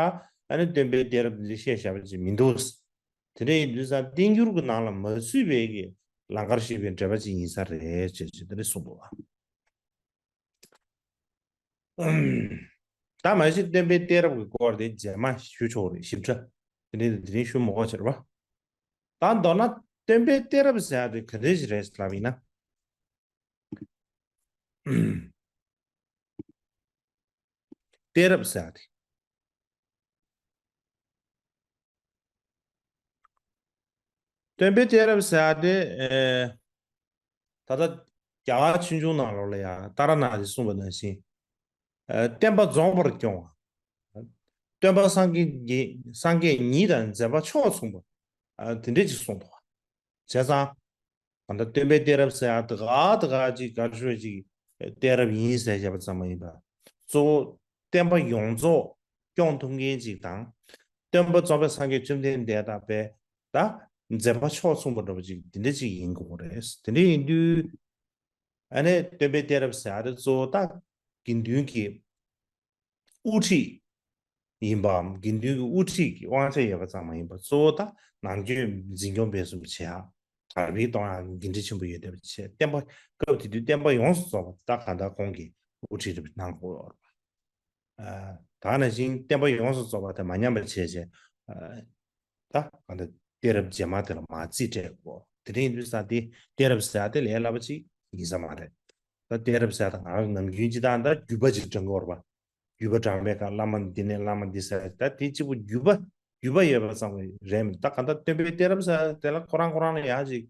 ཨ་ནི་སྟོན་པའི་གཏད་རབས་འདི་བཤད་བཞག་པ་ཅིག་མི་འདུག་དེ་འདྲ་ཡིན་དུས་ཙང་བསྟན་འགྱུར་གྱི་ནང་ལ་མ་ཚུད་པའི་གི་ལང་ཀར་གཤེགས་པའི་འགྲེལ་པ་ཅིག་ཡིན་ས་རེད་ཅེས་ཅེས་དེ་འདྲ་གསུངས་འདུག་ཨ། ད་མ་གཞི་སྟོན་པའི་གཏད་རབས་ཀྱི་སྐོར་དེ་རྗེས་མ་ཞུ་ཆོག་རེད། ཞིབ་ཕྲ་དེ་འདྲའི་དེ་རིང་ཞུ་མི་དགོས་ཕྱིར་བ། ད་མདོར་ན་སྟོན་པའི་གཏད་རབས་ཟེར་ཡ་དེ་ག་འདྲ་ཞིག་རེད་ལབ་ཡིན་ན། གཏད་རབས་ཟེར་ཡ་དེ། སྟོན་པའི་གཏད་རབས་ཟེར་ཡ་དེ་ཨེ། ད་ལྟ་རྒྱ་གར་ཆོས་འབྱུང་ནང་ལོགས་ལ་ཡང་ཏཱ་ར་ནཱ་ཐས་གསུངས་པ་ནང་བཞིན། ཨེ། བསྟན་པ་རྫོགས་པར་སྐྱོང་བ། སྟོན་པ་སངས་རྒྱས་ཉིད་སངས་རྒྱས་ཉིད་དང་མཛད་པ་ཕྱོགས་མཚུངས་པ། ཨ། དེ་འདྲས་ཅིག་གསུངས་འདུག་བྱས་ཙང་། གང་ལྟར་སྟོན་པའི་གཏད་རབས་ཟེར་ཡ་དེ་ག་དེ་ག་ཅིག་ག་ཤོད་ཅིག་གཏད་རབས་ཡིན་ཟེར་བཞག་པ་ཙམ་མ་ཡིན་པར། གཙོ་བོ་བསྟན་པ་ཡོངས་རྫོགས་སྐྱོང་ཐུབ་མཁན་ཅིག་དང་། སྟོན་པ་རྫོགས་པའི་སངས་རྒྱས་བཅོམ་ལྡན་འདས་དང་དཔེ་ད་མཛད་པ་ཕྱོགས་མཚུངས་པ་འདྲ་པོ་ཅིག་འདི་འདྲ་ཅིག་ཡིན་དགོས་རེད། དེ་འདྲ་ཡིན་དུས་ཨ་ནི་སྟོན་པའི་གཏད་རབས་ཟེར་ཡ་དེ་གཙོ་བོ་ད་དགེ་འདུན་གྱི་དབུ་ཁྲིད་ཡིན་པའམ་དགེ་འདུན་གྱི་དབུ་ཁྲིད་ཀྱི་དབང་ཆ་ཡོད་པ་ཙམ་མ་ཡིན་པར་གཙོ་བོ་ད་ནང་ཆོས་འཛིན་སྐྱོང་སྤེལ་གསུམ་བྱེད་ཡག་དར་སྤེལ་གཏོང་ཡག་འགན་འཁྲི་ཆེན་པོ་ཡོད་བསྡད་པ་བྱས། བསྟན་པ་སྐབས་དེ་དུས་བསྟན་པ་ཡོངས་སུ་རྫོགས་པ་ད་གང་ལྟར་ཁོང་གིས་དབུ་ཁྲིད་རེ་གནང་དགོས་ཡོད་རེད་པ། ཨ། ད་ནང་བཞིན་བསྟན་པ་ཡོངས་སུ་རྫོགས་པ་དེ་མ་ཉམས་པ་བྱས་བྱས། ཨ། ད་གང་ལྟར་གཏད་རབས་རྗེས་མ་དེ་ལ་མར་རྩིས་སྤྲད་དགོས། དེ་འདྲ་ཡིན་དུས་ཙང་དེ་གཏད་རབས་ཟེར་ཡ་དེ་ལས་སླ་པོ་ཅིག་ཡིན་ས་མ་རེད། ད་གཏད་རབས་ཟེར་ཡ་ད་ང་རང་ནམ་རྒྱུན་སྤྱིར་བཏང་ད་བརྒྱུད་པ་ཅིག་བགྲང་གི་ཡོད་རེད་པ། བརྒྱུད་པ་བགྲངས་པའི་སྐབས་བླ་མ་འདི་ནས་བླ་མ་འདི་ཟེར་ད་དེ་གཅིག་པུ་བརྒྱུད་པ་བརྒྱུད་པ་ཡོད་པ་ཙམ་རེད་མི་འདུག་ད་གང་ལྟར་སྟོན་པའི་གཏད་རབས་ཟེར་དེ་ལ་ཁོ་རང་ཁོ་རང་ལ་ཡང་ཅིག་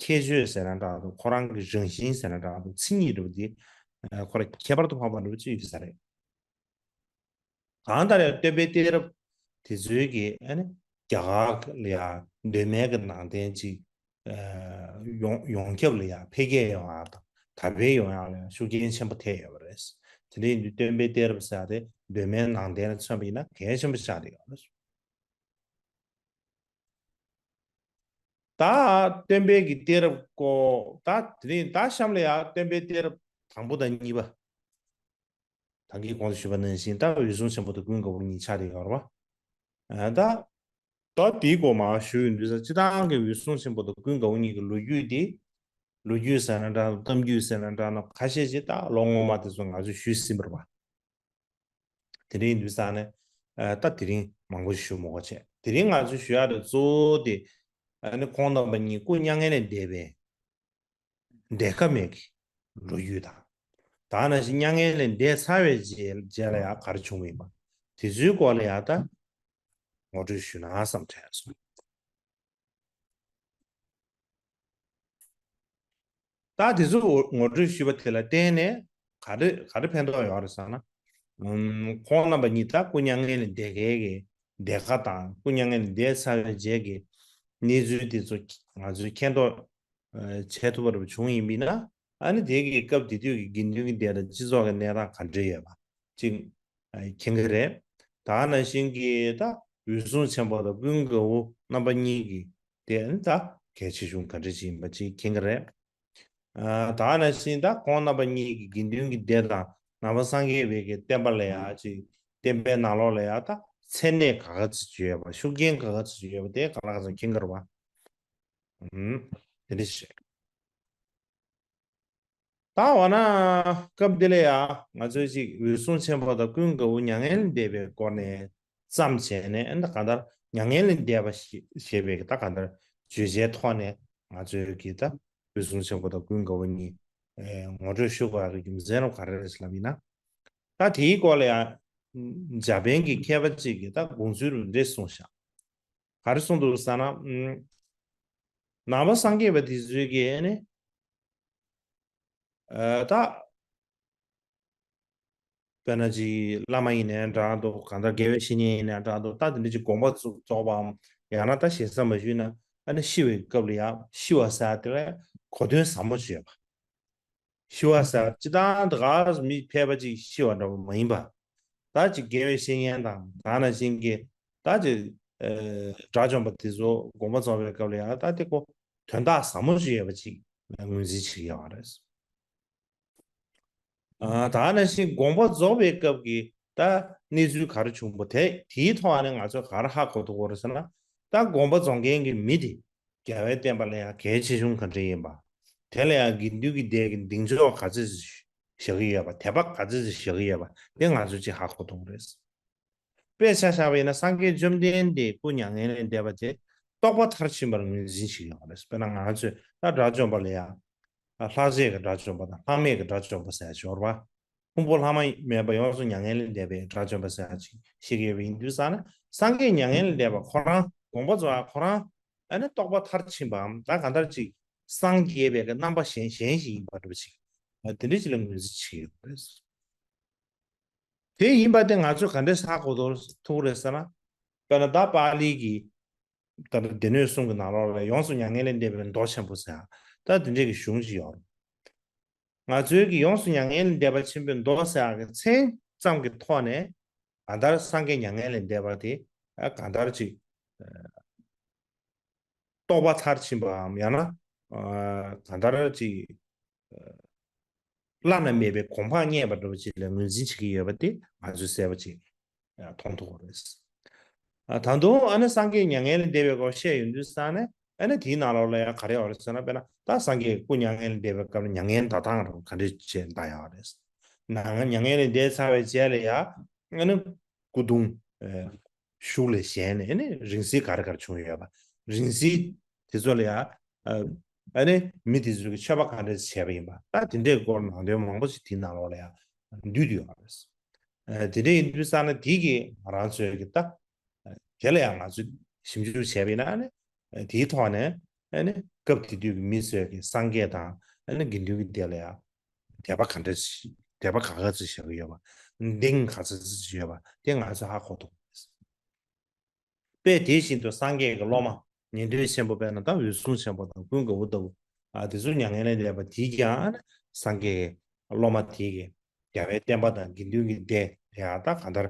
ཁྱད་ཆོས་ཟེར་ན་འདྲ་འདུག་ཁོ་རང་གི་རང་བཞིན་ཟེར་ན་འདྲ་འདུག་མཚན་ཉིད་འདྲ་པོ་དེ་ཁོ་རང་ཁྱད་པར་དུ་འཕགས་པ་འདྲ་པོ་ཅིག་ཡོད་ས་རེད། གང་ལྟར་ཡང་སྟོན་པའི་གཏད་རབས་དེ་ཚོའི་གི་ཨ་ནི་རྒྱ་གར་ལ་ཡང་གདོད་མའི་གི་ནང་བསྟན་ཅིག་ཡོངས་ཡོངས་ཁྱབ་ལ་ཡང་འཕེལ་རྒྱས་ཡོང་ཡག་དང་དར་སྤེལ་ཡོང་ཡག་ལ་ཡང་ཤུགས་རྐྱེན་ཆེན་པོ་ཐེབས་ཡོད་པ་རེད། དེ་འདྲ་ཡིན་དུས་སྟོན་པའི་གཏད་རབས་ཟེར་ཡག་དེ་གདོད་མའི་ནང་བསྟན་ལ་མཚོན་པ་ཡིན་ན་གལ་ཆེན་པོ་ཆགས་བསྡད་ཡོད་རེད། ད་སྟོན་པའི་གི་གཏད་རབས་སྐོར་ད་དེ་རིང་ད་གཤམ་ལ་ཡང་སྟོན་པའི་གཏད་རབས་དང་པོ་དང་གཉིས་པ། ད་གིན་གོང་དུ་ཞུས་པ་ནང་བཞིན་ད་འོད་སྲུང་ཆེན་པོ་དང་ཀུན་དགའ་བོ་གཉིས་ཆགས་བསྡད་ཡོད་རེད་པ། ཨ། ད་ད་དེའི་སྐོར་མར་ཞུ་ཡོང་དུས་ཙང་སྤྱིར་བཏང་གི་འོད་སྲུང་ཆེན་པོ་དང་ཀུན་དགའ་བོ་གཉིས་ཀྱི་ལོ་རྒྱུས་དེ། ལོ་རྒྱུས་ཟེར་ན་འདྲ་གཏམ་རྒྱུད་ཟེར་ན་འདྲ་ན་ཁ་ཤས་ཤིག་ད་ལོ་སྔོན་མ་དེ་ཚོ་ང་ཚོས་ཞུས་ཟིན་པ་རེད་པ། དེ་རིང་དུས་ཙང་ནས་ཨ་ད་དེ་རིང་མང་པོ་ཞུ་མི་དགོས་བྱས། དེ་རིང་ང་ཚོས་ཞུ་ཡག་དེ་གཙོ་བོ་དེ་ཨ་ནི་ཁོང་རྣམ་པ་གཉིས་སྐུ་མྱ་ངན་ལས་འདས་པའི་འདས་ཁ་མེད་ཀྱི་ལོ་རྒྱུས་དང་། ད་ནང་བཞིན་མྱ་ངན་ལས་འདས་ཚར་བའི་རྗེས་རྗེས་ལ་ཡང་ག་རེ་བྱུང་བ་ཡིན་པ་དེ་ཚོའི་སྐོར་ལ་ཡང་ད་ངོ་སྤྲོད་ཞུས་ན་བསམ་དྲན་སོང་། ད་དེ་ཚོ་ངོ་སྤྲོད་ཞུས་པ་དེ་ལ་བརྟེན་ནས་ག་རེ་ག་རེ་ཕན་ཐོགས་ཡོད་རེད་ཟེར་ན། ཨུམ། ཁོང་རྣམ་པ་གཉིས་ད་སྐུ་མྱ་ངན་ལས་འདས་མཁན་གྱི་འདས་ཁ་དང་སྐུ་མྱ་ངན་ལས་འདས་ཚར་བའི་རྗེས་ཀྱི་གནས་ཚུལ་དེ་ཚོ་ང་ཚོས་མཁྱེན་རྟོགས་ཨ་བྱས་ཐུབ་པ་འདྲ་པོ་བྱུང་ཡིན་པས་ན། ཨ་ནི་དེ་གི་སྐབས་དེ་དུས་ཀྱི་དགེ་འདུན་གྱི་སྡེ་དང་སྤྱི་ཚོགས་ཀྱི་གནས་སྟངས་ག་འདྲ་ཡོད་པ་ཅིག་ཨ་མཁྱེན་གྱི་རེད། ད་ནང་བཞིན་གྱི་ད་འོད་སྲུང་ཆེན་པོ་དང་ཀུན་དགའ་བོ་རྣམ་པ་གཉིས་ཀྱི་དེ་ནི་ད་གལ་ཆེ་ཆུང་ག་འདྲ་ཞིག་ཡིན་པ་ཅིག་མཁྱེན་གྱི་རེད། ཨ་ད་ནང་བཞིན་ད་ཁོང་རྣམ་པ་གཉིས་ཀྱི་དགེ་འདུན་གྱི་སྡེ་དང་ནང་པ་སངས་རྒྱས་པའི་གི་བསྟན་པ་ལ་ཡ་ཅིག་བསྟན་པའི་ནང་ལོགས་ལ་ཡ་ད་མཚན་གནས་ག་ག་ཚོད་ཅིག་ཡོད་པ། ཤུགས་རྐྱེན་ག་ག་ཚོད་ཅིག་ཡོད་པ་དེ་ག་ལ་ག་ཚོད་མཁྱེན་གྱི་རེད་པ། ཨུམ། དེ་འདྲ་ཞིག་ད་འོ་ན་སྐབས་འདི་ལ་ཡང་ང་ཚོས་ཅིག་འོད་སྲུང་ཆེན་པོ་དང་ཀུན་དགའ་བོ་མྱ་ངན་ལས་འདས་པའི་སྐོར་ནས་ཙམ་བྱས་ནས། ཨ་ནི་གང་ལྟར་མྱ་ངན་ལས་འདས་པ་ཞེས་པའི་ད་གང་ལྟར་བརྗོད་བྱའི་ཐོག་ནས་ང་ཚོས་ཀྱི་ད་འོད་སྲུང་ཆེན་པོ་དང་ཀུན་དགའ་བོ་གཉིས་ངོ་སྤྲོད་ཞུ་དགོས་ཡག་གི་རྒྱུ་མཚན་རུ་ག་རེ་རེད་ལབ་ཡིན་ན། ད་དེའི་སྐོར་ལ་ཡང་འཇར་པན་གྱི་མཁས་པ་ཅིག་གིས་ད་དགོངས་ཚུལ་རུ་འདྲ་གསུངས་ཤག་ག་རེ་གསུངས་འདུག་ཟེར་ན། ནང་པ་སངས་རྒྱས་པ་དེ་ཚོས་ཀྱིས་ཨ་ནི། ཨ་ད། དཔེར་ན་ཅིག་བླ་མ་ཡིན་ནའི་འདྲ་འདུག་གང་ལྟར་དགེ་བའི་བཤེས་གཉེན་ཡིན་ནའི་འདྲ་འདུག་ད་དེ་འདྲ་ཅིག་དགོངས་པ་རྫོགས་པའམ་ཡང་ན་ད་ཞེ་ས་མ་ཞུས་ན་ ཨ་ནི་ཤི་བའི་སྐབས་ལ་ཡང་ཤི་བ་ཟེར་དེ་ལ་གོ་དོན་ཟབ་མོ་ཞིག་ཡོད་པ། ཤི་བ་ཟེར་སྤྱི་བཏང་དེ་ག་མི་ཕལ་པ་ཅིག་ཤི་བ་འདྲ་བ་མ་ཡིན་པ། ད་ཅིག་དགེ་བའི་བཤེས་གཉེན་དང་ད་ནང་བཞིན་གྱི་ད་ཅིག་ཨ་དགྲ་བཅོམ་པ་དེ་ཚོ་དགོངས་པ་རྫོགས་པའི་སྐབས་ལ་ཡང་ད་དེ་ཀོ་དོན་དག་ཟབ་མོ་ཞིག་ཡོད་པ་ཅིག་ངོས་འཛིན་བྱེད་ཀྱི་ཡོད་རེད། ཨ་ད་ནང་བཞིན་དགོངས་པ་རྫོགས་པའི་སྐབས་ཀྱི་ད་གནས་ཚུལ་ག་རེ་བྱུང་པ་དེ་དེའི་ཐོག་ནས་ང་ཚོས་ག་རེ་ཧ་གོ་ཐུབ་ཀྱི་ཡོད་རེད་ཟེར་ན། ད་དགོངས་པ་རྫོགས་མཁན་གྱི་མི་དེ་རྒྱལ་བའི་བསྟན་པ་ལ་ཡང་གལ་ཆེ་ཆུང་ག་འདྲ་ཡིན་པ། དེ་ལ་ཡང་དགེ་འདུན་གྱི་སྡེ་གི་གདེང་འཇོག་ག་ཚོད་ཞིག་བཞག་གི་ཡོད་པ། དད་པ་ག་ཚོད་ཞིག་བཞག་གི་ཡོད་པ་དེ་ང་ཚོས་ཅིག་ཧ་གོ་ཐུབ་ཀྱི་རེད། དཔེ་ཆ་བཞག་པ་ཡིན་ན་སངས་རྒྱས་བཅོམ་ལྡན་འདས་སྐུ་མྱ་ངན་ལས་འདས་པ་དེ་རྟོགས་པ་མཐར་ཕྱིན་པར་ངོས་འཛིན་བྱེད་ཀྱི་ཡོད་རེད། དཔེར་ན་ང་ཚོས་ད་དགྲ་བཅོམ་པ་ལ་ཡང་ལྷག་བཅས་ཀྱི་དགྲ་བཅོམ་པ་དང་ལྷག་མེད་ཀྱི་དགྲ་བཅོམ་པ་ཟེར་ཡ་ཅིག་ཡོད་རེད་པ། ཕུང་པོ་ལྷག་མ་མེད་པ་ཡོངས་སུ་མྱ་ངན་ལས་འདས་པའི་དགྲ་བཅོམ་པ་ཟེར་ཡ་ཅིག་བཤད་ཀྱི་ཡོད་པ་ཡིན་དུས་ཙང་ནས་སངས་རྒྱས་མྱ་ངན་ལས་འདས་པ་ཁོ་རང་དགོངས་པ་རྫོགས་ཡ་ཁོ་རང་ཨ་ནི་རྟོགས་པ་མཐར་ཕྱིན་པའམ་ད་གང་ལྟར་ཅིག་སངས་རྒྱས་པའི་གི་རྣམ་པ་གཞན་གཞན་ཞིག་ཡིན་པ་འདྲ་པོ་ཅིག་དེ་འདྲ་ཅིག་ལ་ངོས་འཛིན་བྱེད་ཀྱི་ཡོད་རེད། དེ་ཡིན་པ་དེ་ང་ཚོས་ག་འདྲས་ཧ་གོ་ཐུབ་རེད་ཟེར་ན། དཔེར་ན་ད་པཱ་ལི་གི་ད་ལྟ་སྡེ་སྣོད་གསུམ་གྱི་ནང་ལོགས་ལ་ཡོངས་སུ་མྱ་ངན་ལས་འདས་པའི་མདོ་ཆེན་པོ་ཟེར་ཡ་ད་དེ་འདྲས་ཀྱི་གཞུང་ཅིག་ཡོད་རེད། ང་ཚོའི་གི་ཡོངས་སུ་མྱ་ངན་ལས་འདས་པ་ཆེན་པོའི་མདོ་ཟེར་ཡ་གི་མཚན་ཙམ་གྱི་ཐོག་ནས་གང་ལྟར་སངས་རྒྱས་མྱ་ངན་ལས་འདས་པ་དེ་གང་ལྟར་ཅིག་རྟོགས་པ་མཐར་ཕྱིན་པའམ་ཡང་ན་གང་ལྟར་ཅིག་བླ་ན་མེད་པའི་གོ་འཕང་བརྙེས་པ་འདྲ་བོ་ཅིག་ལ་ངོས་འཛིན་བྱེད་ཀྱི་ཡོད་པ་དེ་ང་ཚོས་གསལ་པོ་ཅིག་མཐོང་ཐུབ་ཀྱི་རེད། ད་དུང་ཨ་ནི་སངས་རྒྱས་མྱ་ངན་ལས་འདས་པའི་སྐོར་བཤད་ཡོང་དུས་ཙང་ནས་ཨ་ནི་དེའི་ནང་ལོགས་ལ་ཡང་ག་རེ་ཡོད་རེད་ཟེར་ན། དཔེར་ན་ད་སངས་རྒྱས་སྐུ་མྱ་ངན་ལས་འདས་པའི་སྐབས་ལ་མྱ་ངན་འདའ་སྟངས་རང་ག་འདྲ་བྱས་འདའ་ཡོད་རེད། ན་མྱ་ངན་ལས་འདས་ཚར་བའི་རྗེས་ལ་ཡང་ཨ་ནི་སྐུ་གདུང་ཤུགས་ལས་བཞེངས་ནས་ཨ་ནི་རིང་བསྲེལ་ག་རེ་ག་རེ་བྱུང་ཡོད་པ། རིང་བསྲེལ་དེ་ཚོ་ལ་ཡང་ཨ་ནི་མི་དེ་ཚོས་ཀྱི་མཆོད་པ་ག་འདྲ་བྱས་པ་ཡིན་པ། ད་དེ་འདྲའི་སྐོར་ནང་དོན་མང་པོ་ཞིག་དེའི་ནང་ལོགས་ལ་ཡང་འདུས་ཡོད་རེད། དེ་འདྲ་ཡིན་དུས་ཙང་ན་དེ་གི་ང་རང་ཚོའི་གི་ད་དེ་ལ་ཡང་ང་ཚོས་ཞིབ་འཇུག་བྱས་པ་ཡིན་ན་ཨ་ནི་དེའི་ཐོག་ནས་ཨ་ནི་སྐབས་དེ་དུས་ཀྱི་མི་ཚོས་ཀྱི་སངས་རྒྱས་དང་ཨ་ནི་དགེ་འདུན་གྱི་སྡེ་ལ་ཡང་དད་པ་ག་འདྲ་ཞིག་དད་པ་ག་ག་ཚོད་བྱེད་ཀྱི་ཡོད་པ། གདེང་ག་ཚོད་ཅིག་ཡོད་པ་དེ་ང་ཚོས་ཧ་གོ་ཐུབ། དཔེ་དེ་བཞིན་དུ་སངས་རྒྱས་ཀྱི་སློབ་མ་ཉན་ཐོས་ཆེན་པོ་དཔེར་ན་ད་འོད་སྲུང་ཆེན་པོ་དང་ཀུན་དགའ་བོ་ལྟ་བུ། ཨ་དེ་ཚོ་མྱ་ངན་ལས་འདས་པ་དེས་ཀྱང་སངས་རྒྱས་ཀྱི་སློབ་མ་དེ་གི་རྒྱལ་བའི་བསྟན་པ་དང་དགེ་འདུན་གྱི་སྡེ་ཡང་ད་གང་ལྟར་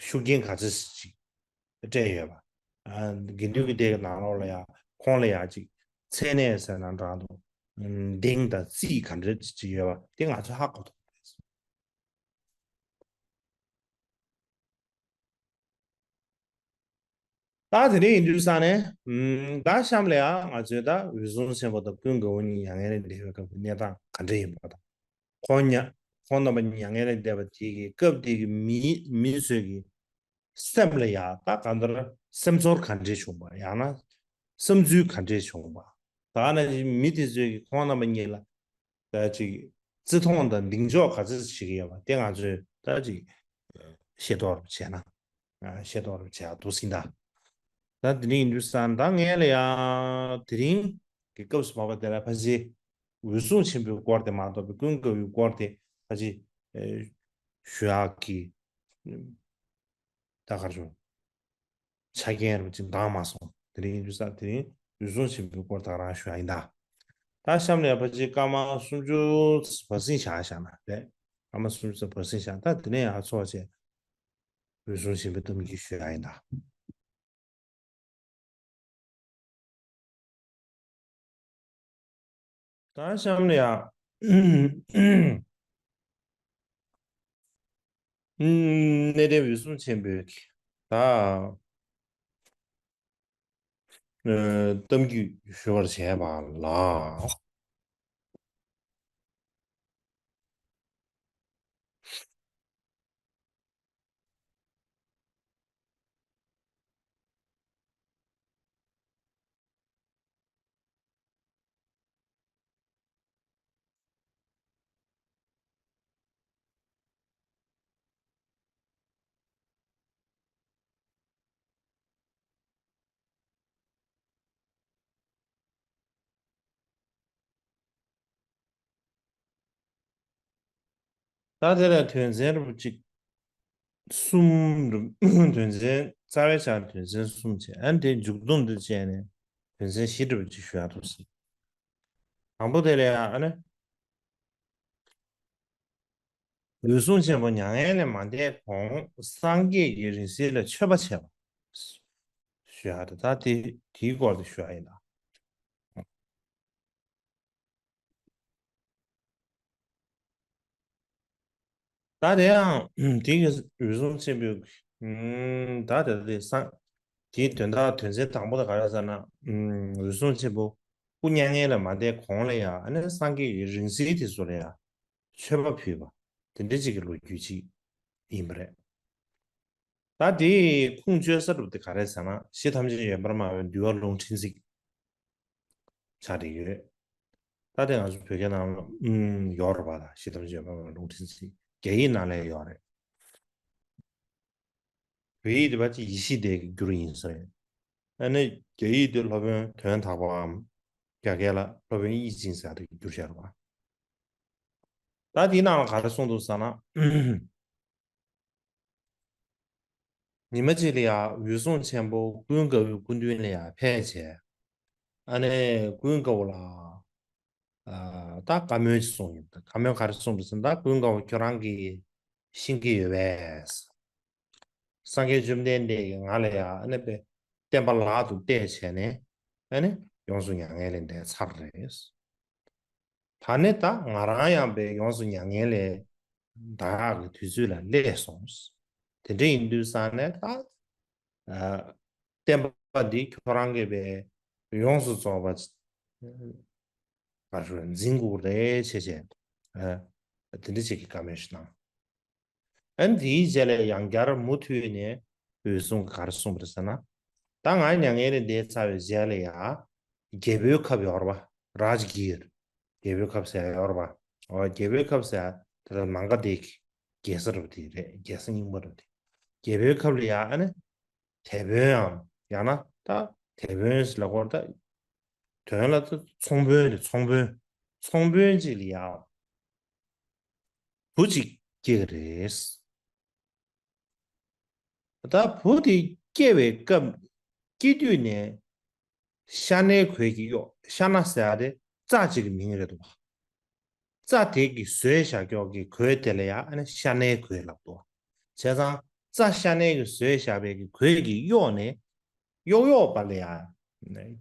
ཤུགས་རྐྱེན་ག་ཚོད་ཅིག་སྤྲད་ཡོད་པ། དགེ་འདུན་གྱི་སྡེ་གི་ནང་ལོགས་ལ་ཡང་ཁོང་ལ་ཡང་ཅིག་མཚན་གནས་ཟེར་ན་འདྲ་འདུག་གདེང་དང་རྩིས་ག་འདྲ་ཅིག་ཡོད་པ་དེ་ང་ཚོས་ཧ་གོ་ཐུབ་པ་རེད། ད་དེ་འདྲ་ཡིན་དུས་ཙང་ནས་ད་གཤམ་ལ་ཡང་ང་ཚོས་ད་འོད་སྲུང་ཆེན་པོ་དང་ཀུན་དགའ་བོ་གཉིས་མྱ་ངན་ལས་འདས་པའི་སྐབས་ཀྱི་གནས་སྟངས་ག་འདྲ་ཡིན་པ་དང་། ཁོང་ཉ་ཁོང་རྣམ་པ་མྱ་ངན་ལས་འདས་པ་དེ་གི་སྐབས་དེ་གི་མི་མི་ཚོས་ཀྱི་སེམས་ལ་ཡང་ད་གང་ལྟར་སེམས་ཚོར་ག་འདྲས་བྱུང་པ། ཡང་ན་བསམ་ཚུལ་ག་འདྲས་བྱུང་པ། ད་ནང་བཞིན་མི་དེ་ཚོས་ཀྱི་ཁོང་རྣམ་པ་གཉིས་ལ་ད་ཅིག་བརྩི་མཐོང་དང་གདེང་འཇོག་ག་ཚོད་བྱེད་ཀྱི་ཡོད་པ་དེ་ང་ཚོས་ད་ཅིག་ཤེས་རྟོགས་རུ་བྱས་ན། ཤེས་རྟོགས་རུ་བྱས་འདུག་ཟིན་ད། ད་དེ་རིང་ཡིན་དུས་ཙང་ད་ངས་ལ་ཡང་དེ་རིང་གི་སྐབས་སུ་བབ་པ་དེ་ལ་ཕལ་ཆེར་འོད་སྲུང་ཆེན་པོའི་སྐོར་དེ་མ་གཏོགས་པའི་ཀུན་དགའ་བོའི་སྐོར་དེ་ཕལ་ཆེར་ཞུ་ཡག་གི་ད་གར་བྱུང་། ཆ་རྐྱེན་རུ་ཅིག་འདང་མ་སོང་། དེ་རིང་ཡིན་དུས་ཙང་དེ་རིང་འོད་སྲུང་ཆེན་པོའི་སྐོར་ད་རང་ཞུ་ཡག་ཡིན་ད། ད་གཤམ་ནས་ཕལ་ཆེར་སྐར་མ་སུམ་ཅུ་བར་ཟིན་བཞག་བཞག་ན་རེད། སྐར་མ་སུམ་ཅུ་བར་ཟིན་བཞག་ད་དེ་ནས་ཡང་ཚོགས་བྱས། འོད་སྲུང་ཆེན་པོའི་གཏམ་རྒྱུད་ཞུ་ཡག་ཡིན་ད། ད་གཤམ་ལ་ཡང་གནས་བརྟན་འོད་སྲུང་ཆེན་པོའི་ད་གཏམ་རྒྱུད་ཞུ་བར་བྱས་པ་ལ། ད་དེ་ལ་དོན་ཚན་རུ་གཅིག་ གསུམ་རུ་དོན་ཚན་རྩ་བའི་ཆ་དོན་ཚན་གསུམ་བྱས། ཨ་ནི་དེ་མཇུག་སྡོམ་དུ་བྱས་ནས་དོན་ཚན་བཞི་འདྲ་པོ་ཅིག་ཞུ་ཡག་འདུག་ཟེར། དང་པོ་དེ་ལ་ཡང་ཨ་ནི། འོད་སྲུང་ཆེན་པོ་མྱ་ངན་ལས་མ་འདས་གོང་སངས་རྒྱས་ཀྱི་རིང་བསྲེལ་ལ་མཆོད་པ་བྱས་པ། ཞུ་ཡག་དེ་ད་དེ་དེའི་སྐོར་དུ་ཞུ་ཡག་ཡིན་ལ། ད་དེ་ཡང་དེ་གི་འོད་སྲུང་ཆེན་པོའི་ད་དེ་དེ་སངས་དེའི་དོན་དག་དོན་ཚན་དང་པོ་དེ་ག་རེ་ཟེར་ན། འོད་སྲུང་ཆེན་པོ་སྐུ་མྱ་ངན་ལས་མ་འདས་གོང་ལ་ཡང་ཨ་ནི་སངས་རྒྱས་ཀྱི་རིང་བསྲེལ་དེ་ཚོ་ལ་ཡང་མཆོད་པ་ཕུལ་བ་དེ་འདྲ་ཅིག་གི་ལོ་རྒྱུས་ཅིག་ཡིན་པ་རེད། ད་དེའི་ཁུངས་བཅོལ་ས་རུ་དེ་ག་རེ་ཟེར་ན། གཞི་ཐམས་ཅད་ཡོད་པར་སྨྲ་བའི་འདུལ་བ་ལུང་ཕྲན་ཚེགས་ཆགས་བསྡད་ཡོད། ད་དེ་ང་ཚོ་བོད་སྐད་ནང་ལ་ཨུམ་ཡོད་རེད་པ། ད་གཞི་ཐམས་ཅད་ཡོད་པར་སྨྲ་བའི་ལུང་ཕྲན་ཚེགས་རྒྱ་ཡིག་ནང་ལ་ཡོད་རེད། བོད་ཡིག་དེ་ཕལ་ཆེར་ཡེ་ཤེས་སྡེ་གི་འགྱུར་ཡིན་ས་རེད། ཨ་ནི་རྒྱ་ཡིག་དེ་སློབ་དཔོན་དོན་དག་པའམ་རྒྱ་སྐད་ལ་སློབ་དཔོན་དབྱིག་འཛིན་ཟེར་དེ་འགྱུར་བཞག་རེད་པ། ད་དེའི་ནང་ལ་ག་རེ་གསུངས་འདུག་ཟེར་ན། ཉི་མ་གཅིག་ལ་ཡང་འོད་སྲུང་ཆེན་པོ་ཀུན་དགའ་བོའི་སྐུ་མདུན་ལ་ཡང་ཕེབས་བྱས། ཨ་ནི་ཀུན་དགའ་བོ་ལ་ཨ་ད་བཀའ་མོལ་ཅིག་གསུངས་ཡོད། བཀའ་མོལ་ག་རེ་གསུངས་པ་ཟེར་ན། ད་ཀུན་དགའ་བོ་ཁྱོད་རང་གིས་ཤེས་ཀྱི་ཡོད་པས། སངས་རྒྱས་བཅོམ་ལྡན་འདས་ཀྱིས་ང་ལ་ཡང་ཨ་ནི་པའི་བསྟན་པ་ལག་ཏུ་གཏད་བྱས་ནས་ཨ་ནི་ཡོངས་སུ་མྱ་ངན་ལས་འདས་ཚར་རེད། ད་ནི་ད་ང་རང་ཡང་པའི་ཡོངས་སུ་མྱ་ངན་ལས་འདའ་ཡག་གི་དུས་ཚོད་ལ་སླེབས་སོང་། དེ་འདྲ་ཡིན་དུས་ཙང་ནས་ད་ཨ་བསྟན་པ་འདི་ཁྱོད་རང་གིས་པའི་ཡོངས་སུ་རྫོགས་པ་ག་རེ་འཛིན་དགོས་རེད་བྱས་བྱས། ཨ་དེ་འདྲ་ཅིག་གི་བཀའ་མོལ་ཞིག་གནང་། ཨ་ནི་དེའི་རྗེས་ལ་ཡང་བསྐྱར་མུ་མཐུད་ནས་འོད་སྲུང་གིས་ག་རེ་གསུངས་པ་རེད་ཟེར་ན། ད་ང་མྱ་ངན་ལས་འདས་ཚར་བའི་རྗེས་ལ་ཡང་རྒྱལ་པོའི་ཁབ་ཡོད་རེད་པ། རཱཇ་གིར། རྒྱལ་པོའི་ཁབ་ཟེར་ཡོད་རེད་པ། འོ་རྒྱལ་པོའི་ཁབ་ཟེར་དེ་ལ་ནམ་མཁའ་ལྡིང་གི་རྒྱལ་ས་རེད་པ། དེ་རེད། རྒྱལ་ས་རྙིང་པ་རེད་པ། དེ་རྒྱལ་པོའི་ཁབ་ལ་ཡང་ཨ་ནི་དེད་དཔོན་ཡང་ཡང་ན་ད་དེད་དཔོན་ཟེར་ལབ་དགོས་རེད། ད་དོན་ལ་ད་ཚོང་དཔོན་རེད། ཚོང་དཔོན། ཚོང་དཔོན་ཅིག་ལ་ཡང་བུ་གཅིག་སྐྱེས་ཀྱི་རེད། ད་བུ་དེ་སྐྱེ་བའི་སྐབས་སྐྱེ་དུས་ནས་ཤ་ནའི་གོས་ཀྱིས་གཡོགས། ཤ་ན་ཟེར་ཡ་དེ་རྩྭ་གཅིག་གི་མིང་རེད་འདུག་པ། རྩྭ་དེ་གིས་བཟོས་བཞག་ཀྱོག་གི་གོས་དེ་ལ་ཡང་ཨ་ནི་ཤ་ནའི་གོས་ལབ་འདུག་པ། བྱས་ཙང་རྩྭ་ཤ་ནའི་གིས་བཟོས་བཞག་པའི་གི་གོས་ཀྱིས་གཡོགས་ནས་གཡོག་གཡོག་པ་ལ་ཡང་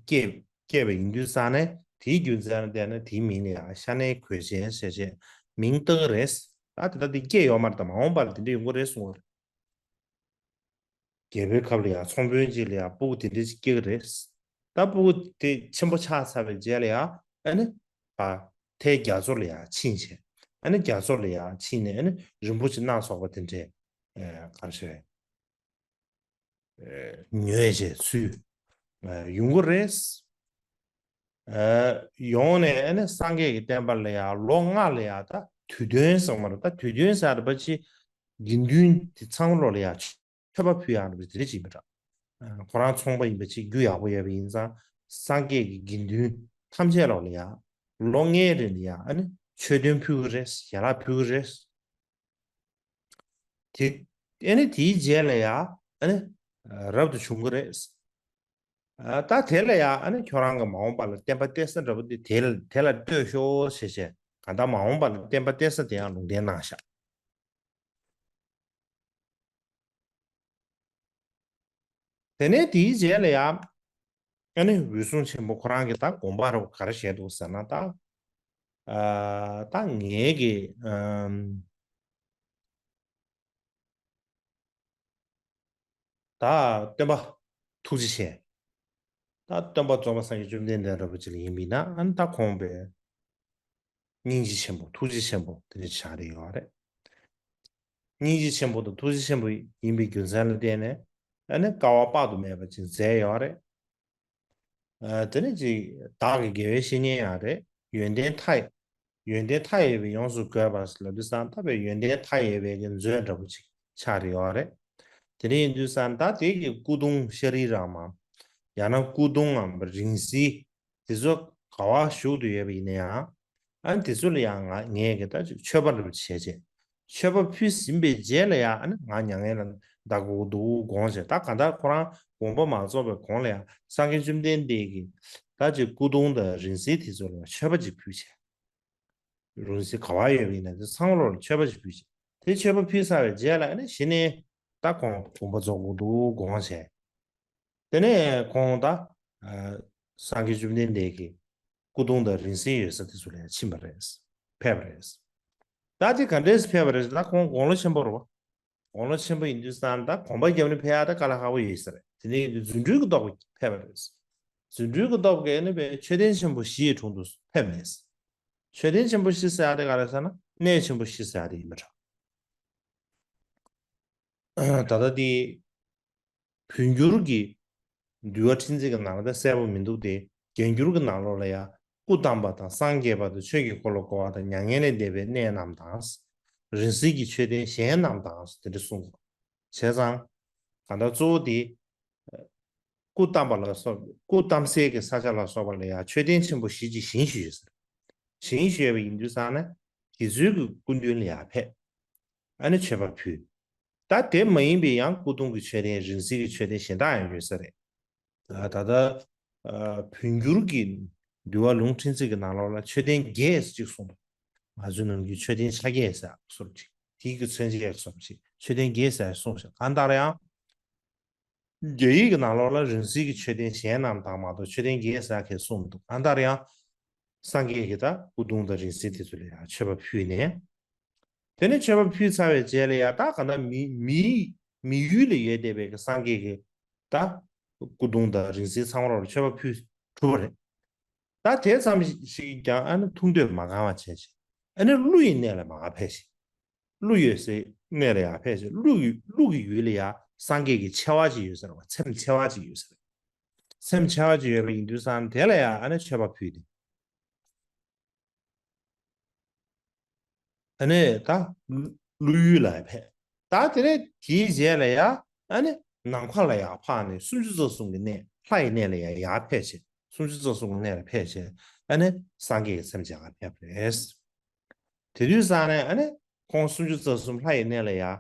སྐྱེས་སྐྱེས་པ་ཡིན་དུས་ཙང་ནས་དེའི་རྒྱུ་མཚན་ལ་བརྟེན་ནས་དེའི་མིང་ལ་ཡང་ཤ་ནའི་གོས་ཅན་ཟེར་བྱས་མིང་བཏགས་རེད། ད་དེ་ལྟ་དེ་སྐྱེས་ཡོད་མ་རེད། ད་མ་འོངས་པ་ལ་དེ་འདྲ་ཡོང་གི་རེད་གསུངས་པ་རེད། རྒྱལ་པོའི་ཁབ་ལ་ཡང་ཚོང་དཔོན་ཅིག་ལ་ཡང་སྤུ་གུ་དེ་འདྲ་ཅིག་སྐྱེ་གི་རེད། ད་སྤུ་གུ་དེ་ཆེན་པོ་ཆགས་ཚར་བའི་རྗེས་ལ་ཡང་ཨ་ནི་ཕ་མཐའི་རྒྱ་མཚོ་ལ་ཡང་ཕྱིན་བྱས། ཨ་ནི་རྒྱ་མཚོ་ལ་ཡང་ཕྱིན་ནས་ཨ་ནི་རིན་པོ་ཆེ་སྣ་ཚོགས་པ་དེ་འདྲས་ཨ་ག་རེ་ཟེར། ཨ་ཉོས་བྱས་ཚུར་ཨ་ཡོང་གི་རེད། ཨ་ཡོང་ནས་ཨ་ནི་སངས་རྒྱས་ཀྱི་བསྟན་པ་ལ་ཡང་ལོ་ལྔ་ལ་ཡང་ད་དུས་སྟོན་ཟེར་བ་རེད། ད་དུས་སྟོན་ཟེར་བ་ཅིག་དགེ་འདུན་དེ་ཚང་མ་ལོ་ལ་ཡང་མཆོད་པ་ཕུལ་ཡག་འདྲ་པོ་དེ་འདྲ་ཅིག་མི་འདྲ། ཨ་ཁོ་རང་ཚོང་པ་ཡིན་པ་ཅིག་རྒྱུ་ཡག་པོ་ཡོད་པ་ཡིན་ཙང་སངས་རྒྱས་ཀྱི་དགེ་འདུན་ཐམས་ཅད་ལོ་ལ་ཡང་ལོ་ལྔའི་རིང་ལ་ཡང་ཨ་ནི་མཆོད་རྟེན་ཕུལ་གི་རེད། ཡན་ལག་ཕུལ་གི་རེད། དེ་ཨ་ནི་དེའི་རྗེས་ལ་ཡང་ཨ་ནི་རབ་ཏུ་བྱུང་གི་རེད། ཨ་ད་དེ་ལ་ཡང་ཨ་ནི་ཁྱོད་རང་གི་མ་འོངས་པ་ལ་བསྟན་པ་གཏད་ས་འདྲ་པོ་དེ་དེ་ལ་དེ་ལ་ལྟོས་ཤོག་ཞེས་བྱས། གང་ལྟར་མ་འོངས་པ་ལ་བསྟན་པ་གཏད་ས་དེ་ཡང་ལུང་བསྟན་གནང་བཞག། དེ་ནས་དེའི་རྗེས་ལ་ཡང་ཨ་ནི་འོད་སྲུང་ཆེན་པོ་ཁོ་རང་གིས་ད་དགོངས་པ་རབ་ག་རེ་བཞེས་འདུག་ཟེར་ན། ད་ཨ་ད་ངེད་ཀྱི་ཨམ་ད་སྟོན་པ་ཐུགས་རྗེ་ཆེ། ད་སྟོན་པ་རྫོགས་པ་སངས་རྒྱས་བཅོམ་ལྡན་འདས་འདྲ་པོ་ཅིག་ལ་ཡིན་པ་ཡིན་ན། ཨ་ནི་ད་ཁོང་པའི་སྙིང་རྗེ་ཆེན་པོ་ཐུགས་རྗེ་ཆེན་པོ་དེ་འདྲ་ཆགས་རེ་ཡོད་རེད། སྙིང་རྗེ་ཆེན་པོ་དང་ཐུགས་རྗེ་ཆེན་པོ་ཡིན་པའི་རྒྱུ་མཚན་ལ་བརྟེན་ནས་ཨ་ནི་དཀའ་བ་དཔག་ཏུ་མེད་པ་ཅིག་མཛད་ཡོད་རེད། ཨ་དེ་ནས་ཅིག་བདག་གི་དགེ་བའི་བཤེས་གཉེན་ཡང་རེད། ཡོན་ཏན་མཐའ་ཡོན་ཏན་མཐའ་ཡས་པའི་ཡོངས་སུ་བཀོད་པ་ལབ་དུས་ཙང་ད་བའི་ཡོན་ཏན་མཐའ་ཡས་པའི་གི་མཛོད་འདྲ་པོ་ཅིག་ཆགས་རེ་ཡོད་རེད། དེ་འདྲ་ཡིན་དུས་ཙང་ད་དེ་གི་སྐུ་གདུང་ཤཱ་རིའི་ར་མ་ཡང་ན་སྐུ་གདུང་ངམ་རིང་བསྲེལ་དེ་ཚོ་ག་བ་བཞུགས་ཏུ་ཡོད་པ་ཡིན་ན་ཡང་། ཨ་ནི་དེ་ཚོ་ལ་ཡང་ང་ངས་གི་ད་ཅིག་མཆོད་པ་འདྲ་པོ་བྱས་བྱས། མཆོད་པ་ཕུལ་ཟིན་པའི་རྗེས་ལ་ཡང་ཨ་ནི་ང་མྱ་ངན་ལ་འདའ་དགོས་འདུག་དགོངས་བྱས། ད་གང་ལྟར་ཁོ་རང་དགོངས་པ་མ་རྫོགས་པའི་གོང་ལ་ཡང་སངས་རྒྱས་བཅོམ་ལྡན་འདས་ཀྱིས་ད་ཅིག་སྐུ་གདུང་དང་རིང་བསྲེལ་དེ་ཚོ་ལ་ཡང་མཆོད་པ་ཅིག་ཕུལ་བྱས། རིང་བསྲེལ་ག་བ་ཡོད་པ་ཡིན་ན་དེ་ཚང་མ་ལ་མཆོད་པ་ཅིག་ཕུལ་བྱས། དེ་མཆོད་པ་ཕུལ་ཚར་བའི་རྗེས་ལ་ཨ་ནི་གཞི་ནས་ད་ཁོང་དགོངས་པ་རྫོགས་དགོས་འདུག་དགོངས་བྱས། དེ་ནས་ཁོང་ད་ཨ་སངས་རྒྱས་བཅོམ་ལྡན་འདས་ཀྱི་སྐུ་གདུང་དང་རིང་བསྲེལ་ཡོད་ས་དེ་ཚོ་ལ་ཕྱིན་པ་རེད། ཕེབས་པ་རེད། ད་དེ་ག་འདྲས་ཕེབས་པ་རེད། ད་ཁོང་དགུང་ལོ་ཆེན་པོ་རེད་བ། དགུང་ལོ་ཆེན་པོ་ཡིན་དུས་ཙང་ད་གོམ་པ་བརྒྱབ་ནས་ཕེབས་ཡག་ད་དཀའ་ལས་ཁག་པོ་ཡོད་ས་རེད། དེ་ནས་རྫུ་འཕྲུལ་གྱི་སྟོབས་ཀྱིས་ཕེབས་པ་རེད། རྫུ་འཕྲུལ་གྱི་སྟོབས་ཀྱིས་ནི་བའི་མཆོད་རྟེན་ཆེན་པོ་བཞི་ཡི་དྲུང་དུ་ཕེབས་ནས། མཆོད་རྟེན་ཆེན་པོ་བཞི་ཟེར་ཡག་དེ་ག་རེ་ཟེར་ན་གནས་ཆེན་པོ་བཞི་ཟེར་ཡག་དེ་ཡིན་པ་འདྲ། ད་ལྟ་དེ་བོད་འགྱུར་གྱི་འདུལ་བ་ཕྲན་ཚེགས་ཀྱི་ནང་ལ་ད་གསལ་པོ་མི་འདུག་སྟེ། རྒྱ་འགྱུར་གྱི་ནང་ལོགས་ལ་ཡང་སྐུ་བལྟམས་པ་དང་སངས་རྒྱས་པ་དང་ཆོས་ཀྱི་འཁོར་ལོ་བསྐོར་བ་དང་མྱ་ངན་ལས་འདས་པའི་གནས་རྣམས་དང་། རིང་བསྲེལ་གྱི་མཆོད་རྟེན་གཞན་རྣམས་དང་དེ་འདྲ་གསུངས་སོ། བྱས་ཙང་གང་ལྟར་གཙོ་བོ་དེ་སྐུ་བལྟམས་པ་ལ་སོགས། སྐུ་བལྟམས་སའི་གི་ས་ཆ་ལ་སོགས་པ་ལ་ཡང་མཆོད་རྟེན་ཆེན་པོ་བཞི་ཅིག་བཞེངས་བཞུགས་ཡོད་ཟེར། བཞེངས་བཞུགས་ཡོད་པ་ཡིན་དུས་ཙང་ནས་དེ་ཚོའི་གི་སྐུ་མདུན་ལ་ཡང་ཕེབས། ཨ་ནི་མཆོད་པ་ཕུལ། ད་དེ་མ་ཡིན་པའི་ཡང་སྐུ་གདུང་གི་མཆོད་རྟེན་རིང་བསྲེལ་གྱི་མཆོད་རྟེན་གཞན་དག་ཡང་ཡོད་ས་རེད། ད་ལྟ་བོད་འགྱུར་གྱི་འདུལ་བ་ལུང་ཕྲན་ཚེགས་ཀྱི་ནང་ལོགས་ལ་མཆོད་རྟེན་བརྒྱད་ཅིག་གསུངས་པ། ང་ཚོའི་ནམ་རྒྱུན་མཆོད་རྟེན་ཆ་བརྒྱད་ཟེར་སོར་ཅིག་དེའི་གི་མཚོན་བྱེད་སོར་ཅིག་མཆོད་རྟེན་བརྒྱད་ཟེར་གསུངས་ཤིང་། གང་ལྟར་ཡང་རྒྱ་ཡིག་གི་ནང་ལོགས་ལ་རིང་བསྲེལ་གྱི་མཆོད་རྟེན་གཞན་རྣམས་དང་མ་གཏོགས་མཆོད་རྟེན་བརྒྱད་ཟེར་གང་གསུངས་མི་འདུག་གང་ལྟར་ཡང་སངས་རྒྱས་ཀྱི་ད་སྐུ་གདུང་དང་རིང་བསྲེལ་དེ་ཚོ་ལ་ཡང་མཆོད་པ་ཕུལ་ནས། དེ་ནས་མཆོད་པ་ཕུལ་ཚར་བའི་རྗེས་ལ་ཡང་ད་གང་ལྟར་མི་མི་མི་ཡུལ་ལ་ཡོད་བསྡད་པའི་གི་སངས་རྒྱས་ཀྱི་ད་སྐུ་གདུང་དང་རིང་བསྲེལ་ཚང་མ་ལ་མཆོད་པ་ཕུལ་གྲུབ་པ་རེད། ད་དེ་ཙམ་ཞིག་ཀྱང་ཨ་ནི་ཐུགས་འདོད་མ་ཁེངས་པ་བྱས་ཤིང་། ཨ་ནི་ཀླུ་ཡི་གནས་ལ་མར་ཕེབས་ཤིང་། ཀླུ་ཡོད་སའི་གནས་ལ་ཡར་ཕེབས་ཤིང་། ཀླུ་ཡི་ཀླུ་གི་ཡུལ་ལ་ཡང་སངས་རྒྱས་ཀྱི་ཆེ་བ་ཅིག་ཡོད་ཟེར་བ། ཚེམས་ཆེ་བ་ཅིག་ཡོད་ཟེར། ཚེམས་ཆེ་བ་ཅིག་ཡོད་པ་ཡིན་དུས་ཙང་དེ་ལ་ཡང་ཨ་ནི་མཆོད་པ་ཕུལ་ཏེ། ཨ་ནི་ད་ཀླུ་ཡུལ་ལ་ཕེབས། ད་དེ་ནས་དེའི་རྗེས་ལ་ཡང་ཨ་ནི་ནམ་མཁའ་ལ་ཡང་འཕགས་ནས་སུམ་ཅུ་རྩ་གསུམ་གྱི་གནས་ལྷ་ཡི་གནས་ལ་ཡང་ཡར་ཕེབས་ཤིང་། སུམ་ཅུ་རྩ་གསུམ་གྱི་གནས་ལ་ཕེབས་ཤིང་། ཨ་ནི་སངས་རྒྱས་ཀྱི་ཚེམས་ཅན་ལ་ཕེབས་པ་རེད། དེ་དུས་ཙང་ནས་ཨ་ནི་ཁོང་སུམ་ཅུ་རྩ་གསུམ་ལྷ་ཡི་གནས་ལ་ཡང་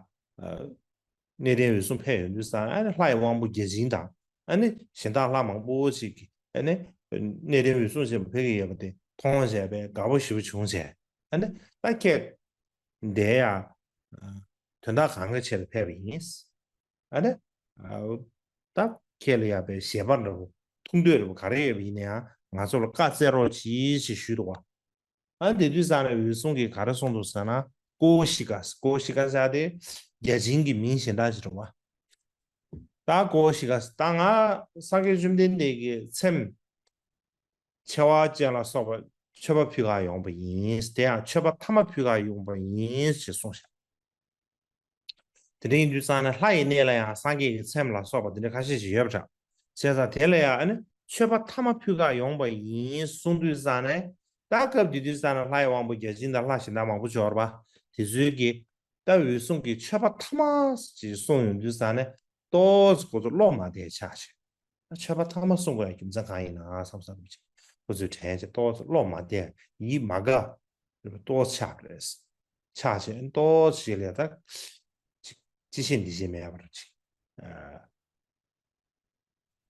གནས་བརྟན་འོད་སྲུང་ཕེབས་ཡོང་དུས་ཙང་ཨ་ནི་ལྷ་ཡི་དབང་པོ་བརྒྱ་བྱིན་དང་ཨ་ནི་གཞན་དག་ལྷ་མང་པོ་ཞིག་གིས་ཨ་ནི་གནས་བརྟན་འོད་སྲུང་ཆེན་པོ་ཕེབས་ཀྱི་ཡོད་པ་དེ་མཐོང་བྱས་པས་དགའ་པོ་ཞེ་པོ་བྱུང་བྱས། ཨ་ནི་ད་ཁྱེད་འདིར་ཡང་དོན་དག་གང་གི་ཆེད་དུ་ཕེབས་པ་ཡིན། ཨ་ནི་ད་ཁྱེད་ལ་ཡང་པའི་ཞལ་པར་འདྲ་པོ་ཐུགས་འདོད་འདྲ་པོ་ག་རེ་ཡོད་པ་ཡིན་ན་ཡང་ང་ཚོ་ལ་བཀའ་སྩལ་རོགས་གྱིས་ཞེས་ཞུས་འདུག་བ། ཨ་དེ་དུས་ཙང་ནས་འོད་སྲུང་གིས་ག་རེ་གསུངས་འདུག་ཟེར་ན། ཀོའུ་ཤི་ཀ། ཀོའུ་ཤི་ཀ་ཟེར་དེ་བརྒྱ་བྱིན་གྱི་མིང་གཞན་དག་ཅིག་རེད་བ། ད་ཀོའུ་ཤི་ཀ་ད་ང་སངས་རྒྱས་བཅོམ་ལྡན་འདས་ཀྱི་ཚེམས་ཆེ་བ་ཅན་ལ་སོགས་པ་མཆོད་པ་ཕུལ་གར་ཡོང་པ་ཡིན། དེ་ཡང་མཆོད་པ་ཐ་མ་ཕུལ་གར་ཡོང་པ་ཡིན་ཞེས་གསུངས་ཤག་དེ་འདྲ་ཡིན་དུས་ཙང་ནས་ལྷ་ཡི་གནས་ལ་ཡང་སངས་རྒྱས་ཀྱི་ཚེམས་ལ་སོགས་པ་དེ་འདྲ་ཁ་ཤས་ཤིག་ཡོད་པ་འདྲ། བྱས་ཙང་དེ་ལ་ཡང་ཨ་ནི་མཆོད་པ་ཐ་མ་ཕུལ་གར་ཡོང་པ་ཡིན་གསུངས་དུས་ཙང་ནས། ད་སྐབས་དེ་དུས་ཙང་ནས་ལྷ་ཡི་དབང་པོ་བརྒྱ་བྱིན་དང་ལྷ་གཞན་དག་མང་པོ་འབྱོར་བ་དེ་ཚོའི་གི་ད་འོད་སྲུང་གིས་མཆོད་པ་ཐ་མ་ཅིག་གསུངས་ཡོང་དུས་ཙང་ནས་ཏོག་ཙམ་ཁོ་ཚོ་བློ་མ་བདེ་ཆགས་བྱས། ད་མཆོད་པ་ཐ་མ་གསུང་དགོས་ཡ་རྒྱུ་མཚན་གང་ཡིན་ན་བསམ་བསམ་བྱས། ཁོ་ཚོས་དྲན་བྱས་ཏོག་ཙམ་བློ་མ་བདེ། ཡིད་མ་དགའ། ཏོག་ཙམ་ཆགས་པ་རེད། ཆགས་བྱས་ཏོག་ཙམ་ཞིག་ལས་ད་ཅི་ཅི་བྱེད་འདི་བྱེད་མེད་པར་ཅིག་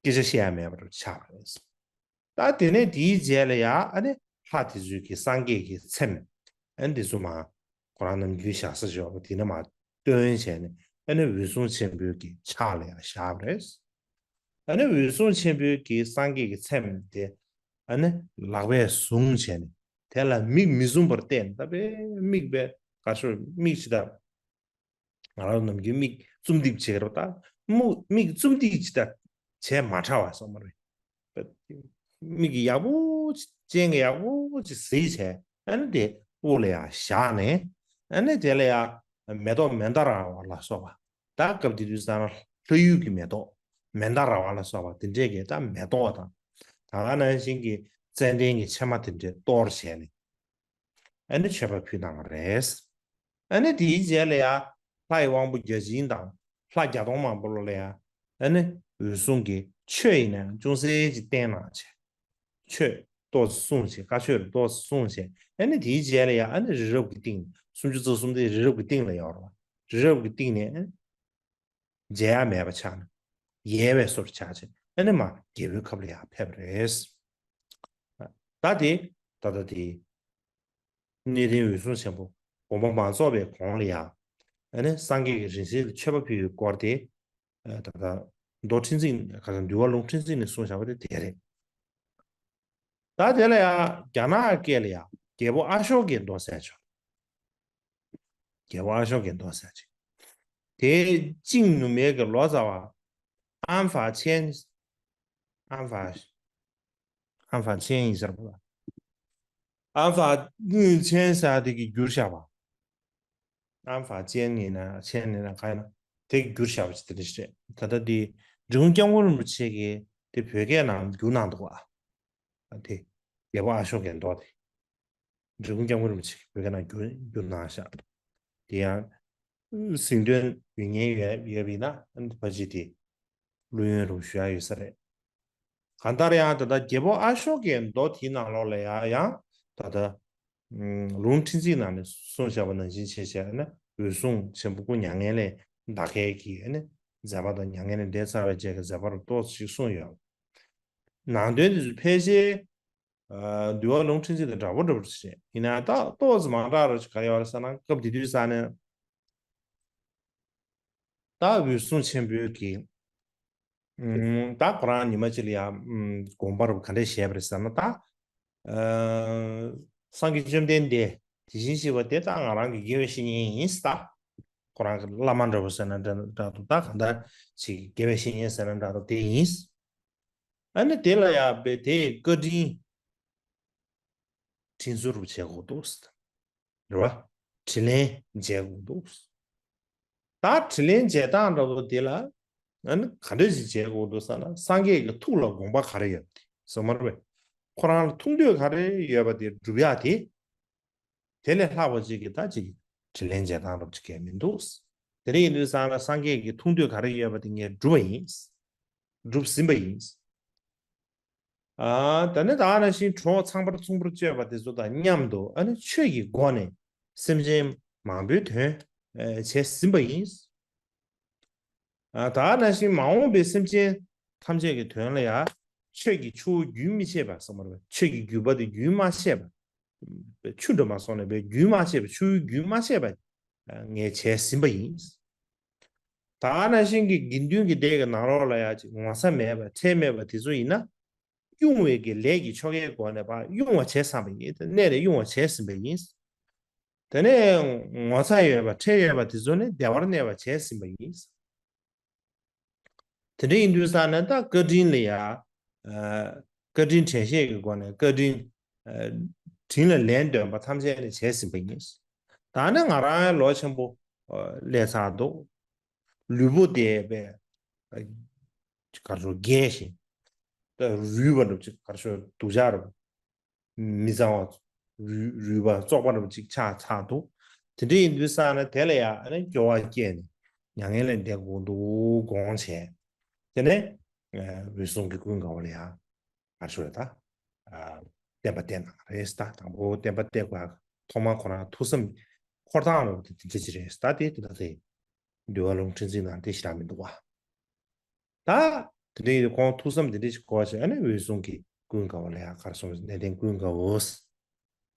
སྐད་ཆ་བཤད་ཡ་མེད་པར་ཆགས་པ་རེད། ད་དེ་ནས་དེའི་རྗེས་ལ་ཡང་ཨ་ནི་ལྷ་དེ་ཚོས་ཀྱི་སངས་རྒྱས་ཀྱི་ཚེམས་ཨ་ནི་དེ་ཚོ་མ་ཁོ་རང་ནམ་རྒྱུན་བཞག་ས་ཞིག་ཡོད་པ་དེ་ནས་མར་བཏོན་བྱས་ནས་ཨ་ནི་འོད་སྲུང་ཆེན་པོའི་གི་ཕྱག་ལ་ཡང་བཞག་པ་རེད། ཨ་ནི་འོད་སྲུང་ཆེན་པོའི་གི་སངས་རྒྱས་ཀྱི་ཚེམས་དེ་ཨ་ནི་ལག་པས་བཟུང་བྱས་ནས་དེ་ལ་མིག་མི་བཟུང་བར་བལྟས་ནས། ད་དཔེ་མིག་དཔེ་ག་ཚོད་མིག་ཅིག་ད། ང་རང་ནམ་རྒྱུན་མིག་བཙུམ་ཏིག་བྱེད་ཀྱི་རེད་པ། ད་མིག་བཙུམ་ཏིག་ཅིག་ད་བྱས་མ་ཁྲ་བ་སོང་མ་རེད། མིག་གིས་ཡག་པོ་ཅིག་སྤྱན་གྱིས་ཡག་པོ་ཅིག་གཟིགས་བྱས། ཨ་ནི་དེ་དབུ་ལ་ཡར་བཞག་ནས། ཨ་ནི་དེ་ལ་ཡར་མེ་ཏོག་མན་དཱ་ར་བ་ལ་སོགས་པ། ད་སྐབས་དེ་དུས་ཙང་ལྷ་ཡུལ་གྱི་མེ་ཏོག་མན་དཱ་ར་བ་ལ་སོགས་པ་དེ་འདྲས་ཀྱི་ད་མེ་ཏོག་དང་། ད་ག་ནང་བཞིན་གྱི་ཙན་དན་གྱི་ཕྱེ་མ་དེ་འདྲས་གཏོར་བྱས་ནས། ཨ་ནི་མཆོད་པ་ཕུལ་གནང་བ་རེད། ཨ་ནི་དེའི་རྗེས་ལ་ཡང་ལྷ་ཡི་དབང་པོ་བརྒྱ་བྱིན་དང་ལྷ་བརྒྱ་སྟོང་མང་པོ་ལ་ཡང་ཨ་ནི་འོད་སྲུང་གིས་ཆོས་ཡིན་ན་ཡང་ཅུང་ཟད་ཅིག་བསྟན་གནང་བྱས། ཆོས་ ཏོག་ཙམ་གསུངས་བྱས། བཀའ་ཆོས་རུ་ཏོག་ཙམ་གསུངས་བྱས། ཨ་ནི་དེའི་རྗེས་ལ་ཡང་ཨ་ནི་རི་རབ་ཀྱི་སྟེང་། སུམ་ཅུ་རྩ་གསུམ་དེ་རི་རབ་ཀྱི་སྟེང་ལ་ཡོད་རེད་བ། རི་རབ་ཀྱི་སྟེང་ནས་ཨ་ནི་མཇལ་ཡ་མེད་པ་ཆགས་ནས། ཡལ་བའི་བཟོ་འདྲ་ཆགས་བྱས། ཨ་ནི་མར་རྒྱལ་པོའི་ཁབ་ལ་ཡར་ཕེབས་པ་རེད། ད་དེ་ད་ལྟ་དེ་གནས་བརྟན་འོད་སྲུང་ཆེན་པོ་དགོངས་པ་མ་རྫོགས་པའི་གོང་ལ་ཡང་། ཨ་ནི་སངས་རྒྱས་ཀྱི་རིང་བསྲེལ་ལ་མཆོད་པ་ཕུལ་བའི་སྐོར་དེ། ཨ། ད་ལྟ་མདོ་ཁྲི་འཛིན་ག་ས། འདུལ་བ་ལུང་ཁྲི་འཛིན་ནས་གསུངས་བཞག་པ་དེ་དེ་རེད། ད་དེ་ལ་ཡང་རྒྱ་ནག་སྐད་ལ་ཡང་རྒྱལ་པོ་ཨ་ཤོ་ཀའི་མདོ་ཟེར་ཆོག་རྒྱལ་པོ་ཨ་ཤོ་ཀའི་མདོ་ཟེར་ཅིག་དེ་ཅིང་ནུ་མེ་གི་ལོ་ཙཱ་བ་ཨན་ཧྥ་ཆན། ཨན་ཧྥ། ཨན་ཧྥ་ཆན་ཡིན་ཟེར་བ། ཨན་ཧྥ་ཆན་ཟེར་དེ་གིས་བསྒྱུར་བཞག་པ། ཨན་ཧྥ་ཅན་ཡིན་ན་ཆན་ཡིན་ན་ག་ཡིན་ན། དེ་གིས་བསྒྱུར་བཞག་པ་ཅིག་དེ་འདྲ་ཞིག་རེད། ད་ལྟ་དེ་འབྲི་གུང་སྐྱབས་མགོན་རིན་པོ་ཆེ་གིས་དེ་བོད་སྐད་ནང་བསྒྱུར་གནང་འདུག་བ། དེ་རྒྱལ་པོ་ཨ་ཤོ་ཀའི་མདོ་དེ། འབྲི་གུང་སྐྱབས་མགོན་རིན་པོ་ཆེ་གིས་བོད་སྐད་ནང་བསྒྱུར་བསྒྱུར་གནང་བཞག་དེ་ཡང་གཟིགས་འདོད་ཡོད་མཁན་ཡོད་ཡོད་པ་ཡིན་ན། ཨ་ནི་ཕལ་ཆེར་དེ་བླུ་ཡོན་རུ་ཞུ་ཡ་ཡོད་ས་རེད། གང་ལྟར་ཡང་ད་ལྟ་རྒྱལ་པོ་ཨ་ཤོ་ཀའི་མདོ་དེའི་ནང་ལོགས་ལ་ཡང་ཡང་ད་ལྟ་ཨམ། ལུང་ཁྲི་འཛིན་ནང་ནས་གསུངས་བཞག་པ་ནང་བཞིན་བྱས་བྱས་ན། འོད་སྲུང་ཆེན་པོ་སྐུ་མྱ་ངན་ལས་འདའ་མཁན་གྱི་ཨ་ནི་མཛད་པ་དང་། མྱ་ངན་ལས་འདས་ཚར་བའི་རྗེས་ཀྱི་མཛད་པ་རུ་ཏོག་ཙམ་ཞིག་གསུངས་ཡོད། ནང་དོན་དེ་ཚོ་ཕལ་ཆེར། ཨ། འདུལ་བ་ལུང་ཁྲི་འཛིན་དང་འདྲ་པོ་འདྲ་པོ་ཞིག་རེད། ཡིན་ན་ད་ཏོག་ཙམ་མ་འདྲ་བ་ཞིག་ག་རེ་ཡོད་རེད་ཟེར་ན། སྐབས་དེ་དུས་ས་ནས་ད་འོད་སྲུང་ཆེན་པོའི་གི། ཨུམ། ད་ཁོ་རང་ཉི་མ་གཅིག་ལ་ཡ། ཨུམ། དགོངས་པ་རུ་ག་འདྲས་བཞེས་པ་རེད་ཟེར་ན། ད། ཨ། སངས་རྒྱས་བཅོམ་ལྡན་འདས་དེ་བཞིན་གཤེགས་པ་དེ་ད་ང་རང་གི་དགེ་བའི་བཤེས་གཉེན་ཡིན་ཟེར། ད་ཁོ་རང་གི་བླ་མ་འདྲ་པོ་ཟེར་ན་འདྲ་འདྲ་འདུག་ད་གང་ལྟར་ཅིག་དགེ་བའི་བཤེས་གཉེན་ཟེར་ན་འདྲ་འདུག་དེ་ཡིན། ཨ་ནི་དེ་ལ་ཡ་བས་དེའི་བཀའ་དྲིན་དྲིན་གཟོ་རུ་བྱེད་དགོས་འདུག་རེད་བ། དྲིན་ལན་འཇལ་དགོས་འདུག་ད་དྲིན་ལན་འཇལ་སྟངས་འདྲ་པོ་དེ་ལ། ཨ་ནི་ག་འདྲ་ཞིག་འཇལ་དགོས་འདུག་ཟེར་ན། སངས་རྒྱས་ཀྱི་ཐུགས་ལ་དགོངས་པ་ག་རེ་ཡོད་པ་དེ་གཟོ་མ་རེད་པས། ཁོ་རང་ལ་ཐུགས་འདོད་ག་རེ་ཡོད་པ་དེ་སྒྲུབ་ཡག་དེ། དེ་ལས་ལྷག་པ་ཅིག་གི་ད་ཅིག་དྲིན་ལན་འཇལ་སྟངས་འདྲ་པོ་ཅིག་གལ་མི་འདུག་དེ་འདྲ་ཡིན་དུས་ཙང་ལ་སངས་རྒྱས་ཀྱི་ཐུགས་འདོད་ག་རེ་ཡོད་པ་དེ་ངས་བསྒྲུབས་པ་ཡིན། བསྒྲུབས་ཟིན་པ་ཡིན། ཨ། ད་ནི་ད་ག་ནང་བཞིན་གྲོགས་ཚངས་པར་ཚོམ་བུར་སྤྱོད་པ་དེ་ཚོ་དང་མཉམ་དུ། ཨ་ནི་ཆོས་ཀྱི་སྒོ་ནས་སེམས་ཅན་མང་པོའི་དོན། ཨ། བྱས་ཟིན་པ་ཡིན། ཨ། ད་ག་ནང་བཞིན་མ་འོངས་པའི་སེམས་ཅན་ཐམས་ཅད་ཀྱི་དོན་ལ་ཡང་ཆོས་ཀྱི་ཆུ་བོ་རྒྱུན་མི་ཆད་པ་ཟེར་མ་རེད་པས། ཆོས་ཀྱི་རྒྱུད་པ་དེ་རྒྱུན་མ་ཆད་པ། ཆུ་འགྲོ་མ་སོང་ནས་པའི་རྒྱུན་མ་ཆད་པ། ཆུ་བོའི་རྒྱུན་མ་ཆད་པ་ངས་བྱས་ཟིན་པ་ཡིན། ད་ག་ནང་བཞིན་གྱི་དགེ་འདུན་གྱི་སྡེ་གི་ནང་ལོགས་ལ་ཡང་ཅིག་ངོ་ཚ་མེད་པ། ཁྲེལ་མེད་པ་དེ་ཚོ་ཡིན་ན། དབྱུང་བའི་གི་ལས་ཀྱི་ཆོ་གའི་སྒོ་ནས་ཕར་དབྱུང་བ་བྱས་ཚར་བ་ཡིན། གནས་ནས་དབྱུང་བ་བྱས་ཟིན་པ་ཡིན། དེ་ནས་ངོ་ཚ་ཡོད་པ། ཁྲེལ་ཡོད་པ་དེ་ཚོ་ནི་བདེ་བར་གནས་པ་བྱས་ཟིན་པ་ཡིན། དེ་འདྲ་ཡིན་དུས་ཙང་ནས་ད་བཀའ་དྲིན་ལ་ཡ། ཨ། བཀའ་དྲིན་དྲན་ཤེས་ཀྱི་སྒོ་ནས་བཀའ་དྲིན། ཨ། དྲིན་ལ་ལན་འདོན་པ་ཐམས་ཅད་ནི་བྱས་ཟིན་པ་ཡིན། ད་ནི་ང་རང་ལོ་ཆེན་པོ། ཨ། སླེབས་ཚར་འདུག་ལུས་པོ་དེ་བས། ཨ། ག་རེ་ཞུ། རྒས་ཤིང་། ད་རུལ་བ་འདྲ་ཅིག་ག་རེ་ཞུ། སྡུག་ཅག་རུ། མི་གཙང་བ། རུལ་རུལ་བ་བཙོག་པ་འདྲ་པོ་ཅིག་ཆགས་ཚར་འདུག་དེ་འདྲ་ཡིན་དུས་ཙང་ནས་དེ་ལ་ཡང་ཨ་ནི་སྐྱོ་བ་སྐྱེས་ནས་མྱ་ངན་ལས་འདས་དགོས་འདུག་དགོངས་བྱས། དེ་ནས་འོད་སྲུང་གིས་ཀུན་དགའ་བོ་ལ་ཡང་ག་རེ་ཞུ་རེད། ད་བསྟན་པ་གཏད་གནང་རེད། ད་དང་པོ་བསྟན་པ་གཏད་དགོས་ཐོག་མར་ཁོ་རང་ཐུགས་བསམ་འཁོར་སྟངས་ལ་དེ་འདྲ་ཅིག་རེད། ད་དེ་དེ་ད་དེ་འདུལ་བ་ལུང་ཁྲིད་འཛིན་ནང་དེ་ཞེ་དྲག་མི་འདུག་བ། ད་དེ་འདྲ་ཡིན་དུས་ཁོང་ཐུགས་བསམ་དེ་འདྲ་ཞིག་འཁོར་བྱས། ཨ་ནི་འོད་སྲུང་གིས་ཀུན་དགའ་བོ་ལ་ཡང་ག་རེ་གསུངས། གནས་བརྟན་ཀུན་དགའ་བོ།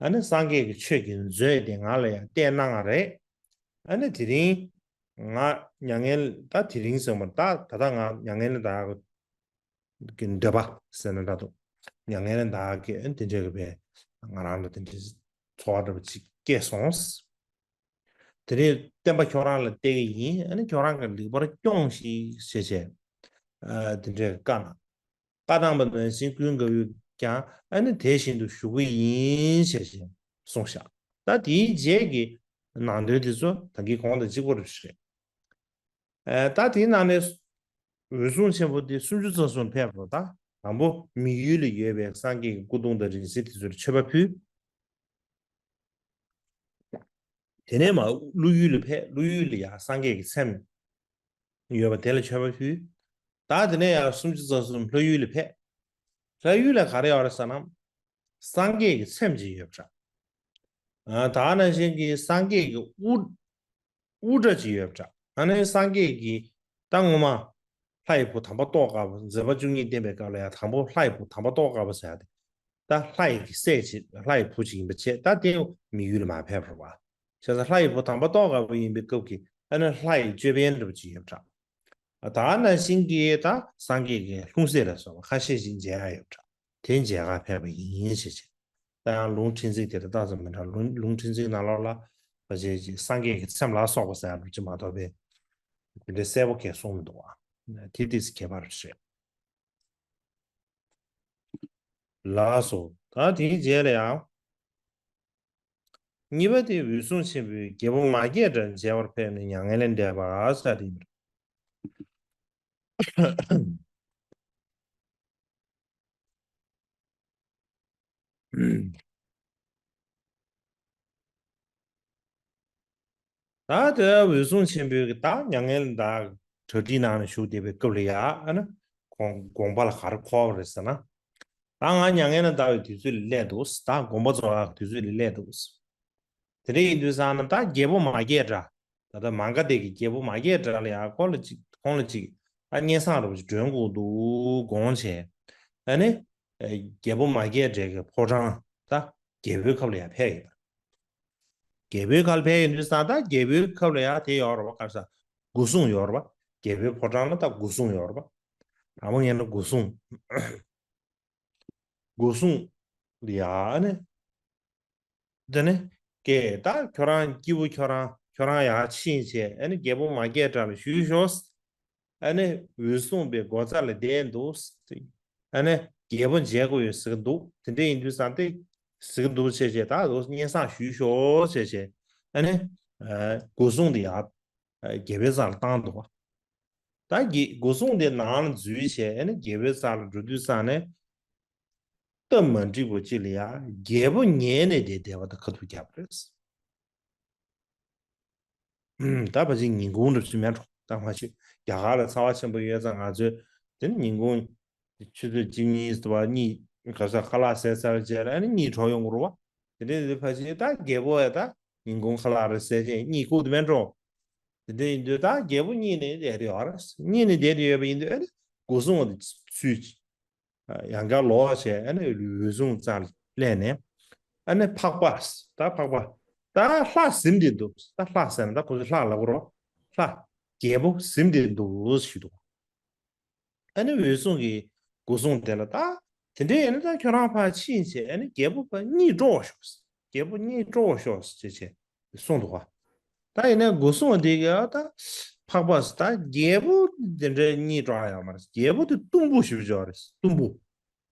ཨ་ནི་སངས་རྒྱས་ཀྱི་ཆོས་ཀྱི་མཛོད་དེ་ང་ལ་ཡང་གཏད་གནང་བ་རེད། ཨ་ནི་དེ་རིང་ང་མྱ་ངན། ད་དེ་རིང་ཟེར་བ། ད་ད་ལྟ་ང་མྱ་ངན་ལས་འདའ་གི་འདོད་པ་ཟེར་ན་འདྲ་འདུག་མྱ་ངན་ལས་འདའ་གི་དེ་འདྲ་གི་བས་ང་རང་ལ་དེ་འདྲའི་ཚོར་བ་འདྲ་པོ་ཅིག་སྐྱེས་སོང་། དེ་ནས་བསྟན་པ་ཁྱོད་རང་ལ་གཏད་ཀྱི་ཡིན། ཨ་ནི་ཁྱོད་རང་གིས་ལེགས་པར་སྐྱོངས་ཤིག་ཞེས་བྱས། ཨ། དེ་འདྲའི་བཀའ་གནང་། བཀའ་གནང་བ་ནང་བཞིན་ཀུན་དགའ་བོས་ཀྱང་ཨ་ནི་དེ་བཞིན་དུ་ཞུ་གི་ཡིན་ཞེས་བྱས་གསུངས་བཞག་ད་དེའི་རྗེས་ཀྱི་ནང་དོན་དེ་ཚོ་ད་གིན་གོང་དང་གཅིག་པ་རེད། ཨ། ད་དེའི་ནང་ནས་འོད་སྲུང་ཆེན་པོ་དེ་སུམ་ཅུ་རྩ་གསུམ་ཕེབས་པ་དང་། དང་པོ་མི་ཡུལ་ལ་ཡོད་པའི་སངས་རྒྱས་ཀྱི་སྐུ་གདུང་དང་རིང་བསྲེལ་དེ་ཚོར་མཆོད་པ་ཕུལ། དེ་ནས་མར་ཀླུ་ཡུལ་ལ་ཕེབས། ཀླུ་ཡུལ་ལ་ཡང་སངས་རྒྱས་ཀྱི་ཚེམས་ཡོད་པ་དེ་ལ་མཆོད་པ་ཕུལ། ད་དེ་ནས་ཡང་སུམ་ཅུ་རྩ་གསུམ་ལྷ་ཡུལ་ལ་ཕེབས། ལྷ་ཡུལ་ལ་ག་རེ་ཡོད་རེད་ཟེར་ན། སངས་རྒྱས་ཀྱི་ཚེམས་ཅིག་ཡོད་པ་འདྲ། ཨ། ད་ནང་བཞིན་གྱི་སངས་རྒྱས་ཀྱི་དབུ་དབུ་སྐྲ་ཅིག་ཡོད་པ་འདྲ། ཨ་ནི་སངས་རྒྱས་ཀྱི་ད་སྔོན་མ་ལྷ་ཡི་བུ་དམ་པ་ཏོག་དཀར་པོ་མཛད་པ་བཅུ་གཉིས་བསྟན་པའི་སྐབས་ལ་ཡང་དང་པོ་ལྷ་ཡི་བུ་དམ་པ་ཏོག་དཀར་པོ་ཟེར་ཡ་དེ། ད་ལྷ་ཡི་གི་སྲས་ཅིག་ལྷ་ཡི་བུ་ཅིག་ཡིན་པ་བྱས། ད་དེ་མི་ཡུལ་ལ་མ་ཕེབས་པ་རེད་བ། བྱས་ཙང་ལྷ་ཡི་བུ་དམ་པ་ཏོག་དཀར་པོ་ཡིན་པའི་སྐབས་ཀྱི་ཨ་ནི་ལྷ་ཡི་ཅོད་པན་འདྲ་པོ་ཅིག་ཡོད་པ་འདྲ། ད་ནང་བཞིན་གྱི་ད་སངས་རྒྱས་ཀྱི་ལྷུང་བཟེད་ལ་སོགས་པ་ཁ་ཤས་ཤིག་མཇལ་ཡ་ཡོད་པ་འདྲ། དེ་མཇལ་གར་ཕེབས་པ་ཡིན་ཞེས་བྱས། ད་ཡང་ལུང་ཕྲན་ཚེགས་དེ་ལ་ཏོག་ཙམ་མི་འདྲ། ལུང་ལུང་ཕྲན་ཚེགས་ནང་ལོགས་ལ་ཕལ་ཆེར་གྱི་སངས་རྒྱས་ཀྱི་ཚེམས་ལ་སོགས་པ་ཟེར་ཡ་འདྲ་པོ་ཅིག་མ་གཏོགས་པའི་དེ་འདྲའི་གསལ་པོ་གང་ཡང་གསུངས་མི་འདུག་བ། དེ་ཏོག་ཙམ་ཁྱད་པར་རེད། ལགས་སོ། ད་དེའི་རྗེས་ལ་ཡང་། གཉིས་པ་དེ་འོད་སྲུང་ཆེན་པོས་རྒྱལ་པོ་མ་སྐྱེས་དགྲ་མཇལ་བར་ཕེབས་ནས་མྱ་ངན་ལས་འདས་པ་ཟེར་དེ་ཡིན། ད་དེ་འོད་སྲུང་ཆེན་པོས་ཀྱི་ད་མྱ་ངན་ལས་འདས། གྲ་སྒྲིག་གནང་ནས་བཞུགས་བསྡད་པའི་སྐབས་ལ་ཡ། ཨ་ནི་དགོངས་དགོངས་པ་ལ་ག་རེ་འཁོར་བ་རེད་ཟེར་ན། ད་ང་མྱ་ངན་ལས་འདའ་བའི་དུས་ཚོད་ལ་སླེབས་འདུག་ད་དགོངས་པ་རྫོགས་ཡག་དུས་ཚོད་ལ་སླེབས་འདུག་དེ་འདྲ་ཡིན་དུས་ཙང་ན་ད་རྒྱལ་པོ་མ་སྐྱེས་དགྲ། ད་ལྟ་མ་ག་དྷ་གི་རྒྱལ་པོ་མ་སྐྱེས་དགྲ་ལ་ཡ། ཁོ་ལ་ཅིག་ཁོང་ལ་ཅིག་ཨ་སྙན་སེང་འདྲ་པོ་ཅིག་སྒྲོན་དགོས་འདུག་དགོངས་བྱས། ཨ་ནི་རྒྱལ་པོ་མ་སྐྱེས་དགྲ་གི་ཕོ་བྲང་ད་རྒྱལ་པོའི་ཁབ་ལ་ཡ་ཕེབས་ཡོད། རྒྱལ་པོའི་ཁབ་ལ་ཕེབས་ཡོད་དུས་ཙང་ད་རྒྱལ་པོའི་ཁབ་ལ་ཡ་དེ་ཡོད་རེད་བ། ག་རེ་ཟེར། སྒོ་སྲུང་ཡོད་རེད་བ། རྒྱལ་པོའི་ཕོ་བྲང་ལ་ད་སྒོ་སྲུང་ཡོད་རེད་བ། དང་པོ་ངས་ན་སྒོ་སྲུང་། སྒོ་སྲུང་ལ་ཡ་ཨ་ནི། དེ་ནས་ཀྱེ་ད་ཁྱོད་རང་སྐྱེས་བུ་ཁྱོད་རང་ཁྱོད་རང་ཡར་ཕྱིན་བྱས། ཨ་ནི་རྒྱལ་པོ་མ་སྐྱེས་དགྲ་ལ་ཞུས་ཤོག་ཨ་ནི་འོད་སྲུང་པའི་སྒོ་རྩ་ལ་བསྡད་འདུག་ཨ་ནི་རྒྱལ་པོ་མཇལ་དགོས་ཡོད་ཟེར་གྱི་འདུག་དེ་འདྲ་ཡིན་དུས་ཙང་དེ་ཟེར་གྱི་འདུག་བྱས་བྱས། ད་ལོ་སྙན་སེང་ཞུས་ཤོག་བྱས་བྱས། ཨ་ནི་སྒོ་སྲུང་དེ་ཡར་རྒྱལ་པོའི་རྩ་ལ་བཏང་འདུག་ད་རྒྱལ་སྒོ་སྲུང་དེ་ནང་ལ་འཛུལ་བྱས། ཨ་ནི་རྒྱལ་པོའི་རྩ་ལ་འགྲོ་དུས་ཙང་ནས། སྟབས་མ་འགྲིག་པ་ཅིག་ལ་ཡ་རྒྱལ་པོ་ཉལ་ནས་བསྡད་བསྡད་པ་དང་ཁ་ཐུག་བརྒྱབ་པ་རེད། ད་ཕལ་ཆེར་ཉིན་གུང་འདྲ་ཞིག་མེད་འགྲོ། ད་མ་གཞི་རྒྱ་གར་ལ་ཚ་བ་ཆེན་པོ་ཡོད་ཙང་། ང་ཚོས་དེ་ནི་ཉིན་གུང་ཆུ་ཚོད་བཅུ་གཉིས་ཙམ་པ་གཉིད་ག་ས་ཁ་ལག་ཟས་ཚར་རྗེས་ལ་ཨ་ནི་གཉིད་བྲོ་ཡོང་གི་རེད་བ། དེ་འདྲའི་དུས་ཕལ་ཆེར་ད་རྒྱལ་པོ་ཡ་ད་ཉིན་གུང་ཁ་ལག་རེ་ཟས་རྗེས་གཉིད་ཁུག་དུ་མེད་འགྲོ། དེ་འདྲ་ཡིན་དུས་ད་རྒྱལ་པོ་གཉིད་ནས་བསྡད་དུ་ཡོད་རེད། གཉིད་ནས་བསྡད་དུ་ཡོད་པ་ཡིན་དུས་ཨ་ནི་སྒོ་སྲུང་བ་དེ་ཚུར་ཡང་བསྐྱར་ལོག་བྱས། ཨ་ནི་འོད་སྲུང་རྩ་ལ་སླེབས་ནས། ཨ་ནི་འཕགས་པ། ད་འཕགས་པ། ད་ལྷ་གཟིམས་ཏེ་འདུག་ད་ལྷ་ཟེར་ན་ད་ཁོ་ཚོས་ལྷ་ལབ་དགོས་རེད། ལྷ། རྒྱལ་པོ་གཟིམས་ཏེ་འདུག་ཞུས་འདུག་ཨ་ནི་འོད་སྲུང་གིས་སྒོ་སྲུང་དེ་ལ། ད་དེ་འདྲ་ཡིན་ན་ད་ཁྱོད་རང་ཕར་ཕྱིན་བྱས། ཨ་ནི་རྒྱལ་པོ་ཕར་གཉིད་དཀྲོགས་ཤོག་རྒྱལ་པོ་གཉིད་དཀྲོགས་ཤོག་ཅེས་བྱས་གསུངས་འདུག་ག་ད་ཡིན་ན་སྒོ་སྲུང་བ་དེ་གིས་ཨ་ད་འཕགས་པ་ཟེར། ད་རྒྱལ་པོ་དེ་འདྲའི་གཉིད་དཀྲོག་ཡག་མ་རེད། རྒྱལ་པོ་དེ་གཏུམ་པོ་ཞེ་པོ་ཅིག་ཡོད་རེད། གཏུམ་པོ།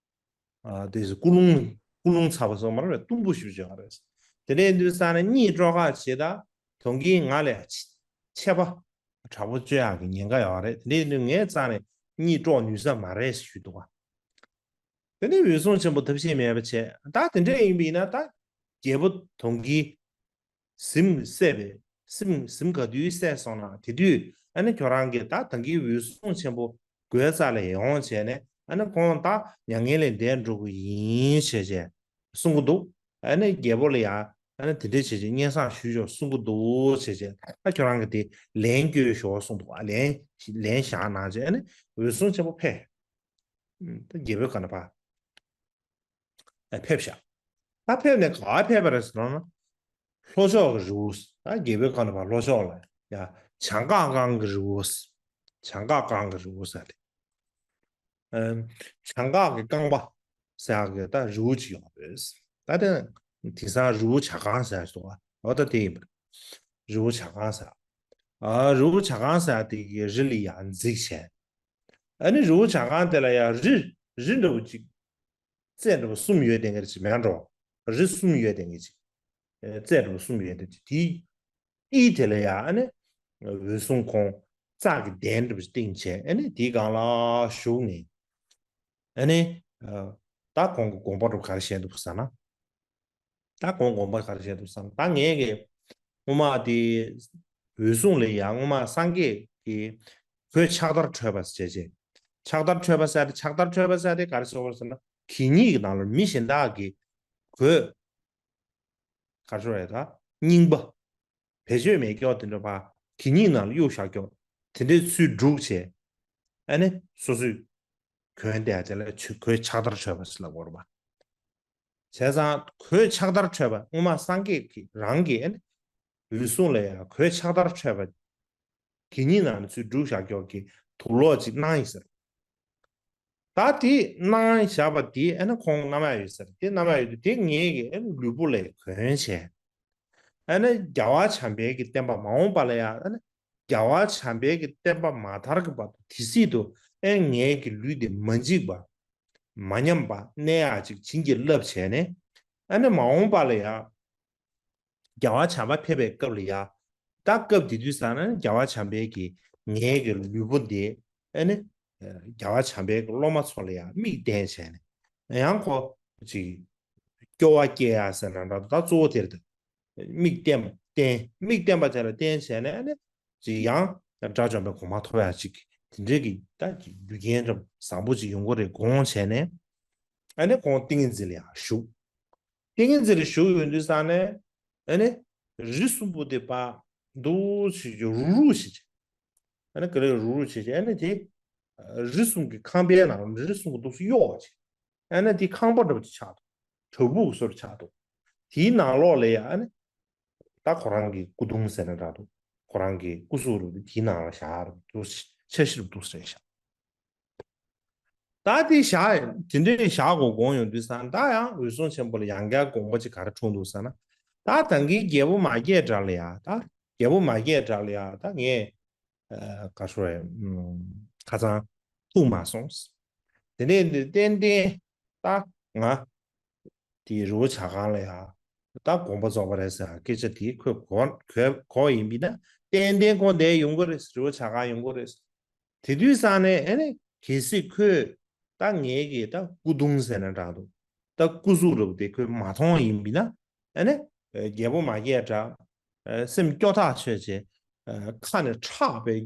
ཨ་དེ་ཀུན་སློང་ཀུན་སློང་ཚ་བ་སོགས་མ་རེད། གཏུམ་པོ་ཞེ་པོ་ཅིག་ཡོད་རེད། དེ་འདྲ་ཡིན་དུས་ཙང་ནས་གཉིད་དཀྲོག་ག་བྱེད། ད་དོན་གྱིས་ང་ལ་ཆད་པ་དྲག་པོ་གཅོད་ཡག་གི་ཉེན་ཁ་ཡོད་རེད། དེ་འདྲ་ཡིན་དུས་ངའི་རྩ་ནས་གཉིད་དཀྲོག་ནུས་ས་མ་རེད་ཞུས་འདུག་ག་དེ་ནས་འོད་སྲུང་ཆེན་པོ་ཐབས་ཤེས་མེད་པ་བྱས། ད་དེ་འདྲ་ཡིན་པ་ཡིན་ན་ད་རྒྱལ་པོ་དོན་གྱིས་གཟིམས་བསད་པའི་གཟིམས་གཟིམས་ག་དུས་བསད་སོང་ན། དེ་དུས་ཨ་ནི་ཁྱོད་རང་གིས་ད་ད་གིན་འོད་སྲུང་ཆེན་པོ་སྒོའི་རྩ་ལ་ཡོང་བྱས་ནས། ཨ་ནི་ཁོང་ད་མྱ་ངན་ལས་འདས་འགྲོ་གི་ཡིན་བྱས་བྱས་གསུང་གི་འདུག་ཨ་ནི་རྒྱལ་པོ་ལ་ཡ་ཨ་ནི་དེ་འདྲ་བྱས་བྱས་སྙན་སེང་ཞུས་ཤོག་གསུང་གི་འདུག་བྱས་བྱས། ད་ཁྱོད་རང་གིས་དེ་ལན་བསྐྱོན་ཤོག་གསུངས་འདུག་ཨ་ལན་ལན་བཞག་གནང་བྱས། ཨ་ནི་འོད་སྲུང་ཆེན་པོ་ཕེབས། ད་རྒྱལ་པོའི་ཁ་ནས་ཕར་ཨ་ཕེབས་ཤག་ད་ཕེབས་ནས་ག་པར་ཕེབས་པ་རེད་ཟེར་ན། ལྷོ་ཕྱོགས་ཀྱི་རི་བོ། ད་རྒྱལ་པོའི་ཁ་ནས་ཕར་ལྷོ་ཕྱོགས་ལ་ཡ་བྱང་འགག་ཀང་གི་རི་བོ། བྱང་འགག་ཀང་གི་རི་བོ་ཟེར་ཏེ། ཨམ། བྱང་འགག་གི་རྐང་པ་ཟེར་ཡག་གི་ད་རི་བོ་ཅིག་ཡོད་རེད། ད་དེ་དེང་སང་རི་བོ་བྱ་རྐང་ཟེར་ཡག་ཅིག་འདུག་ག་འོ་ད་དེ་ཡིན་པ་རེད། རི་བོ་བྱ་རྐང་ཟེར། ཨ་རི་བོ་བྱ་རྐང་ཟེར་ཡག་དེ་གི་རི་ལ་ཡ་འཛེགས་བྱས། ཨ་ནི་རི་བོ་བྱ་རྐང་དེ་ལ་ཡ་རི་རི་འདྲ་བོ་ཅིག་རྩེ་འདྲ་བོ་གསུམ་ཡོད་བསྡད་མཁན་ཅིག་མེད་འགྲོ། རི་གསུམ་ཡོད་བསྡད་མཁན་ཅིག་རྩེ་འདྲ་བོ་གསུམ་ཡོད་བསྡད་ཅིག་དེའི་དབུས་དེ་ལ་ཡ་ཨ་ནི་འོད་སྲུང་ཁོང་རྩྭ་གི་གདན་འདྲ་བོ་ཅིག་བཏིང་བྱས། ཨ་ནི་དེའི་སྒང་ལ་བཞུགས་ནས། ཨ་ནི་ད་ཁོང་གི་དགོངས་པ་འདྲ་བོ་ག་རེ་བཞེས་འདུག་ཟེར་ན། ད་ཁོང་དགོངས་པ་ག་རེ་བཞེས་འདུག་ཟེར་ན། ད་ངས་ཀྱི་སྔོན་མ་དེ་འོད་སྲུང་ལ་ཡ་སྔོན་མ་སངས་རྒྱས་ཀྱིས་ཁོའི་ཕྱག་དར་འཕྲོད་པ་ཟེར་བྱས། ཕྱག་དར་འཕྲོད་པ་ཟེར་ཏེ། ཕྱག་དར་འཕྲོད་པ་ཟེར་ཏེ་ག་རེ་ཟེར་བ་ཟེར་ན། གད་སྙིགས་ཀྱི་ནང་ལ་མི་གཞན་དག་གིས་ གོས། ག་རེ་ཟེར་དགོས་རེད་ད། རྙིང་པ། བེད་སྤྱོད་མེད་ཀྱོག་དེ་འདྲ་པ། གད་སྙིགས་ནང་ལ་གཡུགས་བཞག་ཀྱོག་དེ་འདྲའི་ཚུལ་སྒྲུག་བྱས། ཨ་ནི་སོ་སོས་གོན་བསྡད་ཡ་དེ་ལ་ཆུ་གོས་ཕྱག་དར་འཁྲབ་པ་ཟེར་ལབ་དགོས་རེད་པ། བྱས་ཙང་གོས་ཕྱག་དར་འཁྲབ་པ་སྔོན་མ་སངས་རྒྱས་ཀྱི་རང་གི་ཨ་ནི་འོད་སྲུང་ལ་ཡང་གོས་ཕྱག་དར་འཁྲབ་པ། གད་སྙིགས་ནང་ནས་ཚུར་སྒྲུག་བཞག་ཀྱོག་གི་དུག་ལོག་ཅིག་གནང་ཡིན་ཟེར། ད་དེ་གནང་བཞག་པ་དེ་ཨ་ནི་ཁོང་བསྣམས་ཡ་ཡོད་ཟེར། དེ་བསྣམས་ཡ་ཡོད་དུས་དེ་ངེད་ཀྱི་ཨ་ནི་ལུས་པོ་ལ་གོན་བྱས། ཨ་ནི་རྒྱལ་བ་བྱམས་པའི་གི་བསྟན་པ་མ་འོངས་པ་ལ་ཡང་ཨ་ནི་རྒྱལ་བ་བྱམས་པའི་གི་བསྟན་པ་མ་དར་གི་བར་དུ་དེ་སྲིད་དུ་ཨ་ངེད་ཀྱི་ལུས་དེ་མ་འཇིག་པ། མ་ཉམས་པ་གནས་ཡག་ཅིག་བྱིན་གྱིས་བརླབས་བྱས་ནས། ཨ་ནི་མ་འོངས་པ་ལ་ཡང་རྒྱལ་བ་བྱམས་པ་ཕེབས་པའི་སྐབས་ལ་ཡང་། ད་སྐབས་དེ་དུས་ཙ་ན་རྒྱལ་བ་བྱམས་པའི་གི་ངེད་ཀྱི་ལུས་པོ་འདི་ཨ་ནི་རྒྱལ་བ་བྱམས་པའི་གི་སློབ་མ་ཚོ་ལ་ཡང་མིག་བསྟན་བྱས་ནས། ཡང་ཁོ་ཅིག་སྐྱོ་བ་སྐྱེ་ཡ་ཟེར་ན་འདྲ་འདུག་ད་གཙོ་བོ་དེ་རེད་འདུག་མིག་བསྟན་པ་བསྟན། མིག་བསྟན་པ་དེ་ལ་བརྟེན་བྱས་ནས་ཨ་ནི་ཅིག་ཡང་དགྲ་བཅོམ་པའི་གོ་འཕང་ཐོབ་ཡ་ཅིག་དེ་འདྲའི་གི་ད་ཅིག་རྒྱུ་རྐྱེན་འདྲ་བཟང་པོ་ཅིག་ཡོང་གི་རེད་དགོངས་བྱས་ནས། ཨ་ནི་ཁོང་ཏིང་ངེ་འཛིན་ལ་ཡང་བཞུགས། ཏིང་ངེ་འཛིན་ལ་བཞུགས་ཡོང་དུས་ཙ་ནས་ཨ་ནི་རི་གསུམ་པོ་དེ་ཕར་འདུག་བྱེད་ཀྱི་རུག་རུག་བྱེད་ཀྱི། ཨ་ནི་ག་རེ་རུག་རུག་བྱེད་ཀྱི་ཨ་ནི་དེ་རི་གསུམ་གྱི་ཁང་པའི་ནང་རི་གསུམ་གྱི་འདུག་སེ་གཡོ་བ་བྱེད། ཨ་ནི་དེ་ཁང་པ་འདྲ་པོ་ཅིག་ཆགས་འདུག་བྲག་ཕུག་གི་བཟོ་འདྲ་ཆགས་འདུག་དེའི་ནང་ལོགས་ལ་ཡང་ཨ་ནི་ད་ཁོ་རང་གི་སྐུ་གདུང་ཟེར་ན་འདྲ་འདུག་ཁོ་རང་གི་སྐུ་གཟུགས་རུ་དེའི་ནང་ལ་བཞག་རུ་འདུག་འཆར་གཞི་རུ་འདུག་སེ་བཞག་ད་དེ་བཞག་དེ་འདྲའི་བཞག་དགོས་དགོངས་ཡོང་དུས་ཙ་ན་ད་ཡང་འོད་སྲུང་ཆེན་པོ་ལ་ཡང་བསྐྱར་དགོངས་པ་ཅིག་ག་རེ་འཁྲུངས་འདུག་ཟེར་ན། ད་ད་གིན་རྒྱལ་པོ་མ་སྐྱེས་དགྲ་ལ་ཡ་ད་རྒྱལ་པོ་མ་སྐྱེས་དགྲ་ལ་ཡ་ད་ངས་ཨ་ག་རེ་ཟེར་དགོས་རེད། ཨ་ཁ་སང་ཐུག་མ་སོང་། དེ་ནས་འདི་ཏན་ཏན་ད་ང་དེའི་རི་བོ་བྱ་རྐང་ལ་ཡ་ད་དགོངས་པ་རྫོགས་པ་རེད་ཟེར་སྐད་ཆ་དེ་ཁོས་གོ་གོ་གོ་ཡིན་པས་ན་ཏན་ཏན་ཁོ་འདིར་ཡོང་གི་རེད། རི་བོ་བྱ་རྐང་ཡོང་གི་རེད། དེ་དུས་ཙ་ནས་ཨ་ནི་གལ་སྲིད་ཁོས་ད་ངེད་ཀྱི་ད་སྐུ་གདུང་ཟེར་ན་འདྲ་འདུག་ད་སྐུ་གཟུགས་རབ་དེ་ཁོས་མ་མཐོང་ཡིན་པས་ན་ཨ་ནི་རྒྱལ་པོ་མ་སྐྱེས་དགྲ་སེམས་སྐྱོ་ཐག་ཆོད་བྱས་ཁ་ནས་ཁྲག་པའི་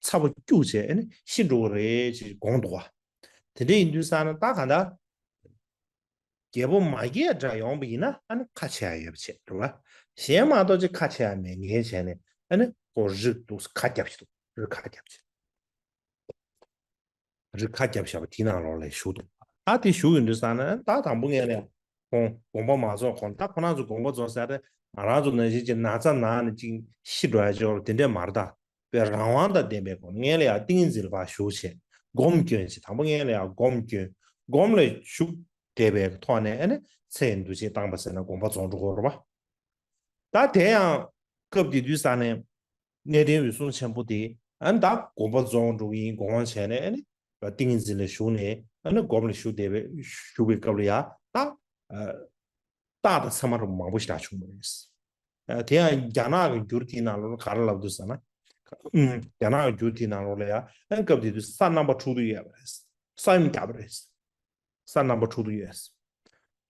ཚ་བོ་སྐྱུག་བྱས་ཨ་ནི་ཤི་འགྲོ་གི་རེད་ཅེས་དགོངས་འདུག་བ། དེ་འདྲ་ཡིན་དུས་ཙ་ན་ད་གང་ལྟར། རྒྱལ་པོ་མ་སྐྱེས་དགྲ་ཡོང་བ་ཡིན་ན་ཨ་ནི་ཁ་ཕྱེ་ཡ་ཡོད་པ་བྱས་རེད་བ། གཞན་མ་གཏོགས་ཅིག་ཁ་ཕྱེ་ཡ་མེད་ངེས་བྱས་ནས་ཨ་ནི་ཁོ་རི་འདུག་ཁ་རྒྱབ་ཅིག་འདུག་རི་ཁ་རྒྱབ་ཅིག་རི་ཁ་རྒྱབ་བཞག་པ་དེའི་ནང་ལོགས་ལ་བཞུགས་འདུག་ད་དེ་བཞུགས་ཡོང་དུས་ཙ་ན་ད་དང་པོ་ངས་ནས་ཁོང་དགོངས་པ་མ་རྫོགས་གོང་ད་ཁོ་རང་ཚོ་དགོངས་པ་རྫོགས་ཟེར་ཏེ་ང་རང་ཚོ་ནང་བཞིན་གྱི་ན་ཚ་ན་ནས་ཅིག་ཤི་འགྲོ་ཡ་ཅིག་ཡོད་པ་དེ་འདྲས་མ་རེད་ད། པའི་རང་དབང་དང་ལྡན་པའི་སྒོ་ནས་ངས་ལ་ཡང་ཏིང་ངེ་འཛིན་ལ་ཕར་ཞུགས་བྱས་སྒོམ་སྐྱོན་བྱས། དང་པོ་ངས་ལ་ཡང་སྒོམ་སྐྱོན། སྒོམ་ལ་ཞུགས་བསྡད་པའི་ཐོག་ནས་ཨ་ནི་ཚེ་འདུ་བྱེད་བཏང་བ་ཟེར་ན་དགོངས་པ་རྫོགས་འགྲོ་གི་རེད་པ། ད་དེ་ཡང་སྐབས་དེ་དུས་ས་ནས་གནས་བརྟན་འོད་སྲུང་ཆེན་པོ་དེ་ཨ་ནི་ད་དགོངས་པ་རྫོགས་འགྲོ་གི་ཡིན་དགོངས་བྱས་ནས་ཨ་ནི་ཏིང་ངེ་འཛིན་ལ་ཞུགས་ནས་ཨ་ནི་སྒོམ་ལ་ཞུགས་བསྡད་པའི་ཞུགས་པའི་སྐབས་ལ་ཡང་ད། རྟགས་དང་མཚན་མ་རུ་མང་པོ་ཞིག་བཞག་བྱུང་བ་རེད། ཨ་དེ་ཡང་རྒྱ་ནག་གི་འགྱུར་དེའི་ནང་ལོགས་ལ་ག་རེ་ལབ་འདུག་ཟེར་ན། ཨུམ། རྒྱ་ནག་གི་འགྱུར་དེའི་ནང་ལོགས་ལ་ཡང་ཨ་སྐབས་དེ་དུས་ས་རྣམ་པ་དྲུག་ཏུ་ཡོད་པ་རེད། ས་ཡོམ་བརྒྱབ་པ་རེད། ས་རྣམ་པ་དྲུག་ཏུ་ཡོད།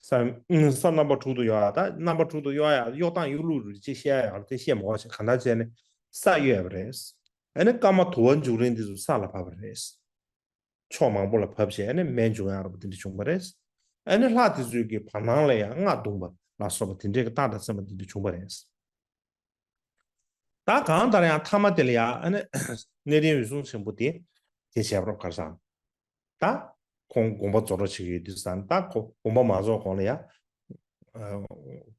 ས་ཡོམ། ཨུམ། ས་རྣམ་པ་དྲུག་ཏུ་གཡོ་ཡ་ད་རྣམ་པ་དྲུག་ཏུ་གཡོ་ཡ་གཡོ་སྟངས་གཡོ་ལུགས་རེད་ཅེས་བཤད་ཡ་ཡོད་རེད་དེ་བཤད་མ་དགོས་ཅེས་གང་ལྟར་བྱས་ནས་ས་གཡོ་ཡ་པ་རེད། ཨ་ནི་སྐར་མ་དུ་བ་འབྱུང་རིང་དེ་ཚོ་ས་ལ་བབས་པ་རེད། ཕྱོགས་མང་པོ་ལ་བབས་བྱས་ཨ་ནི་མེ་འབྱུང་ཡག་རབ་དེ་འདྲ་བྱུང་བ་རེད། ཨ་ནི་ལྷ་དེ་ཚོས་ཀྱི་བར་སྣང་ལ་ཡང་རྔ་བརྡུངས་པ་ལ་སོགས་པ་དེ་འདྲའི་གི་རྟགས་དང་མཚན་མ་དེ་འདྲ་བྱུང་བ་རེད། ད་གང་ལྟར་ཡང་མཐའ་མ་དེ་ལ་ཡང་ཨ་ནི་གནས་བརྟན་འོད་སྲུང་ཆེན་པོ་དེ་དེ་བྱས་པ་རོགས་གར་སང་། ད་ཁོང་དགོངས་པ་རྫོགས་འགྲོ་བྱེད་ཀྱི་ཡོད་དུས་སང་ད་ཁོ་དགོངས་པ་མ་རྫོགས་གོང་ལ་ཡང་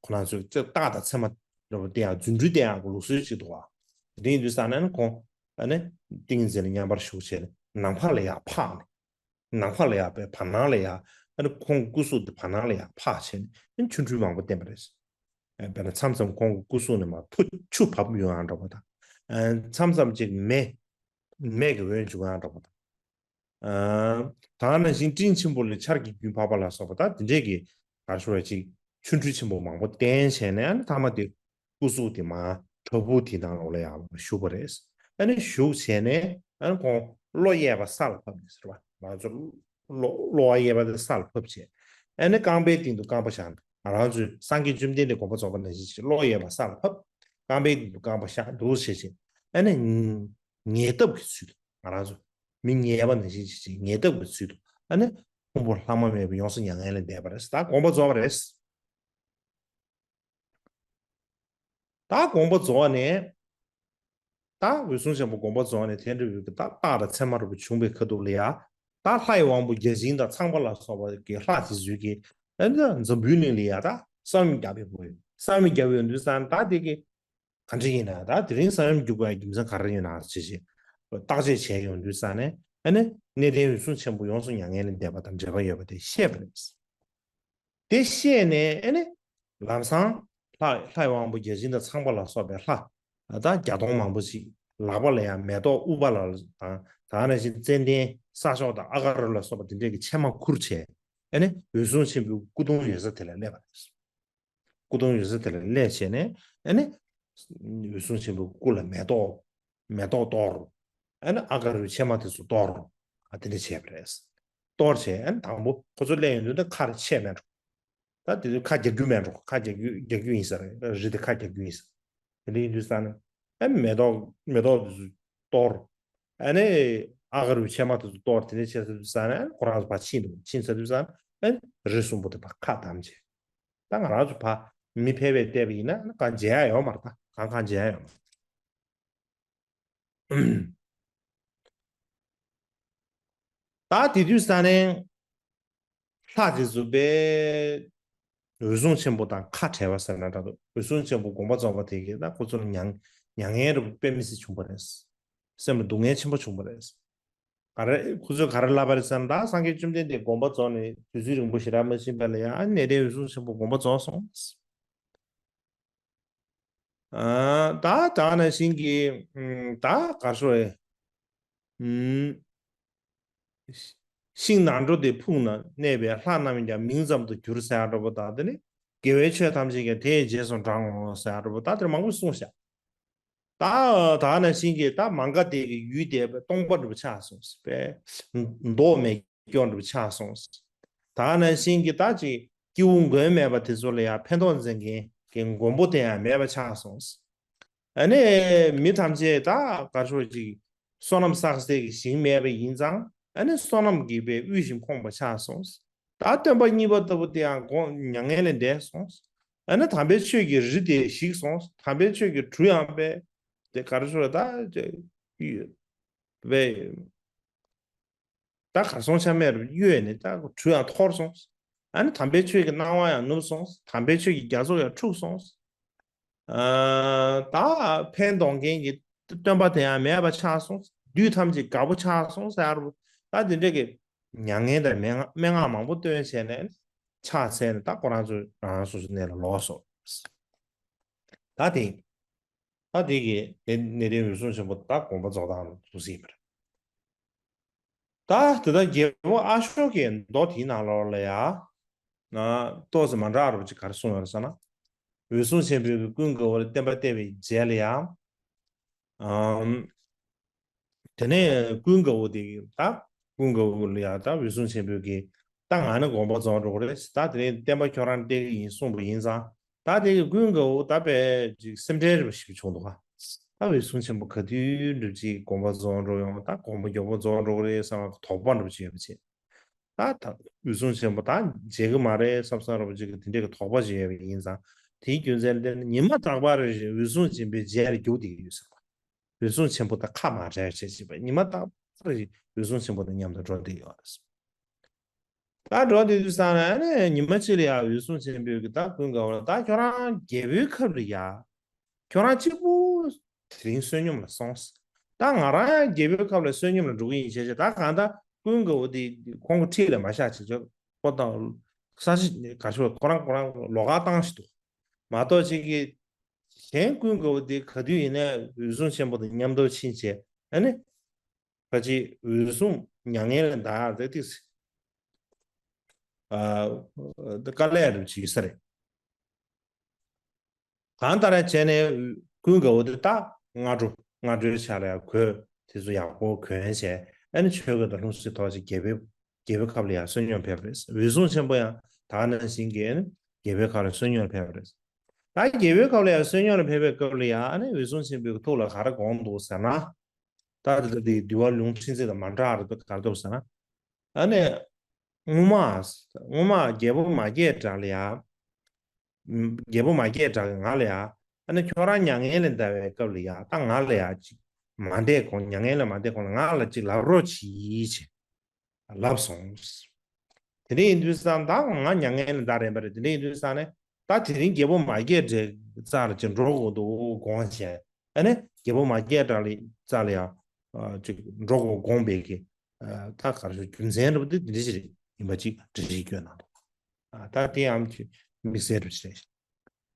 ཁོ་རང་ཚོས་རྟགས་དང་མཚན་མ་རེད་པ་དེ་ཡང་རྫུ་འཕྲུལ་བསྟན་ཡག་གི་ལུགས་སྲོལ་ཅིག་འདུག་བ། དེ་ཡིན་དུས་ཙང་ནས་ཁོང་ཨ་ནི་ཏིང་འཛིན་ལ་མཉམ་པར་ཞུགས་བྱས་ནས་ནམ་མཁའ་ལ་ཡར་འཕགས་ནས། ནམ་མཁའ་ལ་ཡར་བའི་བར་སྣང་ལ་ཡར་ཨ་ནི་ཁོང་སྐུ་གཟུགས་དེ་བར་སྣང་ལ་ཡར་འཕགས་བྱས་ནས་ཨ་ནི་ཆོ་འཕྲུལ་མང་པོ་བསྟན་པ་རེད། ཨ་དཔེར་ན་མཚམས་མཚམས་ཁོང་གི་སྐུ་གཟུགས་ནས་མར་ཕོ་ཆུ་བབས་ཡོང་ཡག་འདྲ་པོ་དང་། ཨ་མཚམས་མཚམས་ཅིག་མེ་མེ་གི་འོད་འབྱུང་ཡག་འདྲ་པོ་དང་། ཨ་ད་ག་ནང་བཞིན་སྤྲིན་ཆེན་པོ་ལས་ཆར་གྱི་རྒྱུན་བབས་པ་ལ་སོགས་པ་ད་དེ་འདྲས་ཀྱི་ག་རེ་ཞུ་དགོས་རེད་ཅིག་ཆོ་འཕྲུལ་ཆེན་པོ་མང་པོ་བསྟན་བྱས་ནས་ཨ་ནི་མཐའ་མ་དེ་སྐུ་གཟུགས་དེ་མར་བྲག་ཕུག་དེ་ནང་ལོགས་ལ་ཡར་བཞུགས་པ་རེད། ཨ་ནི་བཞུགས་བྱས་ནས་ཨ་ནི་ཁོང་གློ་གཡས་པ་ས་ལ་ཕབ་ནས་ཟེར་བ་ང་ཚོ་གློ་གློ་བ་གཡས་པ་དེ་ས་ལ་ཕབ་བྱས། ཨ་ནི་རྐང་པའི་སྟེང་དུ་རྐང་པ་བཞག་ནས་ང་རང་ཚོས་སངས་རྒྱས་བཅོམ་ལྡན་འདས་དགོངས་པ་རྫོགས་པ་ནང་བཞིན་བྱས་གློ་གཡས་པ་ས་ལ་ཕབ། རྐང་པའི་སྟེང་དུ་རྐང་པ་བཞག་འདུག་བྱས་བྱས་ཨ་ནི་ཉེ་ཉེ་ཐབས་ཀྱི་ཚུལ་དུ་ང་རང་ཚོ་མི་ཉེས་པ་ནང་བཞིན་བྱས་བྱས་ཉེ་ཐབས་ཀྱི་ཚུལ་དུ་ཨ་ནི་ཕུང་པོ་ལྷག་མ་མེད་པར་ཡོངས་སུ་མྱ་ངན་ལས་འདས་པ་རེད། ད་དགོངས་པ་རྫོགས་པ་རེད། ད་དགོངས་པ་རྫོགས་ནས། ད་འོད་སྲུང་ཆེན་པོ་དགོངས་པ་རྫོགས་ནས་དེ་འདྲ་བའི་གི་ད་རྟགས་དང་མཚན་མ་རུ་བྱུང་བའི་ཁ་ཐུག་ལ་ཡ། ད་ལྷའི་དབང་པོ་བརྒྱ་བྱིན་དང་ཚངས་པ་ལ་སོགས་པ་གི་ལྷ་དེ་ཚོའི་གི་ཨ་ནི་འཛམ་བུའི་གླིང་ལ་ཡ་ད་བསམ་ཡས་བརྒྱབ་པའི་བུ་ཡོད། བསམ་ཡས་བརྒྱབ་ཡོང་དུས་ཙང་ད་དེ་གི་ག་འདྲ་ཡིན་ན། ད་དེ་རིང་བསམ་ཡས་བརྒྱུད་པའི་རྒྱུ་མཚན་ག་རེ་ཡིན་ན་ཅེས་བྱས་བརྟག་དཔྱད་བྱས་ཡོང་དུས་ཙང་ནས་ཨ་ནི་གནས་བརྟན་འོད་སྲུང་ཆེན་པོ་ཡོངས་སུ་མྱ་ངན་ལས་འདས་པ་དང་འབྲེལ་བ་ཡོད་པ་དེ་བཤད་པ་རེད། དེ་བཤད་ནས་ཨ་ནི་ལམ་སང་ལྷ་ལྷའི་དབང་པོ་བརྒྱ་བྱིན་དང་ཚངས་པ་ལ་སོགས་པའི་ལྷ་ད་བརྒྱ་སྟོང་མང་པོ་ཞིག་ལག་པ་ལ་ཡང་མེ་ཏོག་ཨུཏྤ་ལ་དང་། ད་ནང་བཞིན་ཙནྡན་ས་ཕྱོགས་དང་ཨ་ག་རུ་ལ་སོགས་པ་དེ་འདྲས་ཀྱི་ཕྱེ་མ་ཁུར་བྱས། ཨ་ནི་འོད་སྲུང་ཆེན་པོའི་སྐུ་གདུང་ཡོད་ས་དེ་ལ་སླེབས་པ་རེད། སྐུ་གདུང་ཡོད་ས་དེ་ལ་སླེབས་བྱས་ནས་ཨ་ནི་འོད་སྲུང་ཆེན་པོའི་སྐུ་ལ་མེ་ཏོག་མེ་ཏོག་གཏོར། ཨ་ནི་ཨ་ག་རུའི་ཕྱེ་མ་དེ་ཚོ་གཏོར། ཨ་དེ་འདྲ་བྱས་པ་རེད། གཏོར་བྱས་ཨ་ནི་དང་པོ་ཁོ་ཚོ་སླེབས་ཡོང་དུས་ད་ཁ་རེ་ཆད་མེད་འགྲོ། ད་དེ་དུས་ཁ་རྒྱག་རྒྱུ་མེད་འགྲོ། ཁ་རྒྱག་རྒྱུ་རྒྱག་རྒྱུ་ཡིན་ས་རེད། རི་དེ་ཁ་རྒྱག་རྒྱུ་ཡིན་ས། དེ་འདྲ་ཡིན་དུས་ཙང་ནས་ཨ་ནི་མེ་ཏོག་མེ་ཏོག་དེ་ཚོ་གཏོར། ཨ་ནི་ཨ་ག་རུའི་ཕྱེ་མ་དེ་ཚོ་གཏོར། དེ་འདྲ་བྱས་ཚར་དུས་ཙང་ནས་ཨ་ནི་ཁོ་རང་ཚོ་ཕར་ཕྱིན་འདུག་ཕྱིན་ཚར་དུས་ཙང་ཨ་ནི་རི་གསུམ་པོ་དེ་ཕར་ཁ་བསྡམས་བྱས། ད་ང་རང་ཚོ་ཕ་མི་ཕལ་པས་བལྟས་པ་ཡིན་ན་གང་མཇལ་ཡ་ཡོད་མ་རེད། ད་གང་གང་མཇལ་ཡ་ཡོད་མ་རེད། ད་དེ་དུས་ས་ནས་ལྷ་དེ་ཚོ་པས་འོད་སྲུང་ཆེན་པོ་དང་ཁ་བྲལ་བ་ཟེར་ན་འདྲ་འདུག་འོད་སྲུང་ཆེན་པོ་དགོངས་པ་རྫོགས་པ་དེ་གིས་ད་ཁོ་ཚོར་མྱ་མྱ་ངན་རུ་དཔེ་མི་སྲིད་བྱུང་བ་རེད། སེམས་ལ་སྡུག་བསྔལ་ཆེན་པོ་བྱུང་བ་རེད། ག་རེ་ཁོ་ཚོས་ག་རེ་ལབ་པ་རེད་ཟེར་ན། ད་སངས་རྒྱས་བཅོམ་ལྡན་འདས་དགོངས་པ་རྫོགས་ནས་དུས་ཚོད་རིང་པོ་ཞེ་དྲག་མ་ཕྱིན་པ་ལ་ཡང་ཨ་ནི་གནས་བརྟན་འོད་སྲུང་ཆེན་པོ་དགོངས་པ་རྫོགས་སོང་། ཨ་ད་ད་ནང་བཞིན་གྱི་ཨམ་ད་ག་རེ་ཞུ་དགོས་རེད། ཨམ་ཤིང་ནག་འགྲོ་དེ་ཕུག་ན་གནས་པའི་ལྷ་རྣམས་ཀྱང་མིང་ཙམ་དུ་གྱུར་ཟེར་ཡ་འདྲ་པོ་དང་། དེ་ནི་དགེ་བའི་ཆོས་ཐམས་ཅད་ཀྱང་དེའི་རྗེས་སུ་འབྲང་ངོ་ཟེར་ཡ་འདྲ་པོ་ད་དེར་མང་པོ་གསུངས་ཤག་ད་ད་ནང་བཞིན་གྱི་ད་མ་ག་དྷའི་ཡུལ་དེ་སྟོང་པ་འདྲ་པོ་ཆགས་སོང་ཟེར་བས། མདོག་མེད་སྐྱོ་འདྲ་པོ་ཆགས་སོང་ཟེར། ད་ནང་བཞིན་གྱི་ད་ཅིག་སྐྱེ་བོ་མགོན་མེད་པ་དེ་ཚོ་ལ་ཡང་ཕན་ཐོགས་འཛིན་མཁན་གྱི་མགོན་པོ་དེ་ཡང་མེད་པ་ཆགས་སོང་ཟེར། ཨ་ནི་མི་ཐམས་ཅད་ད་ག་རེ་ཞུ་དགོས་རེད། ཅིག་བསོད་ནམས་བསགས་སའི་གི་ཞིང་མེད་པ་ཡིན་ཙང་ཨ་ནི་བསོད་ནམས་ཀྱིས་དབུལ་ཞིང་ཕོངས་པ་ཆགས་སོང་ཟེར། ད་སྟོན་པ་གཉིས་པ་ལྟ་བུ་དེ་ཡང་དགོངས་མྱ་ངན་ལས་འདས་སོང་ཟེར། ཨ་ནི་དམ་པའི་ཆོས་ཀྱི་རི་དེ་ཞིག་སོང་ཟེར། དམ་པའི་ཆོས་ཀྱི་གྲུ་ཡང་པས་དེ་ག་རེ་ཞུ་དགོས་རེད། ད་པས། ད་གར་སོང་ཆ་མེད་རུ་གཡོས་ནས་ད་གྲུ་ཡང་འཐོར་སོང་། ཨ་ནི་དམ་པའི་ཆོས་ཀྱི་སྣང་བ་ཡང་ནུབ་སོང་། དམ་པའི་ཆོས་ཀྱི་རྒྱ་མཚོ་ཡང་འཁྲུགས་སོང་། ཨ་ད་ཕན་འདོགས་མཁན་གྱི་སྟོན་པ་དེ་ཡང་མེད་པ་ཆགས་སོང་། བདུད་ཐམས་ཅད་དགའ་པོ་ཆགས་སོང་ཟེར་རུ། ད་དེ་འདྲ་གི་མྱ་ངན་དང་སྨྲེ་སྔགས་སྨྲེ་སྔགས་མང་པོ་བཏོན་བྱས་ནས་ཕྱག་འཚལ་ནས་ད་ཁོ་རང་ཚོ་རང་རང་སོ་སོའི་གནས་ལ་ལོག་སོང་། ད་དེ། ད་དེ་གི་གནས་གནས་བརྟན་འོད་སྲུང་ཆེན་པོ་ད་དགོངས་པ་རྫོགས་སྟངས་ལ་ཐུགས་སྲས་པར། ད་དེ་ལྟར་རྒྱལ་པོ་ཨ་ཤོ་ཀའི་མདོ་དེའི་ནང་ལོགས་ལ་ཡང་ན་ཏོག་ཙམ་མ་འདྲ་བ་ཅིག་ག་རེ་གསུངས་ཡོད་རེད་ཟེར་ན། འོད་སྲུང་ཆེན་པོས་ཀུན་དགའ་བོ་ལ་བསྟན་པ་གཏད་པའི་རྗེས་ལ་ཡང་། ཨམ། དེ་ནས་ཀུན་དགའ་བོ་དེ་གིས་ད་ཀུན་དགའ་བོ་ལ་ཡང་ད་འོད་སྲུང་ཆེན་པོས་ཀྱིས་ད་ང་ནི་དགོངས་པ་རྫོགས་འགྲོ་གི་རེད། ད་དེ་ནས་བསྟན་པ་ཁྱོད་རང་གཏད་ཀྱི་ཡིན་གསུངས་པ་ཡིན་ཙང་། ད་དེ་གི་ཀུན་དགའ་བོ་ད་དཔེ་ཅིག་སེམས་ཁྲལ་རེ་བ་ཞིག་བྱུང་འདུག་ག་ད་འོད་སྲུང་ཆེན་པོ་ག་དུས་འགྲུབ་ཅིག་དགོངས་པ་རྫོགས་འགྲོ་ཡོང་། ད་དགོངས་པ་མགྱོགས་པོ་རྫོགས་འགྲོ་གི་རེད་བསམ་པ་དོགས་པ་འདྲ་བྱེད་པ་བྱེད། ད་ད་འོད་སྲུང་ཆེན་པོ་ད་མཇལ་གི་མ་རེད་བསམ་བསམ་རེ་བ་ཅིག་གི་དེ་འདྲས་ཀྱི་དོགས་པ་ཞིག་ཡོད་པ་ཡིན་ཙང་། དེའི་རྒྱུ་མཚན་ལ་བརྟེན་ནས་ཉི་མ་རྟག་པར་འོད་སྲུང་ཆེན་པོའི་རྗེས་ལ་རྒྱུག་བསྡད་ཀྱི་ཡོད་ཟེར་བ། འོད་སྲུང་ཆེན་པོ་དང་ཁ་མ་བྲལ་བྱས་བྱས་པ་ཉི་མ་རྟག་པར་འོད་སྲུང་ཆེན་པོ་དང་མཉམ་དུ་འགྲོ་བསྡད་ཡོད་རེད། ད་འགྲོ་བསྡད་དུས་ཙང་ནས་ཨ་ནི་ཉི་མ་གཅིག་ལ་ཡང་འོད་སྲུང་ཆེན་པོས་ཀྱི་ད་ཀུན་དགའ་བོ་ལ། ད་ཁྱོད་རང་རྒྱལ་པོའི་ཁབ་ལ་ཡ། ཁྱོད་རང་གཅིག་པུ་དེ་རིང་བསོད་སྙོམས་ལ་སོང་། ད་ང་རང་ཡང་རྒྱལ་པོའི་ཁབ་ལ་བསོད་སྙོམས་ལ་འགྲོ་གི་ཡིན་བྱས་བྱས། ད་གང་ལྟར་ཀུན་དགའ་བོ་དེ་ཁོང་གི་འཁྲིས་ལ་མ་བཞག་བྱས་བྱས་ཁོ་དང་ས་ཆ་ག་ཤོད་ཁོ་རང་ཁོ་རང་ལོགས་ཀ་བཏང་བཞག་འདུག་མ་གཏོགས་ཅིག་གི་གཞན་ཀུན་དགའ་བོ་དེ་ག་དུས་ཡིན་ནའི་འོད་སྲུང་ཆེན་པོ་དང་མཉམ་དུ་ཕྱིན་བྱས་ཨ་ནི། ཕལ་ཆེར་འོད་སྲུང་མྱ་ངན་ལས་འདའ་ཡག་དེ་ཏིག་ཙམ། ཨ། དཀའ་ལས་རུ་བྱེད་ས་རེད། གང་ལྟར་བྱས་ནས་ཀུན་དགའ་བོ་དེ་ད་སྔ་དྲོ་སྔ་དྲོའི་ཆ་ལ་ཡང་གོས་དེ་ཚོ་ཡག་པོ་གྱོན་བྱས། ཨ་ནི་ཆོས་གོས་དང་ལྷུང་བཟེད་ཐོགས་བྱས་རྒྱལ་པོའི་རྒྱལ་པོའི་ཁབ་ལ་ཡང་བསོད་སྙོམས་ཕེབས་པ་རེད། འོད་སྲུང་ཆེན་པོ་ཡང་ད་ག་ནང་བཞིན་གྱི་ཨ་ནི་རྒྱལ་པོའི་ཁབ་ལ་བསོད་སྙོམས་ཕེབས་པ་རེད། ད་རྒྱལ་པོའི་ཁབ་ལ་ཡང་བསོད་སྙོམས་ལ་ཕེབས་པའི་སྐབས་ལ་ཡང་ཨ་ནི་འོད་སྲུང་ཆེན་པོའི་ཐུགས་ལ་ག་རེ་དགོངས་འདུག་ཟེར་ན། ད་དེ་ལྟ་དེ་འདུལ་བ་ལུང་ཁྲིད་ཚིག་དང་མ་འདྲ་བ་རེད་འདུག་ག་རེ་འདུག་ཟེར་ན། ཨ་ནི། སྔོན་མ། སྔོན་མ་རྒྱལ་པོ་མ་སྐྱེས་དགྲ་ལ་ཡ། རྒྱལ་པོ་མ་སྐྱེས་དགྲ་གིས་ང་ལ་ཡ། ཨ་ནི་ཁྱོད་རང་མྱ་ངན་ལས་འདའ་བའི་སྐབས་ལ་ཡ་ད་ང་ལ་ཡ་ཅིག་མ་འདས་གོང་མྱ་ངན་ལས་མ་འདས་གོང་ལ་ང་ལ་ཅིག་ལབ་རོགས་གྱིས་ཅེས་ལབ་སོང་། དེ་འདྲ་ཡིན་དུས་ཙང་ད་ང་མྱ་ངན་ལས་འདའ་རན་པ་རེད། དེ་འདྲ་ཡིན་དུས་ཙང་ནས་ད་དེ་རིང་རྒྱལ་པོ་མ་སྐྱེས་དགྲའི་རྩ་ལ་ཅིག་འགྲོ་དགོས་འདུག་དགོངས་བྱས། ཨ་ནི་རྒྱལ་པོ་མ་སྐྱེས་དགྲ་ལ་རྩ་ལ་ཡང་ཅིག་འགྲོ་དགོས་དགོངས་པའི་གི་ད་ག་རེ་ཞུ་རྒྱུ་མཚན་འདྲ་པོ་དེ་འདི་འདྲ་ཞིག་རེད། ཡིན་པ་ཅིག་འགྲེལ་བཤད་བསྐྱོན་གནང་འདུག་ད་དེ་ཡང་ཅིག་དམིགས་བསལ་འདྲ་ཞིག་རེད།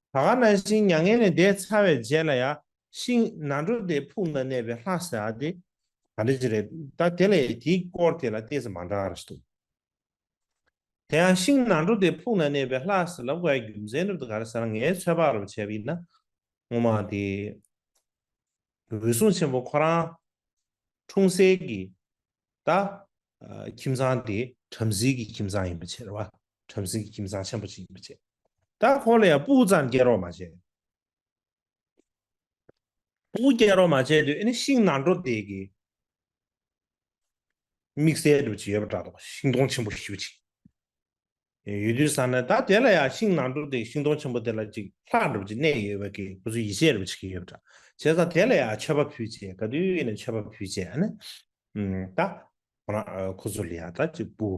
ད་ག་ནང་བཞིན་མྱ་ངན་ལས་འདས་ཚར་བའི་རྗེས་ལ་ཡང་ཤིང་ནག་འབྲོ་དེ་ཕུག་ན་གནས་པའི་ལྷ་ཟེར་ཡ་དེ་ག་འདྲ་ཅིག་རེད། ད་དེ་ལས་དེའི་སྐོར་དེ་ལ་ཏོག་ཙམ་མ་འདྲ་བ་ཞིག་འདུག་དེ་ཡང་ཤིང་ནག་འབྲོ་དེ་ཕུག་ན་གནས་པའི་ལྷ་ཟེར་ལབ་དགོས་ཡ་རྒྱུ་མཚན་འདྲ་པོ་དེ་ག་རེ་ཟེར་ན། ངའི་ཚོད་དཔག་འདྲ་པོ་བྱས་པ་ཡིན་ན་སྔོན་མ་དེ་འོད་སྲུང་ཆེན་པོ་ཁོ་རང་འཁྲུངས་སའི་གི་ད་ཨ་ཁྱིམ་ཚང་དེ་བྲམ་ཟེའི་གི་ཁྱིམ་ཚང་ཡིན་པ་བྱས་རེད་བ། བྲམ་ཟེའི་གི་ཁྱིམ་ཚང་ཆེན་པོ་ཅིག་ཡིན་པ་བྱས། ད་ཁོ་ལ་ཡང་སྤུ་གུ་ཙམ་སྐྱེ་རོགས་མ་བྱས། སྤུ་གུ་སྐྱེ་རོགས་མ་བྱས་དུས་ཨ་ནི་ཤིང་ནག་འབྲོ་དེ་གི་དམིགས་བསལ་འདྲ་པོ་ཅིག་ཡོད་པ་འདྲ་འདུག་ཤིང་སྡོང་ཆེན་པོ་ཞེ་པོ་ཅིག་ཡོད་དུས་ཙང་ནས། ད་དེ་ལ་ཡང་ཤིང་ནག་འབྲོ་དེ་ཤིང་སྡོང་ཆེན་པོ་དེ་ལ་ཅིག་ལྷ་འདྲ་པོ་ཅིག་གནས་ཡོད་པའི་གི་ཁོ་ཚོས་ཡིད་ཆེས་འདྲ་པོ་ཅིག་ཡོད་པ་འདྲ། བྱས་ཙང་དེ་ལ་ཡང་མཆོད་པ་ཕུལ་བྱས། ག་དུས་ཡིན་ན་མཆོད་པ་ཕུལ་བྱས། ཨ་ནི་ད་ཁོ་རང་ཁོ་ཚོ་ལ་ཡང་ད་ཅིག་སྤུ་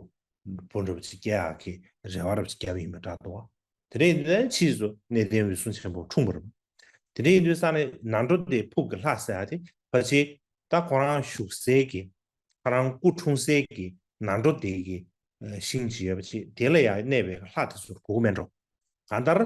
སྤུ་འདྲ་པོ་ཅིག་སྐྱེ་ཡག་གི་རེ་བ་འདྲ་པོ་ཅིག་བརྒྱབ་ཡིན་པ་འདྲ་འདུག་དེ་རིང་ཕྱིས་སུ་གནས་བརྟན་འོད་སྲུང་ཆེན་པོ་འཁྲུངས་པ་རེད། དེ་འདྲ་ཡིན་དུས་ཙང་ནས་ནག་འབྲོ་དེ་ཕུག་གི་ལྷ་ཟེར་ཡ་དེ་ཕལ་ཆེར་ད་ཁོ་རང་བཞུགས་སའི་གི་ཁོ་རང་སྐུ་འཁྲུངས་སའི་གི་ནག་འབྲོ་དེ་གི་ཤིང་ཅིག་ཡོད་པ་ཅིག་དེ་ལ་ཡང་གནས་པའི་ལྷ་དེ་ཚོར་གོ་གི་མེད་འགྲོ། གང་ལྟར་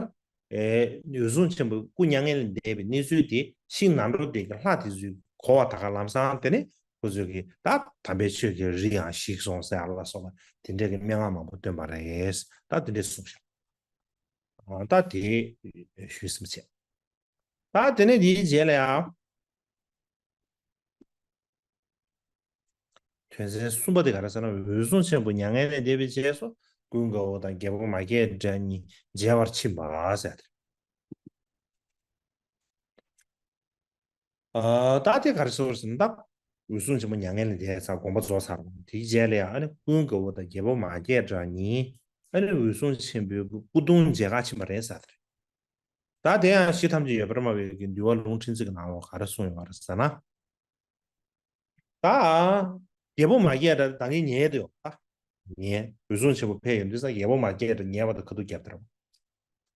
ཨེ་འོད་སྲུང་ཆེན་པོའི་སྐུ་མྱ་ངན་ལས་འདས་པའི་གནས་ཚུལ་དེ་ཤིང་ནག་འབྲོ་དེ་གི་ལྷ་དེ་ཚོས་གོ་བ་ད་ག་ལམ་སང་དེ་ནས་ཁོ་ཚོས་གི་ད་དམ་པའི་ཆོས་ཀྱི་རིགས་ཡང་ཞིག་སོང་ཟེར་ཡ་ལ་སོགས་པ་དེ་འདྲའི་གི་སྨྲེ་སྔགས་མང་པོ་བཏོན་པ་རེད། ད་དེ་འདྲས་གསུངས་ཤག་ད་དེ་ཞུས་ཟིན་པ་བྱས། ད་དེ་ནས་དེའི་རྗེས་ལ་ཡང་དོན་ཚན་གསུམ་པ་དེ་ག་རེ་ཟེར་ན། འོད་སྲུང་ཆེན་པོ་མྱ་ངན་ལས་འདས་པའི་རྗེས་སུ་ཀུན་དགའ་བོ་དང་རྒྱལ་པོ་མ་སྐྱེས་དགྲ་གཉིས་མཇལ་བར་ཕྱིན་པ་ཟེར་ཏེ། ཨ་ད་དེ་ག་རེ་ཟེར་བ་ཟེར་ན། ད་འོད་སྲུང་ཆེན་པོ་མྱ་ངན་ལས་འདས་ཚར་དགོངས་པ་རྫོགས་ཚར་བ་དེའི་རྗེས་ལ་ཡང་ཨ་ནི་ཀུན་དགའ་བོ་དང་རྒྱལ་པོ་མ་སྐྱེས་དགྲ་གཉིས་ཨ་ནི་འོད་སྲུང་ཆེན་པོའི་སྐུ་གདུང་མཇལ་གར་ཕྱིན་པ་རེད་ཟེར་ཏེ། ད་དེ་ཡང་གཞི་ཐམས་ཅད་ཡོད་པར་སྨྲ་བའི་གི་འདུལ་བ་ལུང་ཕྲན་ཚེགས་ཀྱི་ནང་ལོགས་ག་རེ་གསུངས་ཡོད་པ་རེད་ཟེར་ན། ད་རྒྱལ་པོ་མ་སྐྱེས་དགྲ་ད་གིན་ཉལ་དུ་ཡོད། ད་ཉལ། འོད་སྲུང་ཆེན་པོ་ཕེབས་ཡོང་དུས་ཙང་རྒྱལ་པོ་མ་སྐྱེས་དགྲ་ཉལ་བ་དང་ཁ་ཐུག་བརྒྱབ་སྟེ་རེད།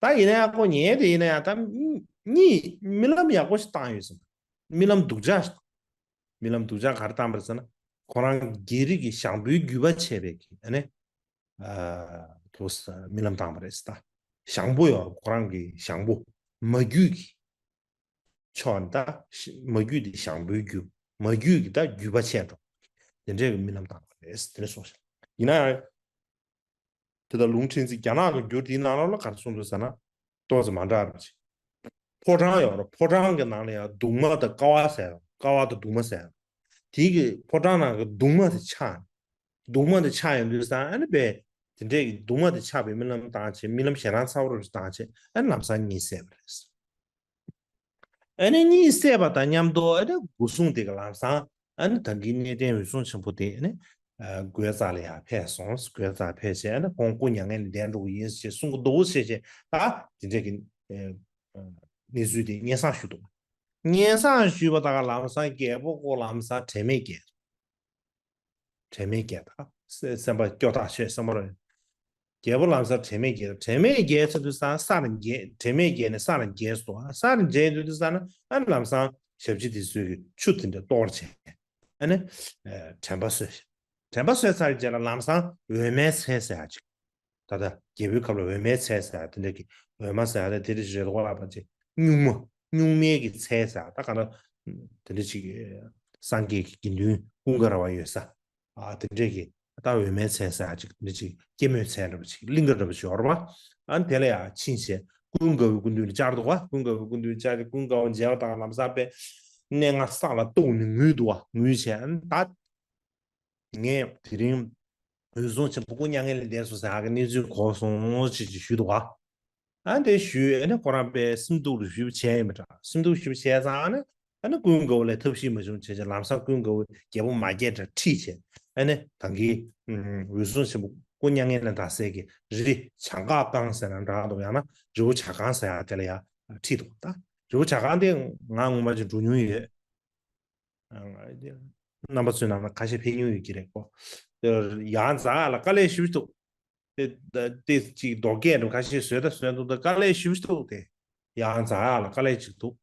ད་ཡིན་ན་ཡང་ཁོ་ཉལ་དེ་ཡིན་ན་ཡང་ད་གཉིས་རྨི་ལམ་ཡག་པོ་ཞིག་བཏང་ཡོད་ཟེར། རྨི་ལམ་སྡུག་ཅག་ཞིག་རྨི་ལམ་སྡུག་ཅག་ག་རེ་བཏང་པ་རེད་ཟེར་ན། ཁོ་རང་རྒྱལ་རིགས་ཀྱི་ཞང་པོའི་རྒྱུད་པ་ཆད་པའི་གི་ཨ་ནི། ཨ་དུ་རྨི་ལམ་བཏང་བ་རེད་ཟེར། ད་ཞང་པོ་ཡོད། ཁོ་རང་གི་ཞང་པོ་མ་རྒྱུད་ཀྱི་ཕྱོགས་ནས་ད་མ་རྒྱུད་དེ་ཞང་པོའི་རྒྱུད། མ་རྒྱུད་ཀྱི་ད་རྒྱུད་པ་ཆད་འགྲོ། དེ་འདྲའི་གི་རྨི་ལམ་བཏང་བ་རེད་ཟེར་དེ་འདྲ་གསུངས་ཤག་ཡིན་ན་ཡང་དེ་ལྟར་ལུང་ཕྲན་ཚེགས་རྒྱ་ནག་གི་འགྱུར་དེའི་ནང་ལོགས་ལ་ག་རེ་གསུངས་འདུག་ཟེར་ན། ཏོག་ཙམ་མ་འདྲ་བ་ཅིག་ཕོ་བྲང་ཡོད་རེད། ཕོ་བྲང་གི་ནང་ལ་ཡང་གདུང་མ་དང་ཀ་བ་ཟེར་ཡོད། ཀ་བ་དང་གདུང་མ་ཟེར་ཡོད། དེའི་གི་ཕོ་བྲང་ནང་གི་གདུང་མ་དེ་ཆག་གདུང་མ་དེ་ཆག་ཡོང་དུས་ཙང་ཨ་ནི་པས་དེ་འདྲའི་གི་གདུང་མ་དེ་ཆག་པའི་རྨི་ལམ་བཏང་བྱས། རྨི་ལམ་ཞེ་སྡང་ཚ་པོ་རུ་བཏང་བྱས། ཨ་ནི་ལམ་སང་གཉིད་སད་པ་རེད། ཨ་ནི་གཉིད་སད་པ་དང་མཉམ་དུ་ཨ་ནི་སྒོ་སྲུང་དེ་གི་ལམ་སང་ཨ་ནི་ད་གིན་གནས་བརྟན་འོད་སྲུང་ཆེན་པོ་དེ་ཨ་ནི་ཨ་སྒོའི་རྩ་ལ་ཡར་ཕེབས་སོང་། སྒོའི་རྩར་ཕེབས་བྱས་ཨ་ནི་ཁོང་སྐུ་མྱ་ངན་ལས་འདས་འགྲོ་གི་ཡིན་ཞེས་གསུང་གི་འདུག་ཟེར་བྱས། ད་དེ་འདྲའི་གི་ཨ་གནས་ཚུལ་དེ་སྙན་སེང་ཞུས་འདུག་སྙན་སེང་ཞུས་པ་དང་ལམ་སང་རྒྱལ་པོ་ཁོ་ལམ་སང་དྲན་མེད་བརྒྱལ། དྲན་མེད་བརྒྱལ། ད་སེམས་པ་སྐྱོ་ཐག་ཆོད། སེམས་པ་རོ། རྒྱལ་པོ་ལམ་སང་དྲན་མེད་བརྒྱལ། དྲན་མེད་བརྒྱལ་ཚར་དུས་ཙང་སར་འགྱེལ། དྲན་མེད་བརྒྱལ་ནས་སར་འགྱེལ་སོང་། སར་འགྱེལ་དུས་ཙང་ན་ཨ་ནི་ལམ་སང་ཞབས་ཕྱི་དེ་ཚོས་ཀྱི་ཆུ་དེ་འདྲ་གཏོར་བྱས། ཨ་ནི་དྲན་པ་གསོས། དྲན་པ་གསོས་ཚར་རྗེས་ལ་ལམ་སང་འོད་མའི་ཚལ་ཟེར་ཡ་ཅིག་ད་ལྟ་རྒྱལ་པོའི་ཁབ་ལ་འོད་མའི་ཚལ་ཟེར་ཡ་དེ་འདྲ་གི། འོད་མ་ཟེར་ཡ་དེ་འདྲ་ཞིག་རེད་དོ། ལ་པ་ཅིག་སྨྱུག་མ། སྨྱུག་མའི་གི་ཚལ་ཟེར་ཡ། ད་ག་ན་དེ་འདྲ་ཅིག་སངས་རྒྱས་ཀྱི་དགེ་འདུན་ཀུན་དགའ་ར་བ་ཡོད་ས། ཨ་དེ་འདྲ་གི་ད་འོད་མའི་ཚལ་ཟེར་ཡ་ཅིག་དེ་འདྲ་ཅིག་སྐྱེད་མོས་ཚལ་འདྲ་པོ་ཅིག་གླིང་ག་འདྲ་པོ་ཅིག་ཡོད་རེད་པ། ཨ་དེ་ལ་ཡ་ཕྱིན་བྱས་ཀུན་དགའ་བོའི་སྐུ་མདུན་ལ་བཅར་འདུག་པ། ཀུན་དགའ་བོའི་སྐུ་མདུན་ལ་བཅར་ཏེ་ཀུན་དགའ་བོ་མཇལ་བ་དང་ལམ་སང་པས་སྙན་ངག་སྲང་ལ་གཏུགས་ནས་ངུས་འདུག་པ། ངུས་བྱས་ཨ་ནི་ད། ངས་དེ་རིང་འོད་སྲུང་ཆེན་པོ་སྐུ་མྱ་ངན་ལས་འདས་སོང་ཟེར་ཡག་གི་གནས་ཚུལ་གོ་སོང་ཅེས་ཅིག་ཞུས་འདུག་ག་ཨ་ནི་དེ་ཞུས། ཨ་ནི་ཁོ་རང་པས་སེམས་སྡུག་ལ་ཞུས་པ་བྱས་ཡིན་པ་འདྲ། སེམས་སྡུག་ཞུས་པ་བྱས་ཙང་ཨ་ནི་ཨ་ནི་ཀུན་དགའ་བོ་ལ་ཐབས་ཤེས་མ་བྱུང་བྱས་བྱས་ལམ་སང་ཀུན་དགའ་བོ་རྒྱལ་པོ་མ་སྐྱེས་དགྲ་ཁྲིད་བྱས། ཨ་ནི་ད་གིན་འོད་སྲུང་ཆེན་པོ་སྐུ་མྱ་ངན་ལས་འདས་སའི་གི་རི་བྱང་འགག་རྐང་ཟེར་ན་འདྲ་འདུག་ཡང་ན་རི་བོ་བྱ་རྐང་ཟེར་ཡག་དེ་ལ་ཡ་ཁྲིད་འདུག་ད་ རི་བོ་བྱ་རྐང་དེ་ང་ངོ་མ་ཅིག་འགྲོ་མྱོང་ཡོད། རྣམ་པ་ཚོའི་ནང་ན་ཁ་ཤས་ཕེབས་མྱོང་ཡོད་ཀྱི་རེད་གོ། དེ་ཡང་འཛེག་ཡག་ལ་དཀའ་ལས་ཞེ་པོ་འདུག་དེ་དེ་ཅིག་རྡོ་སྐས་འགྲོ་ཁ་ཤས་བཟོས་ད་བཟོས་འདུག་ད་དཀའ་ལས་ཞེ་པོ་འདུག་དེ་ཡང་འཛེག་ཡག་ལ་དཀའ་ལས་ཅིག་འདུག་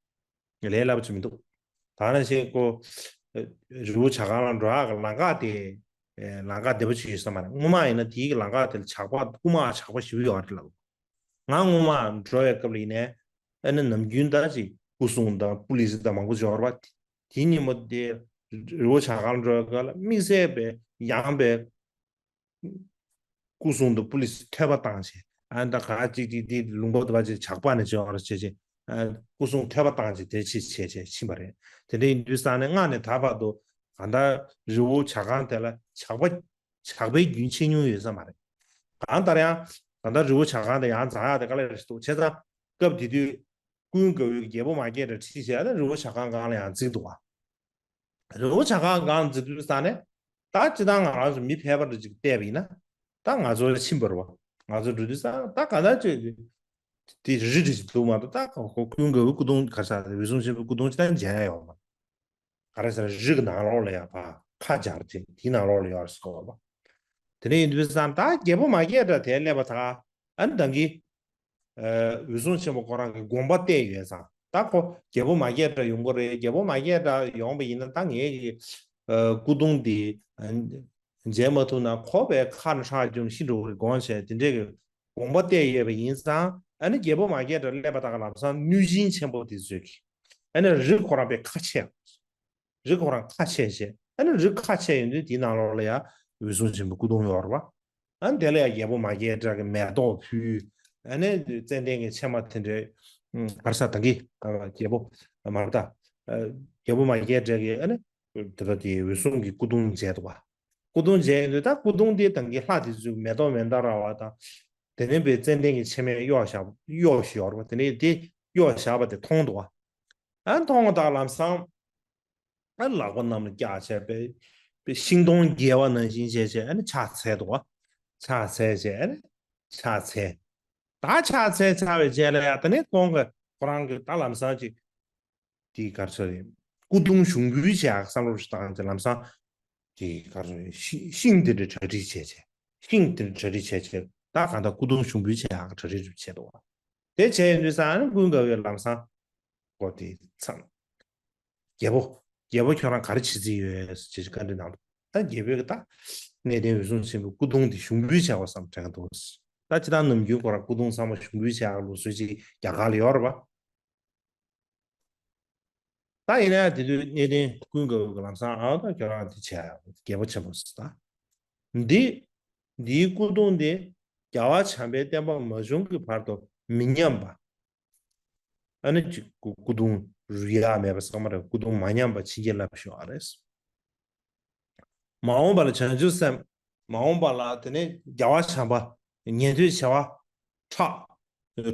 ལས་སླ་པོ་ཅིག་མི་འདུག་ད་ནང་བཞིན་ཀོ། རི་བོ་བྱ་རྐང་ལ་འགྲོ་ཡག་གི་ལམ་ཁ་དེ། ལམ་ཁ་བདེ་པོ་ཅིག་ཡོད་ས་མ་རེད། སྔོན་མ་ཡིན་ན་དེའི་གི་ལམ་ཁ་དེ་ལ་ཇག་པ་རྐུན་མ་ཇག་པ་ཞེ་པོ་ཡོད་རེད་ལབ། ང་སྔོན་མ་འགྲོ་བའི་སྐབས་ལ་ཡིན་ནའི་ཨ་ནི་ནམ་རྒྱུན་ད་ཅིག་སྐུ་སྲུང་དང་པུ་ལི་སི་དང་མང་པོ་འབྱོར་བ། དེ་ཉིན་མོ་དེ་རི་བོ་བྱ་རྐང་འགྲོ་བའི་སྐབས་ལ་དམིགས་བསལ་པའི་ཡང་པའི་སྐུ་སྲུང་དང་པུ་ལི་སི་ཐོད་པ་བཏང་བྱས། ཨ་ད་ག་ཅིག་ཅིག་དེ་ལུང་པ་དེ་བ་ཅིག་ཇག་པ་ནས་འབྱོར་བ་བྱས་བྱས། ཨ་སྐུ་སྲུང་ཐོད་པ་བཏང་བྱས་དེ་ཅིག་བྱས་བྱས་ཕྱིན་པ་རེད། དེ་འདྲ་ཡིན་དུས་ཙང་ནས་སྔ་ནས་ད་བར་དུ་གང་ལྟར་རི་བོ་བྱ་རྐང་དེ་ལ་ཇག་པ་ཇག་པའི་རྒྱུན་ཆད་མྱོང་ཡོད་ས་མ་རེད། གང་ལྟར་ཡང་གང་ལྟར་རི་བོ་བྱ་རྐང་དེ་ཡང་འཛེག་ཡག་དེ་དཀའ་ལས་རེད་འདུག་བྱས་ཙང་སྐབས་དེ་དུས་ཀུན་དགའ་བོས་རྒྱལ་པོ་མ་སྐྱེས་དགྲ་ཁྲིད་བྱས་ཨ་ནི་རི་བོ་བྱ་རྐང་སྒང་ལ་ཡང་འཛེགས་འདུག་བ། རི་བོ་བྱ་རྐང་སྒང་འཛེགས་དུས་ཙང་ནས་ད་སྤྱིར་བཏང་ང་རང་ཚོ་མི་ཕལ་པ་འདྲ་ཅིག་བལྟས་པ་ཡིན་ན་ད་ང་ཚོ་ལ་ཕྱིན་པ་རེད་བ། ང་ཚོ་འགྲོ་དུས་ཙང་ད་གང་ལྟར་ཅིག་དེ་རི་འདྲ་ཅིག་འདུག་མ་གཏོགས་ད་ཀོ་ཀུན་དགའ་བོའི་སྐུ་གདུང་ག་ས་རེད། འོད་སྲུང་ཆེན་པོའི་སྐུ་གདུང་ཅིག་ད་མཇལ་ཡག་ཡོད་མ་རེད། ག་རེ་ཟེར་ན་རི་གི་ནང་ལོགས་ལ་ཡ་ཕ་ཁ་སྦྱར་ཏེ་དེའི་ནང་ལོགས་ལ་ཡོད་རེད་ཟེར་གོ་བ། དེ་ནས་ཡིན་དུས་ཙང་ད་རྒྱལ་པོ་མ་སྐྱེས་དགྲ་དེ་སླེབས་པ་ད་ཨ་ནི་ད་གི་འོད་སྲུང་ཆེན་པོ་ཁོ་རང་གི་དགོངས་པ་གཏད་ཡོད་ཙང་ད་ཁོ་རྒྱལ་པོ་མ་སྐྱེས་དགྲ་ཡོང་གི་རེད། རྒྱལ་པོ་མ་སྐྱེས་དགྲ་ཡོང་པ་ཡིན་ན་ད་ངའི་གི་སྐུ་གདུང་འདི་མཇལ་མ་ཐུབ་ན་ཁོ་པའི་ཁ་ནས་ཁྲག་སྐྱུག་ཤི་འགྲོ་གི་རེད་དགོངས་བྱས་དེ་འདྲས་ཀྱི་དགོངས་པ་གཏད་ཡོད་པ་ཡིན་ཙང་ཨ་ནི་རྒྱལ་པོ་མ་སྐྱེས་དགྲ་སླེབས་པ་དང་ལམ་སང་གནོད་སྦྱིན་ཆེན་པོ་དེ་ཚོས་ཀྱིས་ཨ་ནི་རི་ཁོ་རང་པའི་ཁ་ཕྱེ། རི་ཁོ་རང་ཁ་ཕྱེ་བྱས་ཨ་ནི་རི་ཁ་ཕྱེ་ཡོང་དུས་དེའི་ནང་ལོགས་ལ་ཡ་འོད་སྲུང་ཆེན་པོའི་སྐུ་གདུང་ཡོད་རེད་བ། ཨ་ནི་དེ་ལ་ཡ་རྒྱལ་པོ་མ་སྐྱེས་དགྲ་གི་མེ་ཏོག་ཕུལ། ཨ་ནི་ཙན་དན་གྱི་ཕྱེ་མ་དེ་འདྲའི་གར་ས་ད་གི་རྒྱལ་པོ་མ་རེད་ད། རྒྱལ་པོ་མ་སྐྱེས་དགྲ་གི་ཨ་ནི་དེ་ད་དེ་འོད་སྲུང་གི་སྐུ་གདུང་མཇལ་འདུག་བ། སྐུ་གདུང་མཇལ་ཡོང་དུས་ད་སྐུ་གདུང་དེ་ད་གི་ལྷ་དེ་ཚོའི་མེ་ཏོག་མན་དཱ་ར་བ་དང་དེ་ནས་པའི་ཙན་དན་གྱི་ཕྱེ་མས་གཡོགས་བཞག་གཡོགས་བཞག་ཡོད་རེད་བ། དེ་ནས་དེ་གཡོགས་བཞག་པ་དེ་མཐོང་འདུག་བ། ཨ་མཐོང་བ་དང་ལམ་སང་ཨ་ལག་པ་གནམ་ལ་བཀྱག་བྱས་པའི་པའི་ཤིང་སྡོང་རྒྱས་པ་ནང་བཞིན་བྱས་བྱས་ཨ་ནི་ཕྱག་འཚལ་འདུག་བ། ཕྱག་འཚལ་བྱས་ཨ་ནི་ཕྱག་འཚལ། ད་ཕྱག་འཚལ་ཚར་བའི་རྗེས་ལ་ཡ་ད་ནི་ཁོང་གི་ཁོ་རང་གི་ད་ལམ་སང་ཅིག་དེ་གར་ཚོ་རེད། སྐུ་གདུང་ཞུགས་འབུལ་བྱེད་ཡག་བསམ་བློ་ཞིག་བཏང་རྗེས་ལམ་སང་དེ་གར་ཚོ་རེད། ཤིང་ཤིང་དེ་འདྲ་གྲ་སྒྲིག་བྱས་བྱས་ཤིང་དེ་འདྲ་གྲ་སྒྲིག་བྱས་བྱས་ད་གང་ལྟར་སྐུ་གདུང་ཞུགས་འབུལ་བྱེད་ཡག་གྲ་སྒྲིག་བྱས་འདུག་བ། དེ་བྱས་ཡོང་དུས་ཙང་ཨ་ནི་ཀུན་དགའ་བོས་ལམ་སང་ཀོ་དེ་མཚམས། རྒྱལ་པོ། རྒྱལ་པོ་ཁྱོད་རང་ག་རེ་བྱེད་རྩིས་ཡོད་ཅེས་བཀའ་འདྲི་གནང་འདུག་ད་རྒྱལ་པོས་ཀྱི་ད་གནས་བརྟན་འོད་སྲུང་ཆེན་པོའི་སྐུ་གདུང་དེ་ཞུགས་འབུལ་བྱས་པ་བསམ་དྲན་གྱི་འདུག་ད་སྤྱིར་བཏང་ནམ་རྒྱུན་ཁོ་རང་སྐུ་གདུང་ཚང་མ་ཞུགས་འབུལ་བྱས་ཡག་ལུགས་སྲོལ་ཅིག་རྒྱ་གར་ལ་ཡོད་རེད་པ། ད་ཡིན་ན་ཡང་དེ་དུས་གནས་བརྟན་ཀུན་དགའ་བོས་ལམ་སང་ཨ་ད་ཁྱོད་རང་དེ་བྱས་རྒྱལ་པོ་ཆེན་པོ་ཟེར་ད། འདི། འདིའི་སྐུ་གདུང་དེ་རྒྱལ་བ་བྱམས་པའི་བསྟན་པ་མ་བྱུང་གི་བར་དུ་མི་ཉམས་པ། ཨ་ནི་ཅིག་སྐུ་སྐུ་གདུང་རུལ་ཡག་མེད་པ་ཚང་མ་རེད། སྐུ་གདུང་མ་ཉམས་པ་བྱིན་གྱིས་བརླབས་ཤོག་ཨ་རེད། མ་འོངས་པ་ལ་བྱང་ཆུབ་སེམས། མ་འོངས་པ་ལ་དེ་ནས་རྒྱལ་བ་བྱམས་པ་ཉན་ཐོས་བྱེ་བ་ཕྲག་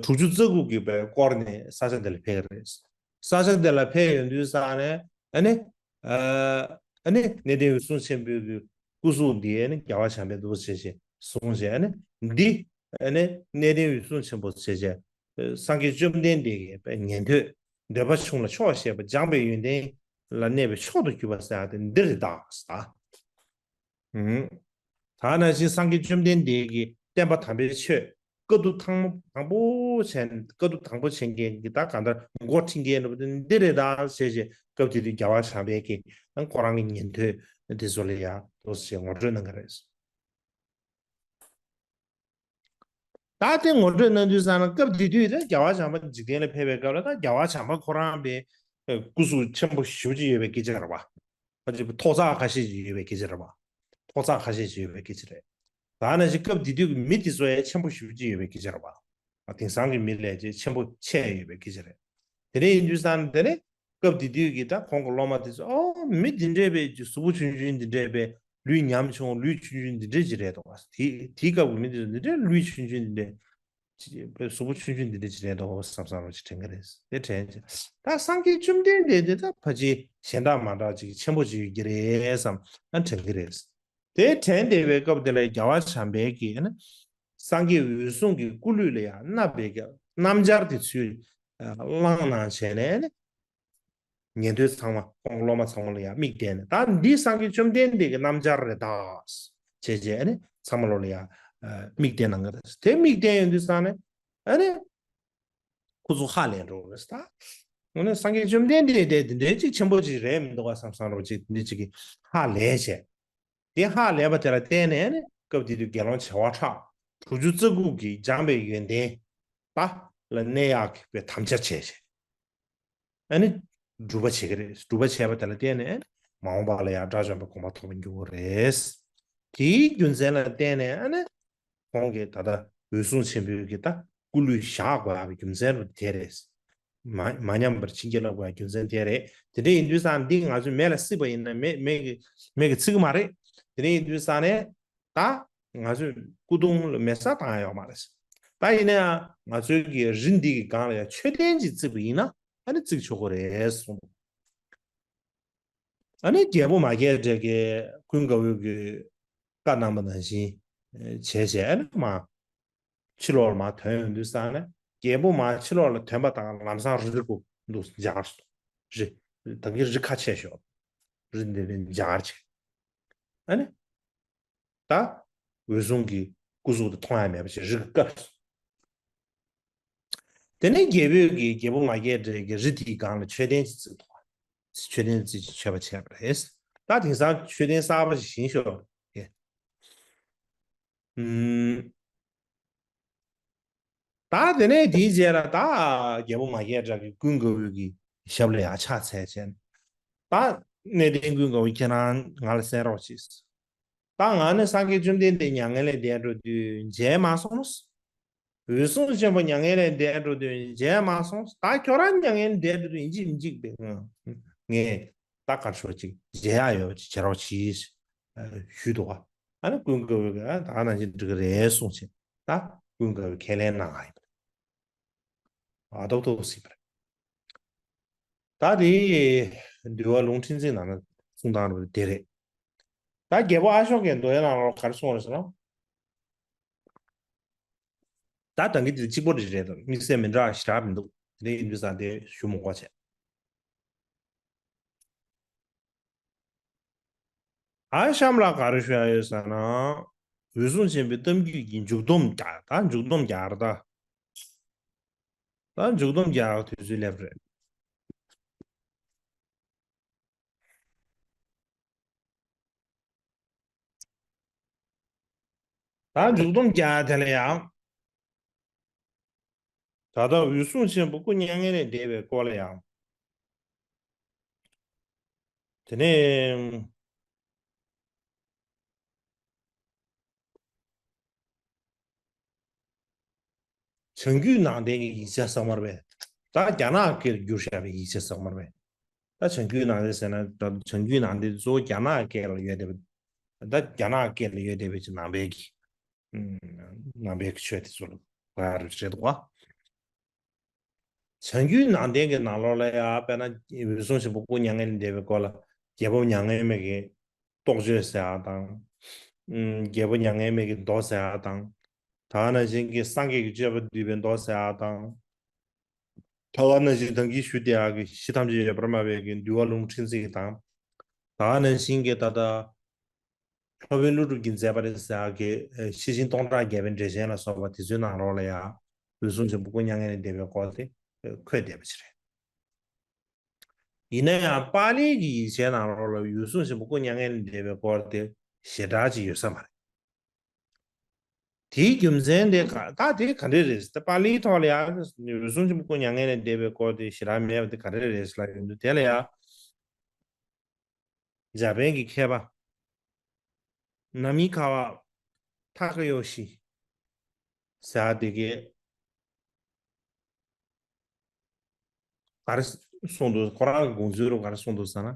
དྲུག་ཅུ་རྩ་དགུ་གིས་པའི་བསྐོར་ནས་ས་ཆ་འདི་ལ་ཕེབས་ཀྱི་རེད། ས་ཆ་འདི་ལ་ཕེབས་ཡོང་དུས་ཙང་ནས་ཨ་ནི་ཨ་ནི་གནས་བརྟན་འོད་སྲུང་ཆེན་པོའི་གི་སྐུ་གཟུགས་འདི་ཨ་ནི་རྒྱལ་བ་བྱམས་པས་འདུག་བྱས་བྱས་བཟུང་བྱས་ཨ་ནི་འདི་ཨ་ནི་གནས་བརྟན་འོད་སྲུང་ཆེན་པོ་བྱས་བྱས། སངས་རྒྱས་བཅོམ་ལྡན་འདས་ཀྱི་ཉན་ཐོས་འདོད་པ་ཆུང་ལ་ཆོག་ཤེས་པ་སྦྱངས་པའི་ཡོན་ཏན་ལ་གནས་པའི་མཆོག་ཏུ་གྱུར་པ་ཟེར་ཡག་དེ་འདི་རེད་ད་ཟེར། ད་ནང་བཞིན་སངས་རྒྱས་བཅོམ་ལྡན་འདས་ཀྱི་བསྟན་པ་དམ་པའི་ཆོས་དཀའ་ཐུབ་དང་དང་པོ་བྱས་དཀའ་ཐུབ་དང་པོ་བྱེད་མཁན་གྱི་ད་གང་ལྟར་འགོ་ཁྲིད་མཁན་འདི་རེད་ད་ཟེར་བྱས་སྐབས་དེ་དུས་རྒྱལ་བ་བྱམས་པས་ཀྱིས་ཁོ་རང་གི་ཉན་ཐོས་འདི་ཚོ་ལ་ཡང་འདུག་སེ་ངོ་སྤྲོད་གནང་གི་རེད། ད་དེ་ངོ་སྤྲོད་གནང་དུས་ཙང་ན་སྐབས་དེ་དུས་དེ་རྒྱལ་བ་བྱམས་པ་འཇིག་རྟེན་ལ་ཕེབས་པའི་སྐབས་ལ་ད་རྒྱལ་བ་བྱམས་པ་ཁོ་རང་པའི་སྐུ་གཟུགས་ཆེན་པོ་ཞེ་པོ་ཅིག་ཡོད་པའི་སྐད་ཆ་རེད་བ། ཕལ་ཆེར་ཐོག་བརྩེགས་ཁ་ཤས་ཅིག་ཡོད་པའི་སྐད་ཆ་རེད་བ། ཐོག་བརྩེགས་ཁ་ཤས་ཅིག་ཡོད་པའི་སྐད་ཆ་རེད། ད་ནང་བཞིན་སྐབས་དེ་དུས་ཀྱི་མི་དེ་ཚོ་ཡང་ཆེན་པོ་ཞེ་པོ་ཅིག་ཡོད་པའི་སྐད་ཆ་རེད་བ། དེང་སང་གི་མི་ལས་ཅིག་ཆེན་པོ་ཆེ་ཡོད་པའི་སྐད་ཆ་རེད། དེ་འདྲ་ཡིན་དུས་ཙང་དེ་ནས་སྐབས་དེ་དུས་ཀྱི་ད་ཁོང་གི་སློབ་མ་དེ་ཚོ་ཨོ་མི་འདི་འདྲས་པའི་གཟུགས་པོ་ཆུང་ཆུང་འདི་འདྲས་པའི་ལུས་ཉམ་ཆུང་ལུས་ཆུང་ཆུང་འདི་འདྲས་ཅིག་རེད་དོ། དེ་དེའི་སྐབས་ཀྱི་མི་དེ་ཚོ་འདི་འདྲས་ལུས་ཆུང་ཆུང་འདི་འདྲས་ཅིག་གཟུགས་པོ་ཆུང་ཆུང་འདི་འདྲས་ཅིག་རེད་དོ་བསམ་བསམ་རོ་ཅིག་དྲན་གི་རེད། དེ་དྲན་ཅིག་ད་སངས་རྒྱས་བཅོམ་ལྡན་འདས་དེ་ད་ཕལ་ཆེར་གཞན་དག་མ་འདྲ་ཅིག་ཆེན་པོ་ཅིག་ཡོད་ཀྱི་རེད་བསམ་ཨ་དྲན་གི་རེད། དེ་དྲན་བསྡད་པའི་སྐབས་དེ་ལ་རྒྱལ་བ་བྱམས་པས་ཀྱིས་ནི་སངས་རྒྱས་འོད་སྲུང་གི་སྐུ་ལུས་ལ་ཡང་བསྣམས་པའི་སྣམ་སྦྱར་དེ་ཚུར་ བླངས་གནང་བྱས་ནས་ནི། ཉན་ཐོས་ཚང་མ་ཁོང་སློབ་མ་ཚང་མ་ལ་ཡང་མིག་བསྟན་ནས། ད་འདི་སངས་རྒྱས་བཅོམ་ལྡན་འདས་ཀྱི་རྣམ་ཐར་རེད་ད། བྱས་བྱས་ཨ་ནི་ཚང་མ་ལོ་ལ་ཡང་མིག་བསྟན་གནང་གི་རེད། དེ་མིག་བསྟན་ཡོང་དུས་ཙང་ནས་ཨ་ནི་ཁོ་ཚོ་ཧ་ལས་འགྲོ་གི་རེད་ད། ཨ་ནི་སངས་རྒྱས་བཅོམ་ལྡན་འདས་དེ་འདི་འདྲའི་ཅིག་ཆེན་པོ་ཅིག་རེད་མི་འདུག་ག་བསམ་བསམ་རོ་ཅིག་འདི་ཅིག་གི་ཧ་ལས་བྱས། དེ་ཧ་ལས་པ་དེ་ལ་བརྟེན་ནས་ནི་སྐབས་དེ་དུས་དགེ་སློང་བྱེ་བ་ཕྲག་དྲུག་ཅུ་རྩ་དགུ་གིས་སྦྱངས་པའི་ཡོན་ཏན་ད་ལ་གནས་ཡག་གི་པའི་དམ་བཅའ་བྱས་བྱས། ཨ་ནི་སྒྲུབ་པ་བྱེད་ཀྱི་རེད། སྒྲུབ་པ་བྱས་པ་དེ་ལ་བརྟེན་ནས་མ་འོངས་པ་ལ་ཡང་དགྲ་བཅོམ་པའི་གོ་འཕང་ཐོབ་པར་འགྱུར་གྱི་རེད། དེའི་རྒྱུ་མཚན་ལ་བརྟེན་ནས་ཨ་ནི་ཁོང་གིས་ད་ལྟ་འོད་སྲུང་ཆེན་པོའི་གི་ད་སྐུ་ལུས་བཞག་དགོས་པའི་རྒྱུ་མཚན་རུ་དེ་རེད། མ་མ་ཉམས་པར་བྱིན་གྱིས་བརླབ་དགོས་པའི་རྒྱུ་མཚན་དེ་རེད། དེ་འདྲ་ཡིན་དུས་ཙང་འདི་ང་ཚོས་མེ་ལ་བསྲེགས་པ་ཡིན་ན་མེ་མེ་གི་མེ་གི་ཚིག་གི་མ་རེད། དེ་འདྲ་ཡིན་དུས་ཙང་ནས། ད་ང་ཚོས་སྐུ་གདུང་ལ་མེ་བསྲེགས་བཏང་ཡ་ཡོད་མ་རེད། ད་ཡིན་ན་ཡང་ང་ཚོའི་གི་རི་འདི་གི་སྒང་ལ་ཡང་མཆོད་རྟེན་ཅིག་བརྩིགས་པ་ཡིན་ན་ཨ་ནི་བརྩིགས་ཆོག་གི་རེད་གསུངས། ཨ་ནི་རྒྱལ་པོ་མ་སྐྱེས་དགྲ་གིས་ཀུན་དགའ་བོ་གི་བཀའ་གནང་པ་ནང་བཞིན་བྱས་བྱས་ཨ་ནི་མ་ཕྱི་ལོགས་ལ་མ་ཐོན་ཡོང་དུས་ཙང་ནས་རྒྱལ་པོ་མ་ཕྱི་ལོགས་ལ་ཐོན་པ་དང་ལམ་སང་རི་གུ་འདུག་འབྱར་སོང་། རི་ད་གིན་རི་ཁ་ཕྱེ་ཤོག་རི་འདི་ནི་འབྱར་བྱས། ཨ་ནི། ད། འོད་སྲུང་གི་སྐུ་གཟུགས་དེ་མཐོང་ཡ་མེད་པ་ཞིག་རི་གི་བཀབ། དེ་ནས་རྒྱལ་པོས་ཀྱི་རྒྱལ་པོ་མ་སྐྱེས་དགྲ་གི་རི་དེའི་སྒང་ལ་མཆོད་རྟེན་ཅིག་བརྩིགས་འདུག་མཆོད་རྟེན་བརྩིགས་ཀྱི་མཆོད་པ་བྱས་པ་རེད། ད་དེང་སང་མཆོད་རྟེན་གསར་པ་ཞིག་བཞེངས་ཤོག་ཨེ། ཨུམ། ད་དེ་ནས་དེའི་རྗེས་ལ་ད་རྒྱལ་པོ་མ་སྐྱེས་དགྲ་གི་ཀུན་དགའ་བོའི་གི་ཞབས་ལ་ཡར་ཕྱག་འཚལ་བྱས། ད་གནས་བརྟན་ཀུན་དགའ་བོ་ཁྱེད་རང་ང་ལ་གསན་རོགས་གྱིས། ད་ང་ནི་སངས་རྒྱས་བཅོམ་ལྡན་འདས་མྱ་ངན་ལས་འདས་འགྲོ་དུས་མཇལ་མ་སོང་། འོད་སྲུང་ཆེན་པོ་མྱ་ངན་ལས་འདས་འགྲོ་དུས་མཇལ་མ་སོང་། ད་ཁྱོད་རང་མྱ་ངན་ལས་འདས་འགྲོ་དུས་ཡིན་གཅིག་མིན་གཅིག་པའི་ངས་ད་ག་ཤོག་ཅིག་མཇལ་ཡག་ཡོད་པ་ཅིག་བྱེད་རོགས་གྱིས། ཞུས་འདུག་ག་ཨ་ནི་ཀུན་དགའ་བོས་ད་ནང་བཞིན་འགྲིག་གི་རེད་གསུངས་བྱས། ད་ཀུན་དགའ་བོས་ཁས་ལེན་གནང་ཡིན་པ་རེད། ཨ་ཐོབ་ཐོབ་ཟིན་པ་རེད། ད་དེ་འདུལ་བ་ལུང་ཕྲན་ཚེགས་ནང་ན་གསུང་སྟངས་རེད་དེ་རེད། ད་རྒྱལ་པོ་ཨ་ཤོ་ཀའི་མདོའི་ནང་ལ་ག་རེ་གསུངས་རེད་ཟེར་ན། ད་ད་གིན་དེ་གཅིག་པོ་རེད་རེད་དམིགས་བསལ་མི་འདྲ་ཞེ་དྲག་མི་འདུག་དེ་འདྲ་ཡིན་དུས་ཙང་དེ་ཞུ་མི་དགོས་བྱས། ཨ་གཤམ་ལ་ག་རེ་ཞུ་ཡ་ཡོད་ཟེར་ན། འོད་སྲུང་ཆེན་པོའི་གཏམ་རྒྱུད་ཀྱི་མཇུག་སྡོམ་རྒྱག་ད་མཇུག་སྡོམ་རྒྱག་རེད་ད། ད་མཇུག་སྡོམ་རྒྱག་དུས་ཚོད་སླེབས་རེད། ད་མཇུག་སྡོམ་རྒྱག་དེ་ལ་ཡང་། ད་ལྟ་འོད་སྲུང་ཆེན་པོ་སྐུ་མྱ་ངན་ལས་འདས་པའི་སྐོར་ལ་ཡང་། དེ་ནས། བྱང་རྒྱུད་ནང་བསྟན་གྱི་ཡིག་ཆ་ཚང་མ་རེད་པས། ད་རྒྱ་ནག་སྐད་ལ་བསྒྱུར་བཞག་པའི་ཡིག་ཆ་ཚང་མ་རེད་པས། ད་བྱང་རྒྱུད་ནང་བསྟན་ཟེར་ན་ད་བྱང་རྒྱུད་ནང་བསྟན་གཙོ་བོ་རྒྱ་ནག་སྐད་ལ་ཡོད་བསྡད་པ། ད་རྒྱ་ནག་སྐད་ལ་ཡོད་བསྡད་པའི་ནང་པའི་གི་ནང་པའི་གི་ཆོས་དེ་ཚོ་ལ་ག་རེ་རེད་འདུག་ག་བྱང་རྒྱུད་ནང་བསྟན་གྱི་ནང་ལོགས་ལ་ཡང་དཔེར་ན་འོད་སྲུང་ཆེན་པོ་སྐུ་མྱ་ངན་ལས་འདས་པའི་སྐོར་ལ་རྒྱལ་པོ་མྱ་ངན་མེད་ཀྱི་རྟོགས་བརྗོད་ཟེར་ཡག་དང་། ཨུམ། རྒྱལ་པོ་མྱ་ངན་མེད་ཀྱི་མདོ་ཟེར་ཡག་དང་། ད་ག་ནང་བཞིན་གྱི་སངས་རྒྱས་ཀྱི་སྤྱོད་པ་བསྡུས་པའི་མདོ་ཟེར་ཡག་དང་། ད་ག་ནང་བཞིན་ད་གིན་ཞུས་བསྡད་ཡག་གི་གཞི་ཐམས་ཅད་ཡོད་པར་སྨྲ་བའི་གི་འདུལ་བ་ལུང་ཕྲན་ཚེགས་དང་། ད་ག་ནང་བཞིན་གྱི་ད་ལྟ། སློབ་དཔོན་ཀླུ་སྒྲུབ་ཀྱི་མཛད་པ་རེད་ཟེར་ཡག་གི་ཤེར་ཕྱིན་སྟོང་ཕྲག་བརྒྱ་པའི་འགྲེལ་ཆེན་ལ་སོགས་པ་དེ་ཚོའི་ནང་ལོགས་ལ་ཡང་འོད་སྲུང་ཆེན་པོ་སྐུ་མྱ་ངན་ལས་འདས་པའི་སྐོར་དེ་འཁོད་བསྡད་པ་ཅིག་རེད། ཡིན་ན་ཡང་པཱ་ལིའི་གི་ཡིག་ཆའི་ནང་ལོགས་ལ་འོད་སྲུང་ཆེན་པོ་སྐུ་མྱ་ངན་ལས་འདས་པའི་སྐོར་དེ་ཞེ་དྲག་ཅིག་ཡོད་ས་མ་རེད། དེའི་རྒྱུ་མཚན་དེ་ག་ད་དེ་ག་འདྲས་རེད་ད། པཱ་ལིའི་ཐོག་ལ་ཡང་འོད་སྲུང་ཆེན་པོ་སྐུ་མྱ་ངན་ལས་འདས་པའི་སྐོར་དེ་ཞེ་དྲག་མེད་པ་དེ་ག་འདྲས་རེད་ལབ་ཡོང་དུས་དེ་ལ་ཡང་། འཇར་པན་གྱི་མཁས་པ་ནཱ་མི་ཀ་ཝ་ཐ་ཀ་ཡོ་ཤི་ཟེར་བ་དེ་གས་ག་རེ་གསུངས་འདུག་ཁོ་རང་གི་དགོངས་ཚུལ་རུ་ག་རེ་གསུངས་འདུག་ཟེར་ན། ཨ།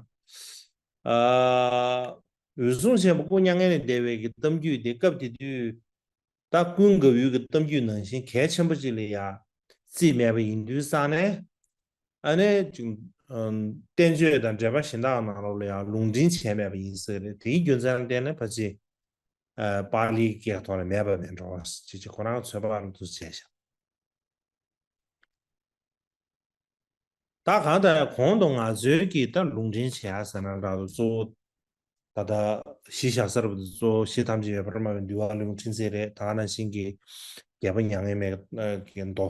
འོད་སྲུང་ཆེན་པོ་སྐུ་མྱ་ངན་ལས་འདས་པའི་གི་གཏམ་རྒྱུད་དེ་སྐབས་དེ་དུས། ད་ཀུན་དགའ་བོའི་གི་གཏམ་རྒྱུད་ནང་བཞིན་གལ་ཆེན་པོ་ཅིག་ལ་ཡང་བརྩིས་མེད་པ་ཡིན་དུས་ཙང་ནས། ཨ་ནི་ཅིག་ཨམ། བསྟན་བཅོས་དང་འགྲེལ་པ་གཞན་དག་ནང་ལོགས་ལ་ཡང་ལུང་འདྲེན་བྱས་མེད་པ་ཡིན་ཟེར་རེད། དེའི་རྒྱུ་མཚན་ལ་བརྟེན་ནས་ཕལ་ཆེར་ཨ། པཱ་ལིའི་སྐད་ཐོག་ལ་མེད་པ་མེད་འགྲོ་ཅེས་ཅིག་ཁོ་རང་ཚོད་དཔག་རུ་འདུག་བྱས་ཤག་ད་གང་ལྟར་གོང་དུ་ང་ཚོའི་གི་ད་ལུང་འདྲེན་བྱེད་ཡ་ཟེར་ན་འདྲ་འདུག་གཙོ་བོ་ད་ལྟ་གཞི་བཞག་ས་རུ་གཙོ་བོ་གཞི་ཐམས་ཅད་ཡོད་པར་སྨྲ་བའི་འདུལ་བ་ལུང་འདྲེན་ཚིག་རེད། ད་ག་ནང་བཞིན་གྱི་རྒྱལ་པོ་མྱ་ངན་མེད་ཀྱི་མདོ་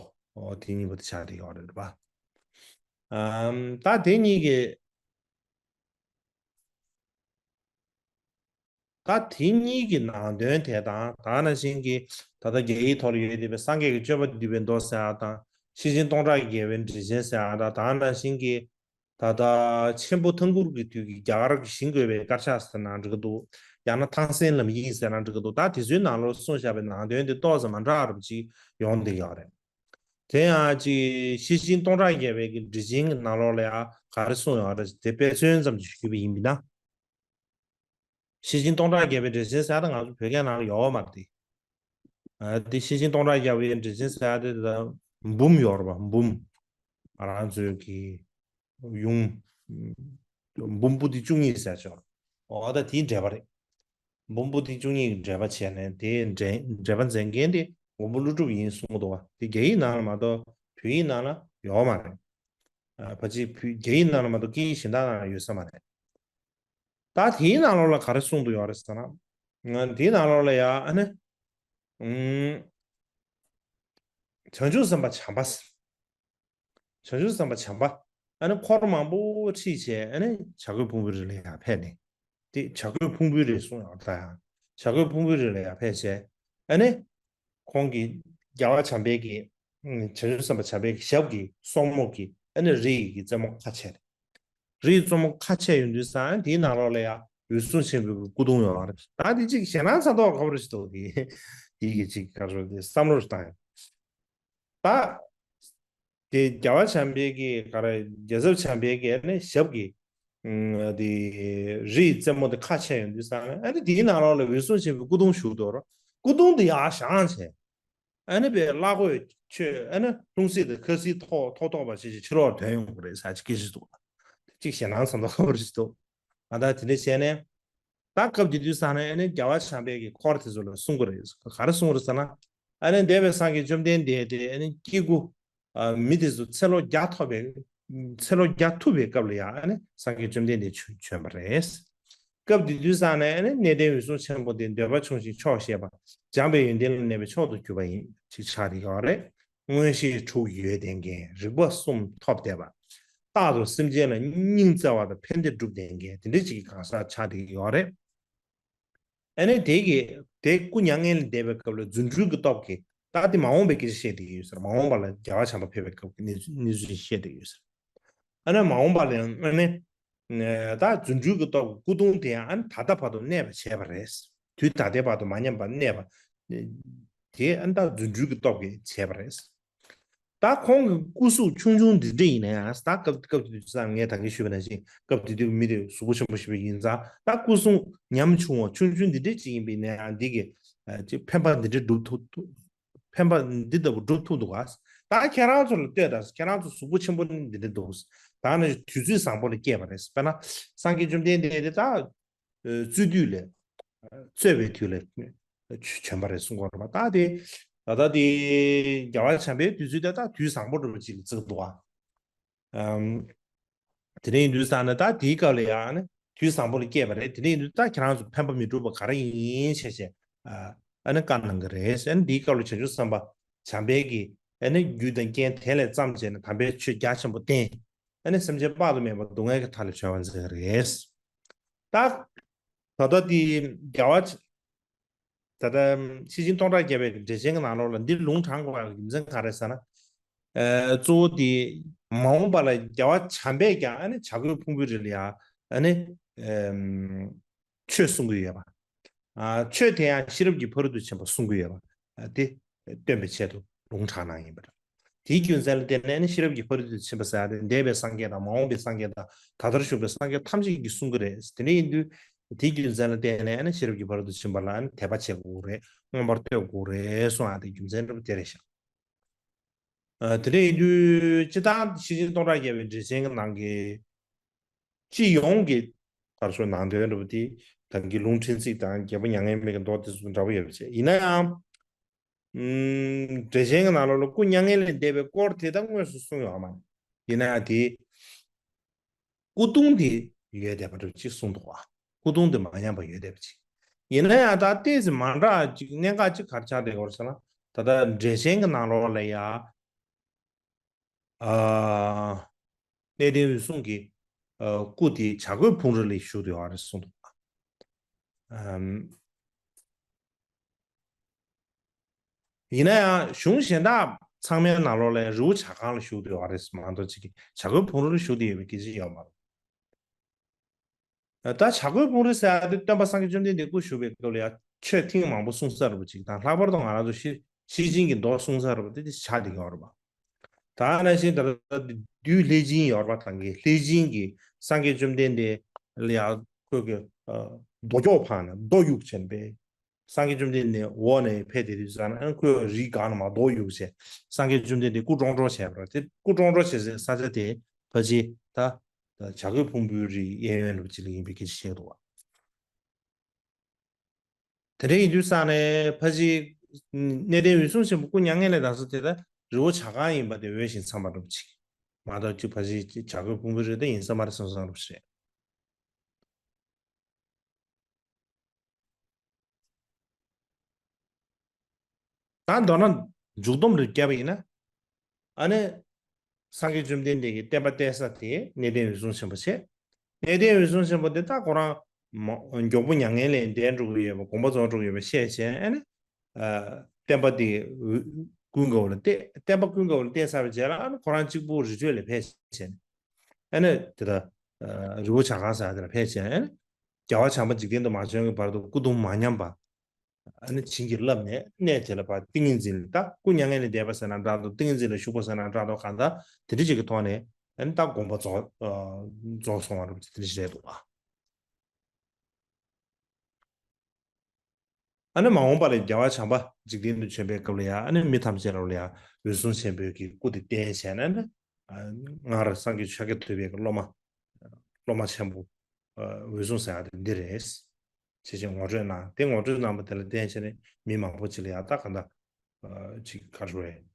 དེ་གཉིས་པོ་དེ་ཆགས་བསྡད་ཡོད་རེད་པ། ཨམ། ད་དེ་གཉིས་ཀྱི་ད་དེ་གཉིས་ཀྱི་ནང་དོན་དེ་དང་ད་ག་ནང་བཞིན་གྱི་ད་ལྟ་རྒྱ་ཡིག་ཐོག་ལ་ཡོད་བསྡད་པའི་སངས་རྒྱས་ཀྱི་སྤྱོད་པ་འདུས་པའི་མདོ་ཟེར་ཡ་དང་ཤེར་ཕྱིན་སྟོང་ཕྲག་བརྒྱ་པའི་འགྲེལ་ཆེན་ཟེར་ཡ་དང་ད་ག་ནང་བཞིན་གྱི་ད་ལྟ་ཆེན་པོ་ཐང་གུར་གྱི་དུས་ཀྱི་རྒྱ་གར་གྱི་ཞིང་བཀོད་པའི་དཀར་ཆག་ཟེར་ན་འགྲིག་གི་འདུག་ཡང་ན་ཐང་སན་ལམ་ཡིག་ཟེར་ན་འགྲིག་གི་འདུག་ད་དེ་ཚོའི་ནང་ལོགས་གསུངས་བཞག་པའི་ནང་དོན་དེ་ཏོག་ཙམ་མ་འདྲ་བ་ཅིག་ཡོང་བསྡད་ཡོད་རེད། དེ་ཡང་ཅིག་ཤེར་ཕྱིན་སྟོང་ཕྲག་བརྒྱ་པའི་གི་འགྲེལ་ཆེན་གྱི་ནང་ལོགས་ལ་ཡང་ག་རེ་གསུངས་ཡོད་རེད། དེ་དཔེ་མཚོན་ཙམ་ཅིག་ཞུས་པ་ཡིན་པས་ན། ཤེར་ཕྱིན་སྟོང་ཕྲག་བརྒྱ་པའི་འགྲེལ་ཆེན་ཟེར་ཡ་ད་ང་ཚོ་བོད་སྐད་ནང་ལ་ཡོད་མ་རེད་དེ། ཨ། དེ་ཤེར་ཕྱིན་སྟོང་ཕྲག་བརྒྱ་པའི་འགྲེལ་ཆེན་ཟེར་ཡ་དེ་ད་འབུམ་ཡོད་རེད་པ། འབུམ། ང་རང་ཚོའི་གི་ཡུམ། འབུམ་པོ་ཏི་བཅུ་གཉིས་ཟེར་ཆོག་འོ་ད་དེའི་འགྲེལ་པ་རེད། འབུམ་པོ་ཏི་བཅུ་གཉིས་ཀྱི་འགྲེལ་པ་བྱས་ནས་དེའི་འགྲེལ་འགྲེལ་པ་མཛད་མཁན་དེ་མགོན་པོ་ཀླུ་སྒྲུབ་ཡིན་གསུངས་འདུག་པ། དེ་རྒྱ་ཡིག་ནང་ལ་མ་གཏོགས་བོད་ཡིག་ནང་ལ་ཡོད་མ་རེད། ཨ། ཕལ་ཆེར་བོད་རྒྱ་ཡིག་ནང་ལ་མ་གཏོགས་སྐད་ཡིག་གཞན་དག་ནང་ལ་ཡོད་ས་མ་རེད། ད་དེའི་ནང་ལོགས་ལ་ག་རེ་གསུངས་འདུག་ཡོད་རེད་ཟེར་ན། ང་དེའི་ནང་ལོགས་ལ་ཡ་ཨ་ནི། ཨུམ། བྱང་ཆུབ་སེམས་དཔའ་བྱམས་པ། བྱང་ཆུབ་སེམས་དཔའ་བྱམས་པ། ཨ་ནི་འཁོར་མང་པོ་ཁྲིད་བྱས་ཨ་ནི་བྱ་རྒོད་ཕུང་པོའི་རི་ལ་ཡར་ཕེབས་ནས། དེ་བྱ་རྒོད་ཕུང་པོའི་རི་གསུངས་ཡོད་ད་ཡང་། བྱ་རྒོད་ཕུང་པོའི་རི་ལ་ཡར་ཕེབས་བྱས། ཨ་ནི། ཁོང་གིས་རྒྱལ་བ་བྱམས་པའི་གི། ཨ། བྱང་ཆུབ་སེམས་དཔའ་བྱམས་པའི་གི་ཞབས་ཀྱི་སོར་མོ་གིས་ཨ་ནི་རི་ཡི་གི་རྩེ་མོ་ཁ་ཕྱེ། རི་ཡི་རྩེ་མོ་ཁ་ཕྱེ་ཡོང་དུས་ཙང་དེའི་ནང་ལོགས་ལ་ཡ་འོད་སྲུང་ཆེན་པོའི་སྐུ་གདུང་ཡོད་རེད། ད་དེ་གཅིག་ཞེད་སྣང་ཚ་མདོག་ཁ་པོ་ཞིག་འདུག་དེ་དེ་གི་གཅིག་ག་རེ་ཟེར་དེ་བསམ་བློ་ཞིག་བཏང་ཡོང་། ད་དེ་རྒྱལ་བ་བྱམས་པའི་གི་ག་རེ་རྒྱལ་ཚབ་བྱམས་པའི་གི་ཨ་ནི་ཞབས་ཀྱི་ཨ་དེ་རི་ཡི་རྩེ་མོ་དེ་ཁ་ཕྱེ་ཡོང་དུས་ཙང་ཨ་ནི་དེའི་ནང་ལོགས་ལ་འོད་སྲུང་ཆེན་པོའི་སྐུ་གདུང་བཞུགས་འདུག་སྐུ་གདུང་དེ་ཡར་བཞེངས་བྱས། ཨ་ནི་པའི་བླ་གོས་ཆོད་ཨ་ནི་ལྷུང་བཟེད་དང་ཁ་བཟེད་ཐོགས་ཐོགས་ཐོགས་པ་ཞིག་ཕྱི་ལོགས་ཐོན་ཡོང་གི་རེད་ཟེར་ཅིག་སྐད་ཆ་འདུག་གཅིག་ཞེད་སྣང་ཚ་མདོག་ཁ་པོ་ཞིག་འདུག་ཨ། ད་དེ་འདྲ་བྱས་ནས་ད་སྐབས་དེ་དུས་ཙང་ནས་ཨ་ནི་རྒྱལ་བ་བྱམས་པའི་གི་འཁོར་དེ་ཚོ་ལ་གསུང་གི་རེད། ག་རེ་གསུང་གི་རེད་ཟེར་ན། ཨ་ནི་འདས་པའི་སངས་རྒྱས་བཅོམ་ལྡན་འདས་དེ་ཨ་ནི་སྐྱེ་དགུ། ཨ། མི་དེ་ཚོ་ཚེ་ལོ་བརྒྱ་ཐོབ་པའི། ཚེ་ལོ་བརྒྱ་ཐུབ་པའི་སྐབས་ལ་ཡང་ཨ་ནི་སངས་རྒྱས་བཅོམ་ལྡན་འདས་བྱོན་བྱོན་པ་རེད། སྐབས་དེ་དུས་ཙང་ནས་ཨ་ནི་གནས་བརྟན་འོད་སྲུང་ཆེན་པོ་དེ་འདོད་པ་ཆུང་ཞིང་ཆོག་ཤེས་པ། སྦྱངས་པའི་ཡོན་ཏན་ལ་གནས་པའི་མཆོག་ཏུ་གྱུར་པ་ཡིན་ཅིག་ཆགས་བསྡད་ཡོད་རེད། མངོན་ཤེས་དྲུག་ཡོད་བསྡད་མཁན། རིག་པ་གསུམ་ཐོབ་བསྡད་པ། རྟག་ཏུ་སེམས་ཅན་ལ་སྙིང་བརྩེ་བ་དང་ཕན་བདེ་སྒྲུབ་བསྡད་མཁན་དེ་འདྲ་ཅིག་གི་གང་ཟག་ཆགས་བསྡད་ཡོད་རེད། ཨ་ནི་དེ་གི་དེ་སྐུ་མྱ་ངན་ལས་འདས་པའི་སྐབས་ལ་རྫུ་འཕྲུལ་གྱི་སྟོབས་ཀྱིས་ད་དེ་མ་འོངས་པའི་སྐད་ཆ་བཤད་བསྡད་ཀྱི་ཡོད་ཟེར། མ་འོངས་པ་ལ་རྒྱལ་བ་བྱམས་པ་ཕེབས་པའི་སྐབས་ཀྱི་གནས་ཚུལ་གནས་ཚུལ་ཞིག་བཤད་བསྡད་ཀྱི་ཡོད་ཟེར། ཨ་ནི་མ་འོངས་པ་ལ་ཡང་ཨ་ནི་ད་རྫུ་འཕྲུལ་གྱི་སྟོབས་ཀྱིས་སྐུ་གདུང་དེ་ཡང་ཨ་ནི་ད་ལྟ་བར་དུ་གནས་པར་བྱས་པ་རེད། དུས་ད་ལྟའི་བར་དུ་མ་ཉམས་པར་གནས་པ་དེ་ཨ་ནི་ད་རྫུ་འཕྲུལ་གྱི་སྟོབས་ཀྱིས་བྱས་པ་རེད། ད་ཁོང་གི་སྐུ་གཟུགས་ཆུང་ཆུང་འདི་འདྲ་ཡིན་ན་ཡང་ད་སྐབས་སྐབས་དེ་དུས་ཙང་ངས་ད་གིན་ཞུས་པ་ནང་བཞིན་སྐབས་དེ་དུས་མི་དེ་གཟུགས་པོ་ཆེན་པོ་ཞིག་ཡིན་ཙང་ད་སྐུ་གཟུགས་ཉམ་ཆུང་བ་ཆུང་ཆུང་འདི་འདྲ་ཅིག་ཡིན་པ་ཡིན་ན་ཡང་འདི་གི་ཨ་ཅིག་ཕན་པ་འདི་འདྲ་སྒྲུབ་ཐུབ་ཐུབ། ཕན་པ་འདི་ལྟ་བུ་སྒྲུབ་ཐུབ་འདུག་ག་ད་ཁྱེད་རང་ཚོ་ལ་ལྟོས་དང་། ཁྱེད་རང་ཚོ་གཟུགས་པོ་ཆེན་པོ་ནི་འདི་འདྲ་འདུག་ད་ནི་དུས་ཚོད་བཟང་པོ་ལ་སྐྱེས་པ་རེད། དཔེར་ན་སངས་རྒྱས་བཅོམ་ལྡན་འདས་དེ་ད་རྩོད་དུས་ལས། རྩོད་པའི་དུས་ལ་བྱོན་པ་རེད་གསུང་གི་ཡོད་རེད་པ། ད་དེ་ད་ལྟ་དེ་རྒྱལ་བ་བྱམས་པའི་དུས་ཚོད་དེ་ད་དུས་བཟང་པོ་འདྲ་པོ་ཅིག་ལ་བརྩི་གི་འདུག་ག་ཨམ། དེ་འདྲ་ཡིན་དུས་ཙང་ནས་ད་དེའི་སྐབས་ལ་ཡང་ནི་དུས་བཟང་པོ་ལ་སྐྱེས་པ་རེད། དེ་འདྲ་ཡིན་དུས་ད་ཁྱེད་རང་ཚོ་ཕན་པ་མི་སྒྲུབ་པ་ག་རེ་ཡིན་བྱས་བྱས། ཨ་ནི་བཀའ་གནང་གི་རེད། ཨ་ནི་དེའི་སྐབས་ལ་བྱང་ཆུབ་སེམས་དཔའ་བྱམས་པའི་གི་ཨ་ནི་རྒྱུ་དང་རྐྱེན་དེ་ལས་བརྩམས་བྱས་ནས་དམ་པའི་ཆོས་རྒྱ་ཆེན་པོ་བསྟན། ཨ་ནི་སེམས་ཅན་དཔག་ཏུ་མེད་པ་སྡུག་བསྔལ་གྱི་མཐའ་ལས་གྲོལ་བར་མཛད་ཀྱི་རེད། ད། ད་ལྟ་དེ་རྒྱལ་བ། ད་ལྟ་ཤེར་ཕྱིན་སྟོང་ཕྲག་བརྒྱ་པའི་འགྲེལ་ཆེན་གྱི་ནང་ལོགས་ལ་འདི་ལུང་དྲངས་དགོས་པའི་རྒྱུ་མཚན་ག་རེ་ཟེར་ན། ཨ། གཙོ་བོ་དེ་མ་འོངས་པ་ལ་རྒྱལ་བ་བྱམས་པས་ཀྱང་ཨ་ནི་བྱ་རྒོད་ཕུང་པོའི་རི་ལ་ཡང་ཨ་ནི་ཨམ། ཆོས་གསུང་གི་ཡོད་པ། ཨ། ཆོས་དེ་ཡང་ཤེས་རབ་ཀྱི་ཕ་རོལ་ཏུ་ཕྱིན་པ་གསུང་གི་ཡོད་པ། ཨ། དེ་སྟོན་པའི་ཆེད་དུ་ལུང་དྲངས་གནང་ཡིན་པ་རེད། དེའི་རྒྱུ་མཚན་ལ་བརྟེན་ནས་ནི་ཤེས་རབ་ཀྱི་ཕ་རོལ་ཏུ་ཕྱིན་པ་ཟེར་ཡ་དེ་འདས་པའི་སངས་རྒྱས་དང་མ་འོངས་པའི་སངས་རྒྱས་དང་ད་ལྟར་བཞུགས་པའི་སངས་རྒྱས་ཐམས་ཅད་ཀྱིས་གསུང་གི་རེད། དེ་འདྲ་ཡིན་དུས་དེའི་རྒྱུ་མཚན་ལ་བརྟེན་ནས་ནི་ཤེས་རབ་ཀྱི་ཕ་རོལ་ཏུ་ཕྱིན་པ་ལ་ནི་དད་པ་བྱེད་དགོས་རེད། མངོན་པར་བསྟོད་དགོས་རེད་གསུང་ཡ་དེ་རྒྱུ་མཚན་འདྲ་པོ་དེ་རེད་ཤག་ཨ། དེ་འདྲ་ཡིན་དུས་སྤྱིར་བཏང་ཤེར་ཕྱིན་སྟོང་ཕྲག་བརྒྱ་པའི་འགྲེལ་ཆེན་གྱི་ནང་གི་སྤྱི་ཡོངས་ཀྱི་ག་རེ་ཟེར་ནང་དོན་འདྲ་པོ་དེ་ད་གིན་ལུང་ཕྲན་ཚེགས་དང་རྒྱལ་པོ་མྱ་ངན་མེད་ཀྱི་མདོ་དེ་ཚོ་འདྲ་པོ་ཡོད་པ་བྱས། ཡིན་ན་ཡང་། ཨུམ། འགྲེལ་ཆེན་གྱི་ནང་ལོགས་ལ་སྐུ་མྱ་ངན་ལས་འདས་པའི་སྐོར་དེ་ད་དངོས་སུ་གསུངས་ཡོད་མ་རེད། ཡིན་ན་ཡང་དེ་ སྐུ་གདུང་དེ་ཡོད་བསྡད་པ་འདྲ་ཅིག་གསུངས་འདུག་བ། སྐུ་གདུང་དེ་མ་ཉམས་པ་ཡོད་བསྡད་པ་ཅིག་ཡིན་ན་ཡང་ད་ཏོག་ཙམ་མ་འདྲ་ཅིག་གནད་འགག་ཅིག་ག་རེ་ཆགས་བསྡད་ཡོད་རེད་ཟེར་ན། ད་ལྟ་འགྲེལ་ཆེན་གྱི་ནང་ལོགས་ལ་ཡ། ཨ། གནས་བརྟན་འོད་སྲུང་གི་ཨ་སྐུ་དེ་བྱ་རྒོད་ཕུང་རི་ལ་བཞུགས་བསྡད་ཡོད་རེད་གསུངས་འདུག་ཨམ། ཡིན་ན་ཡང་གཞུང་གཞན་དག་ཚང་མའི་ནང་ལོགས་ལ་རི་བོ་བྱ་རྐང་ལ་བཞུགས་བསྡད་ཡོད་རེད་མ་གཏོགས་ཅིག་བྱ་རྒོད་ཕུང་རི་ལ་བཞུགས་བསྡད་ཡོད་པའི་སྐད་ཆ་ཡོད་མ་རེད། ད་བྱ་རྒོད་ཕུང་རི་ཟེར་ཡ་དེ་སྟོན་པ་སངས་རྒྱས་བཅོམ་ལྡན་འདས་སྐུ་བཞུགས་པའི་སྐབས་ལ་ཡང་ཆོས་ཐེངས་མང་པོ་གསུངས་ས་རེད་པ་ཅིག་དང་། ལྷག་པར་དུ་ང་རང་ཚོ་ཤེར་ཤེར་ཕྱིན་གྱི་མདོ་གསུངས་ས་རེད་པ་དེ་དེ་ཆགས་བསྡད་ཡོད་རེད་པ། ད་ནང་བཞིན་ད་ལྟ་བདུད་ལྷས་བྱིན་ཡོད་རེད་པ། ད་གིན་ལྷས་བྱིན་གྱིས་སངས་རྒྱས་བཅོམ་ལྡན་འདས་ལ་ཡང་ཁོས་ཀྱི་ཨ་རྡོ་སྐྱོགས་འཕངས་ནས་རྡོ་གཡུགས་བྱས་པས། སངས་རྒྱས་བཅོམ་ལྡན་འདས་འོག་ནས་ཕེབས་བསྡད་དུས་ཙང་ན་ཁོས་རི་སྒང་ལ་མར་རྡོ་གཡུགས་བྱས། སངས་རྒྱས་བཅོམ་ལྡན་འདས་སྐུ་ཀྲོང་ཀྲོང་བྱས་པ་རེད། དེ་སྐུ་ཀྲོང་ཀྲོང་བྱས་སའི་ས་ཆ་དེ་ཕལ་ཆེར་ད་ད་བྱ་རྒོད་ཕུང་པོའི་རིའི་གཡས་གཡོན་རུ་ཅིག་ལ་ཡིན་པའི་སྐད་ཆ་བཤད་འདུག་བ། དེ་འདྲ་ཡིན་དུས་ཙང་ནས་ཕལ་ཆེར་གནས་བརྟན་འོད་སྲུང་ཆེན་པོ་སྐུ་མྱ་ངན་ལས་འདས་ས་དེ་ད་རི་བོ་བྱ་རྐང་ཡིན་པ་དེ་འོས་ཤིང་འཚམས་པ་འདྲ་པོ་ཅིག་མ་གཏོགས་ཅིག་ཕལ་ཆེར་བྱ་རྒོད་ཕུང་པོའི་རི་དེ་ཡིན་ས་མ་རེད་བསམ་བསམ་འདྲ་པོ་ཞིག་རེད། ད་མདོར་ན་མཇུག་སྡོམ་རེ་བརྒྱབ་པ་ཡིན་ན། ཨ་ནི། སངས་རྒྱས་བཅོམ་ལྡན་འདས་ཀྱི་བསྟན་པ་གཏད་ས་དེ་གནས་བརྟན་འོད་སྲུང་ཆེན་པོ་བྱས། གནས་བརྟན་འོད་སྲུང་ཆེན་པོ་དེ་ད་ཁོ་རང་མ་མགྱོགས་པོ་མྱ་ངན་ལས་འདས་འགྲོ་གི་ཡོད་པ། དགོངས་པ་རྫོགས་འགྲོ་གི་ཡོད་པ་ཤེས་བྱས། ཨ་ནི། ཨ། བསྟན་པ་དེ་ཀུན་དགའ་བོ་ལ་གཏད། བསྟན་པ་ཀུན་དགའ་བོ་ལ་གཏད་ཚར་བའི་རྗེས་ལ། ཨ་ནི་ཁོ་རང་གཅིག་པུ་རི་ཁྲོད་ལ་ཕེབས་བྱས། ཨ་ནི་དེ་ལྟར་རི་བོ་བྱ་རྐང་ཟེར་དེ་ལ་ཕེབས་བྱས། ཨ་ནི་རྒྱལ་བ་བྱམས་པ་འཇིག་རྟེན་དུ་མ་བྱོན་གྱི་བར་དུ་སྐུ་གདུང་མ་ཉམས་པ། ཨ་ནི་བྱིན་གྱིས་བརླབས་ནས་གནས་དེ་ལ་ཕར་ཏིང་ངེ་འཛིན་ལ། ད་སྐུ་མྱ་ངན་ལས་འདས་པ་ཟེར་ན་འདྲ་འདུག་ཏིང་ངེ་འཛིན་ལ་ཞུགས་པ་ཟེར་ན་འདྲ་འདུག་གང་ལྟར་དེ་འདྲ་ཅིག་གི་ཐོག་ནས། ཨ་ནི་ད་དགོངས་པ་རྫོགས། ཨ། རྫོགས་སོང་བ་རེད། དེ་འདྲ་ཞིག་རེད་འདུག་ཨ། ཨ་ནི་མ་འོངས་པ་ལ་རྒྱལ་བ་བྱམས་པ་འཇིག་རྟེན་དུ་བྱོན་པའི་སྐབས་ལ་ཡང་། ཨ་ནི་མི་ཐམས་ཅད་ལ་ཡང་འོད་སྲུང་ཆེན་པོའི་གི་སྐུ་དེ་བསྟན་བྱས་ནས་ནི། ཨ། སྔར་སངས་རྒྱས་ཆོས་རྒྱལ་ཐོས་པའི་གི་སློབ་མ། སློབ་མ་ཆེན་པོ། ཨ། འོད་སྲུང་ཟེར་ཡ་དེ་འདི་རེད། ཞེས་བྱས་ངོ་སྤྲོད་གནང་། དེ་ངོ་སྤྲོད་གནང་བ་དེ་ལ་བརྟེན་བྱས་ནས་མི་མང་པོ་ཅིག་ལ་ཡང་ད་ག་འདྲ། ཨ། ཅིག་ག་རེ་རེད།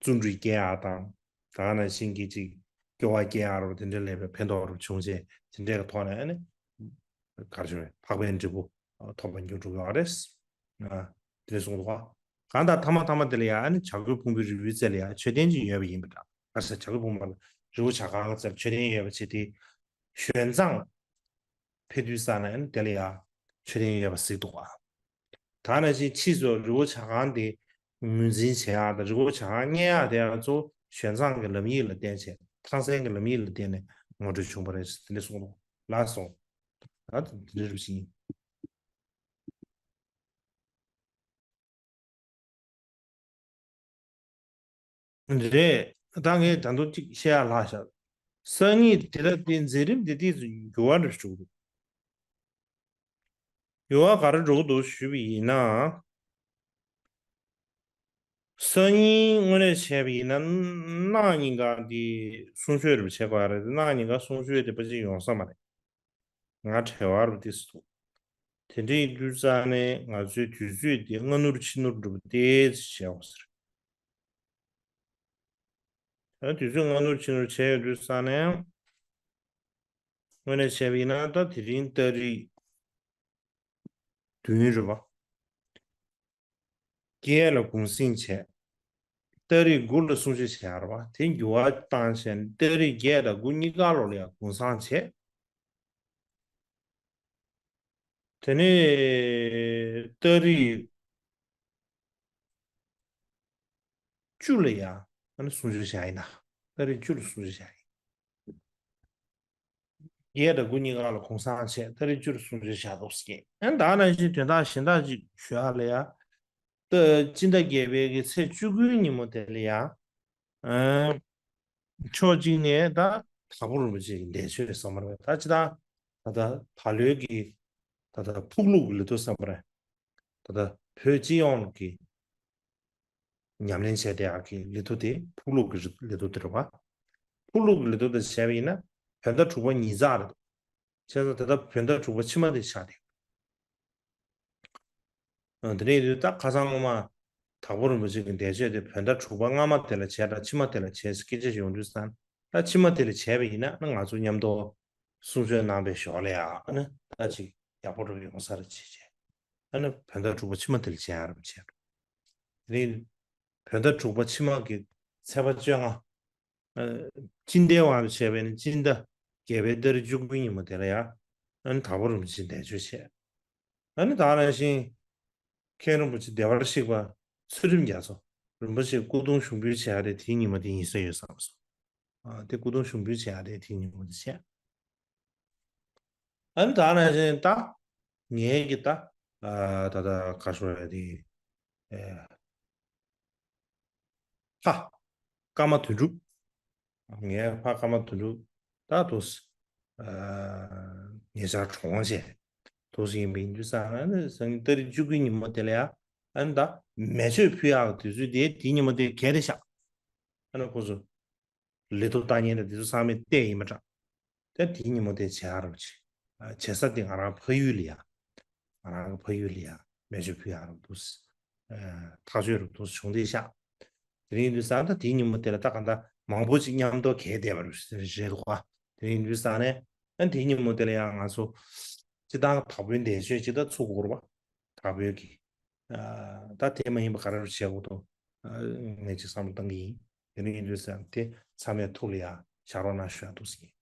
བརྩོན་འགྲུས་སྐྱེ་ཡག་དང་། ད་ག་ནང་བཞིན་གྱི་ཅིག་སྐྱོ་བ་སྐྱེ་ཡག་རོ། དེ་འདྲ་ལས་པའི་ཕན་ཐོགས་རོ་བྱུང་བྱས། དེ་འདྲའི་ཐོག་ནས་ཨ་ནི་ག་རེ་བྱུང་བས་འཕགས་པའི་འབྲས་བུ་ཐོབ་པ་མྱུར་འགྲུབ་ཡོང་བ་རེད། ཨ། དེ་འདྲ་གསུངས་འདུག་ག་གང་ལྟར་མཐའ་མ་མཐའ་མ་དེ་ལ་ཡང་ཨ་ནི་བྱ་རྒོད་ཕུང་པོའི་རི་བོའི་རྩེ་ལ་ཡང་མཆོད་རྟེན་ཅིག་ཡོད་པ་ཡིན་པ་འདྲ། ག་རེ་ཟེར། བྱ་རྒོད་ཕུང་པོ་ལ་རི་བོ་བྱ་རྐང་གི་རྩེར་མཆོད་རྟེན་ཡོད་པ་བྱས་ཏེ། ཞོན་ཙང་ཕེབས་དུས་ཙ་ན་ཨ་ནི་དེ་ལ་ཡང་མཆོད་རྟེན་ཡོད་པ་གཟིགས་འདུག་ག་ད་ནང་བཞིན་ཕྱིས་སུ་རི་བོ་བྱ་རྐང་དེ་ངོས་འཛིན་བྱེད་ཡག་དང་། རི་བོ་བྱ་རྐང་བརྙེས་ཡག་དེ་ཡང་གཙོ་བོ་ཞོན་ཙང་གི་ལམ་ཡིག་ལ་བརྟེན་བྱས། ཐང་སན་གྱི་ལམ་ཡིག་ལ་བརྟེན་ནས་ངོ་སྤྲོད་བྱུང་བ་རེད། དེ་འདྲ་གསུངས་འདུག་ལགས་སོ། ད་དེ་འདྲ་རུ་ཕྱིན། རེད། ད་ངས་ད་དུང་གཅིག་བཤད་ཡག་ལྷག་ཤག་སང་ཉིན་དེ་ལ་དེ་མཛད་རིམ་དེ་ཏོག་ཙམ་འགྱུར་བ་འགྲོ་བཅུག་འདུག་འགྱུར་བ་ག་རེ་འགྲོ་གི་འདུག་ཞུས་པ་ཡིན་ན། སང་ཉིན་དངོས་གནས་བྱས་པ་ཡིན་ན་གནངས་ཉིན་ཀ་འདི་གསུང་ཆོས་རེ་བྱེད་དགོས་ཡ་རེད། གནངས་ཉིན་ཀ་གསུང་ཆོས་དེ་ཕལ་ཆེར་ཡོང་ས་མ་རེད། ང་བྲེལ་བ་རུ་ཏོག་ཙམ་འདུག་དེ་འདྲ་ཡིན་དུས་ཙ་ནས་ང་ཚོའི་དུས་ཚོད་དེ་སྔ་སྣུར་ཕྱི་སྣུར་འགྲོ་བ་ཏོག་ཙམ་བྱས་འོང་ཟེར། ད་དུས་ཚོད་སྔ་སྣུར་ཕྱི་སྣུར་བྱས་ཡོང་དུས་ཙ་ནས། དངོས་གནས་བྱས་པ་ཡིན་ན་ད་དེ་རིང་ཏ་རིག་བདུན་རེད་པ། བརྒྱད་ལ་གུང་གསེང་བྱས། ཏ་རིག་དགུ་ལ་གསུང་ཆོས་བྱས་རེད་པ། དེ་འགྱུར་བ་བཏང་བྱས་ཏ་རིག་བརྒྱད་དང་དགུ་གཉིས་ཀ་ལོ་ལ་ཡང་གུང་སེང་བྱས། དེ་ནས་ཏ་རིག་བཅུ་ལ་ཡང་ཨ་ནི་གསུང་ཆོས་བྱས་ཡིན་ན། ཏ་རིག་བཅུ་ལ་གསུང་ཆོས་བྱས་ཡིན། བརྒྱད་དང་དགུ་གཉིས་ཀ་ལ་གུང་སེང་བྱས། ཏ་རིག་བཅུ་ལ་གསུང་ཆོས་བྱས་འདུག་ཟེར་གྱི། ཨ་ནི་ད་ནང་བཞིན་དོན་དག་གཞན་དག་ཅིག་ཞུ་ཡག་ལ་ཡང་། ད་སྤྱི་ཟླ་བརྒྱད་པའི་གི་ཚེས་བཅུ་དགུའི་ཉིན་མོ་དེ་ལ་ཡང་། ཨ། ཕྱོགས་གཅིག་ནས་ད་དྭགས་པོ་རིན་པོ་ཆེ་གི་འདས་མཆོད་བསམ་པ་རེད། ད་ཅི་ད་ད་ད་ད་ལོའི་གི་ད་ད་ཕུག་ལུགས་ཀྱི་ལོ་ཐོ་བསམ་པ་རེད། ད་ད་བོད་སྤྱི་ཡོངས་ཀྱི་ཉམས་ལེན་བྱས་བསྡད་ཡག་གི་ལོ་ཐོ་དེ་ཕུག་ལུགས་ཀྱི་ལོ་ཐོ་དེ་རེད་པ། ཕུག་ལུགས་ཀྱི་ལོ་ཐོ་དེ་བྱས་པ་ཡིན་ན་བོད་ཟླ་དྲུག་པ་ཉིས་བརྩེགས་རེད། བྱས་ཙང་ད་ལྟ་བོད་ཟླ་དྲུག་པ་ཕྱི་མ་དེ་ཆགས་བསྡད་ཡོད། ཨ། དེ་འདྲ་ཡིན་དུས་ད་ཁ་སང་སྔོན་མ་དྭགས་པོ་རིན་པོ་ཆེ་གི་འདས་མཆོད་དེ་བོད་ཟླ་དྲུག་པ་སྔ་མ་དེ་ལ་བྱས་དང་ཕྱི་མ་དེ་ལ་བྱས་ཟེར་སྐད་ཆ་ཡོང་དུས་ཙང་། ད་ཕྱི་མ་དེ་ལ་བྱས་པ་ཡིན་ན་ང་ཚོ་མཉམ་དུ་གསུང་ཆོས་གནང་པའི་ཞོར་ལ་ཡང་ཨ་ནི་ད་ཅིག་ཡག་པོ་འགྲོ་ཡོང་ས་རེད་བྱས་བྱས། ཨ་ནི་བོད་ཟླ་དྲུག་པ་ཕྱི་མ་དེ་ལ་བྱས་ཡ་རེད་བྱས། དེ་རིང་བོད་ཟླ་དྲུག་པ་ཕྱི་མ་གི་ཚེས་པ་བཅོ་ལྔ། ཨ། སྤྱི་ཟླའི་དབང་དུ་བྱས་པས་ནི་སྤྱི་ཟླ་བརྒྱད་པའི་ཏ་རིག་བཅུ་དགུའི་ཉིན་མོ་དེ་ལ་ཡང་ཨ་ནི་དྭགས་པོ་རིན་པོ་ཆེ་འདས་མཆོད་བྱས། ཨ་ནི་ད་ག་ནང་བཞིན་མཁན་རིན་པོ་ཆེ་བདེ་བར་གཤེགས་པ་ཚུལ་ཁྲིམས་རྒྱ་མཚོ་རིན་པོ་ཆེ་སྐུ་གདུང་ཞུགས་འབུལ་བྱས་ཡ་དེ་དེའི་ཉིན་མོ་དེ་ཡིན་ས་ཡོད་བསམ་སོང་། ཨ། དེ་སྐུ་གདུང་ཞུགས་འབུལ་བྱས་ཡ་དེ་དེའི་ཉིན་མོ་དེ་བྱས། ཨ་ནི་ད་ག་ནང་བཞིན་ད་ངའི་གི་ད་ཨ་ད་ད་ག་ཤོ་ཡ་དེ་ཨེ། ཕ་ཀརྨ་དོན་གྲུབ། ངའི་ཕ་ཀརྨ་དོན་གྲུབ་ད་དུ་ཨ་ཉེ་ཆར་གྲོངས་བྱས། དུ་ཡིན་པའི་དུས་ཙང་ཨ་ནི་སང་ཉིན་ཏ་རིག་བཅུ་དགུའི་ཉིན་མོ་དེ་ལ་ཡ་ཨ་ནི་ད་མེ་མཆོད་ཕུལ་ཡག་དུས་ཚོད་དེ་དེའི་ཉིན་མོ་དེ་གལ་ཏེ་ཤག་ཨ་ནི་ཁོ་ཚོ་ལི་ཐོ་བཏང་མཁན་དང་དེ་ཚོ་ཚང་མས་བལྟས་ཡིན་པ་འདྲ། ད་དེའི་ཉིན་མོ་དེ་བྱེད་ཡག་རེད་བྱས། བྱེད་ས་དེ་ང་རང་ཕ་ཡུལ་ལ་ཡ། ང་རང་གི་ཕ་ཡུལ་ལ་ཡ་མེ་མཆོད་ཕུལ་ཡག་རེད་འདུག་ཐག་ཆོད་རེད་འདུག་བྱུང་བསྡད་ཤག་དེ་རིང་དུས་ཙང་ད་དེའི་ཉིན་མོ་དེ་ལ་ད་གང་ལྟར་མང་པོ་ཅིག་མཉམ་དུ་གས་བསྡད་པ་རེད་འདུག་ག་དེ་རིང་དུས་ཙང་ནས་ཨ་དེའི་ཉིན་མོ་དེ་ལ་ཡང་ང་ཚོ་སྤྱི་བཏང་དྭགས་པོའི་འདས་མཆོད་ཅིག་ད་ཚུགས་དགོས་རེད་པ། དྭགས་པོའི་གི་ཨ་ད་དེ་མ་ཡིན་པ་ག་རེ་བྱེད་དགོས་འདུག་ཨ་ངས་ཅིག་བསམ་བློ་བཏང་གི་ཡིན། དེ་རིང་དུས་ཙང་དེ་ཚང་མའི་ཐུགས་ལ་ཡ་བཞག་རོགས་གནང་ཞུ་ཡག་འདུག་ཟེར་གྱི།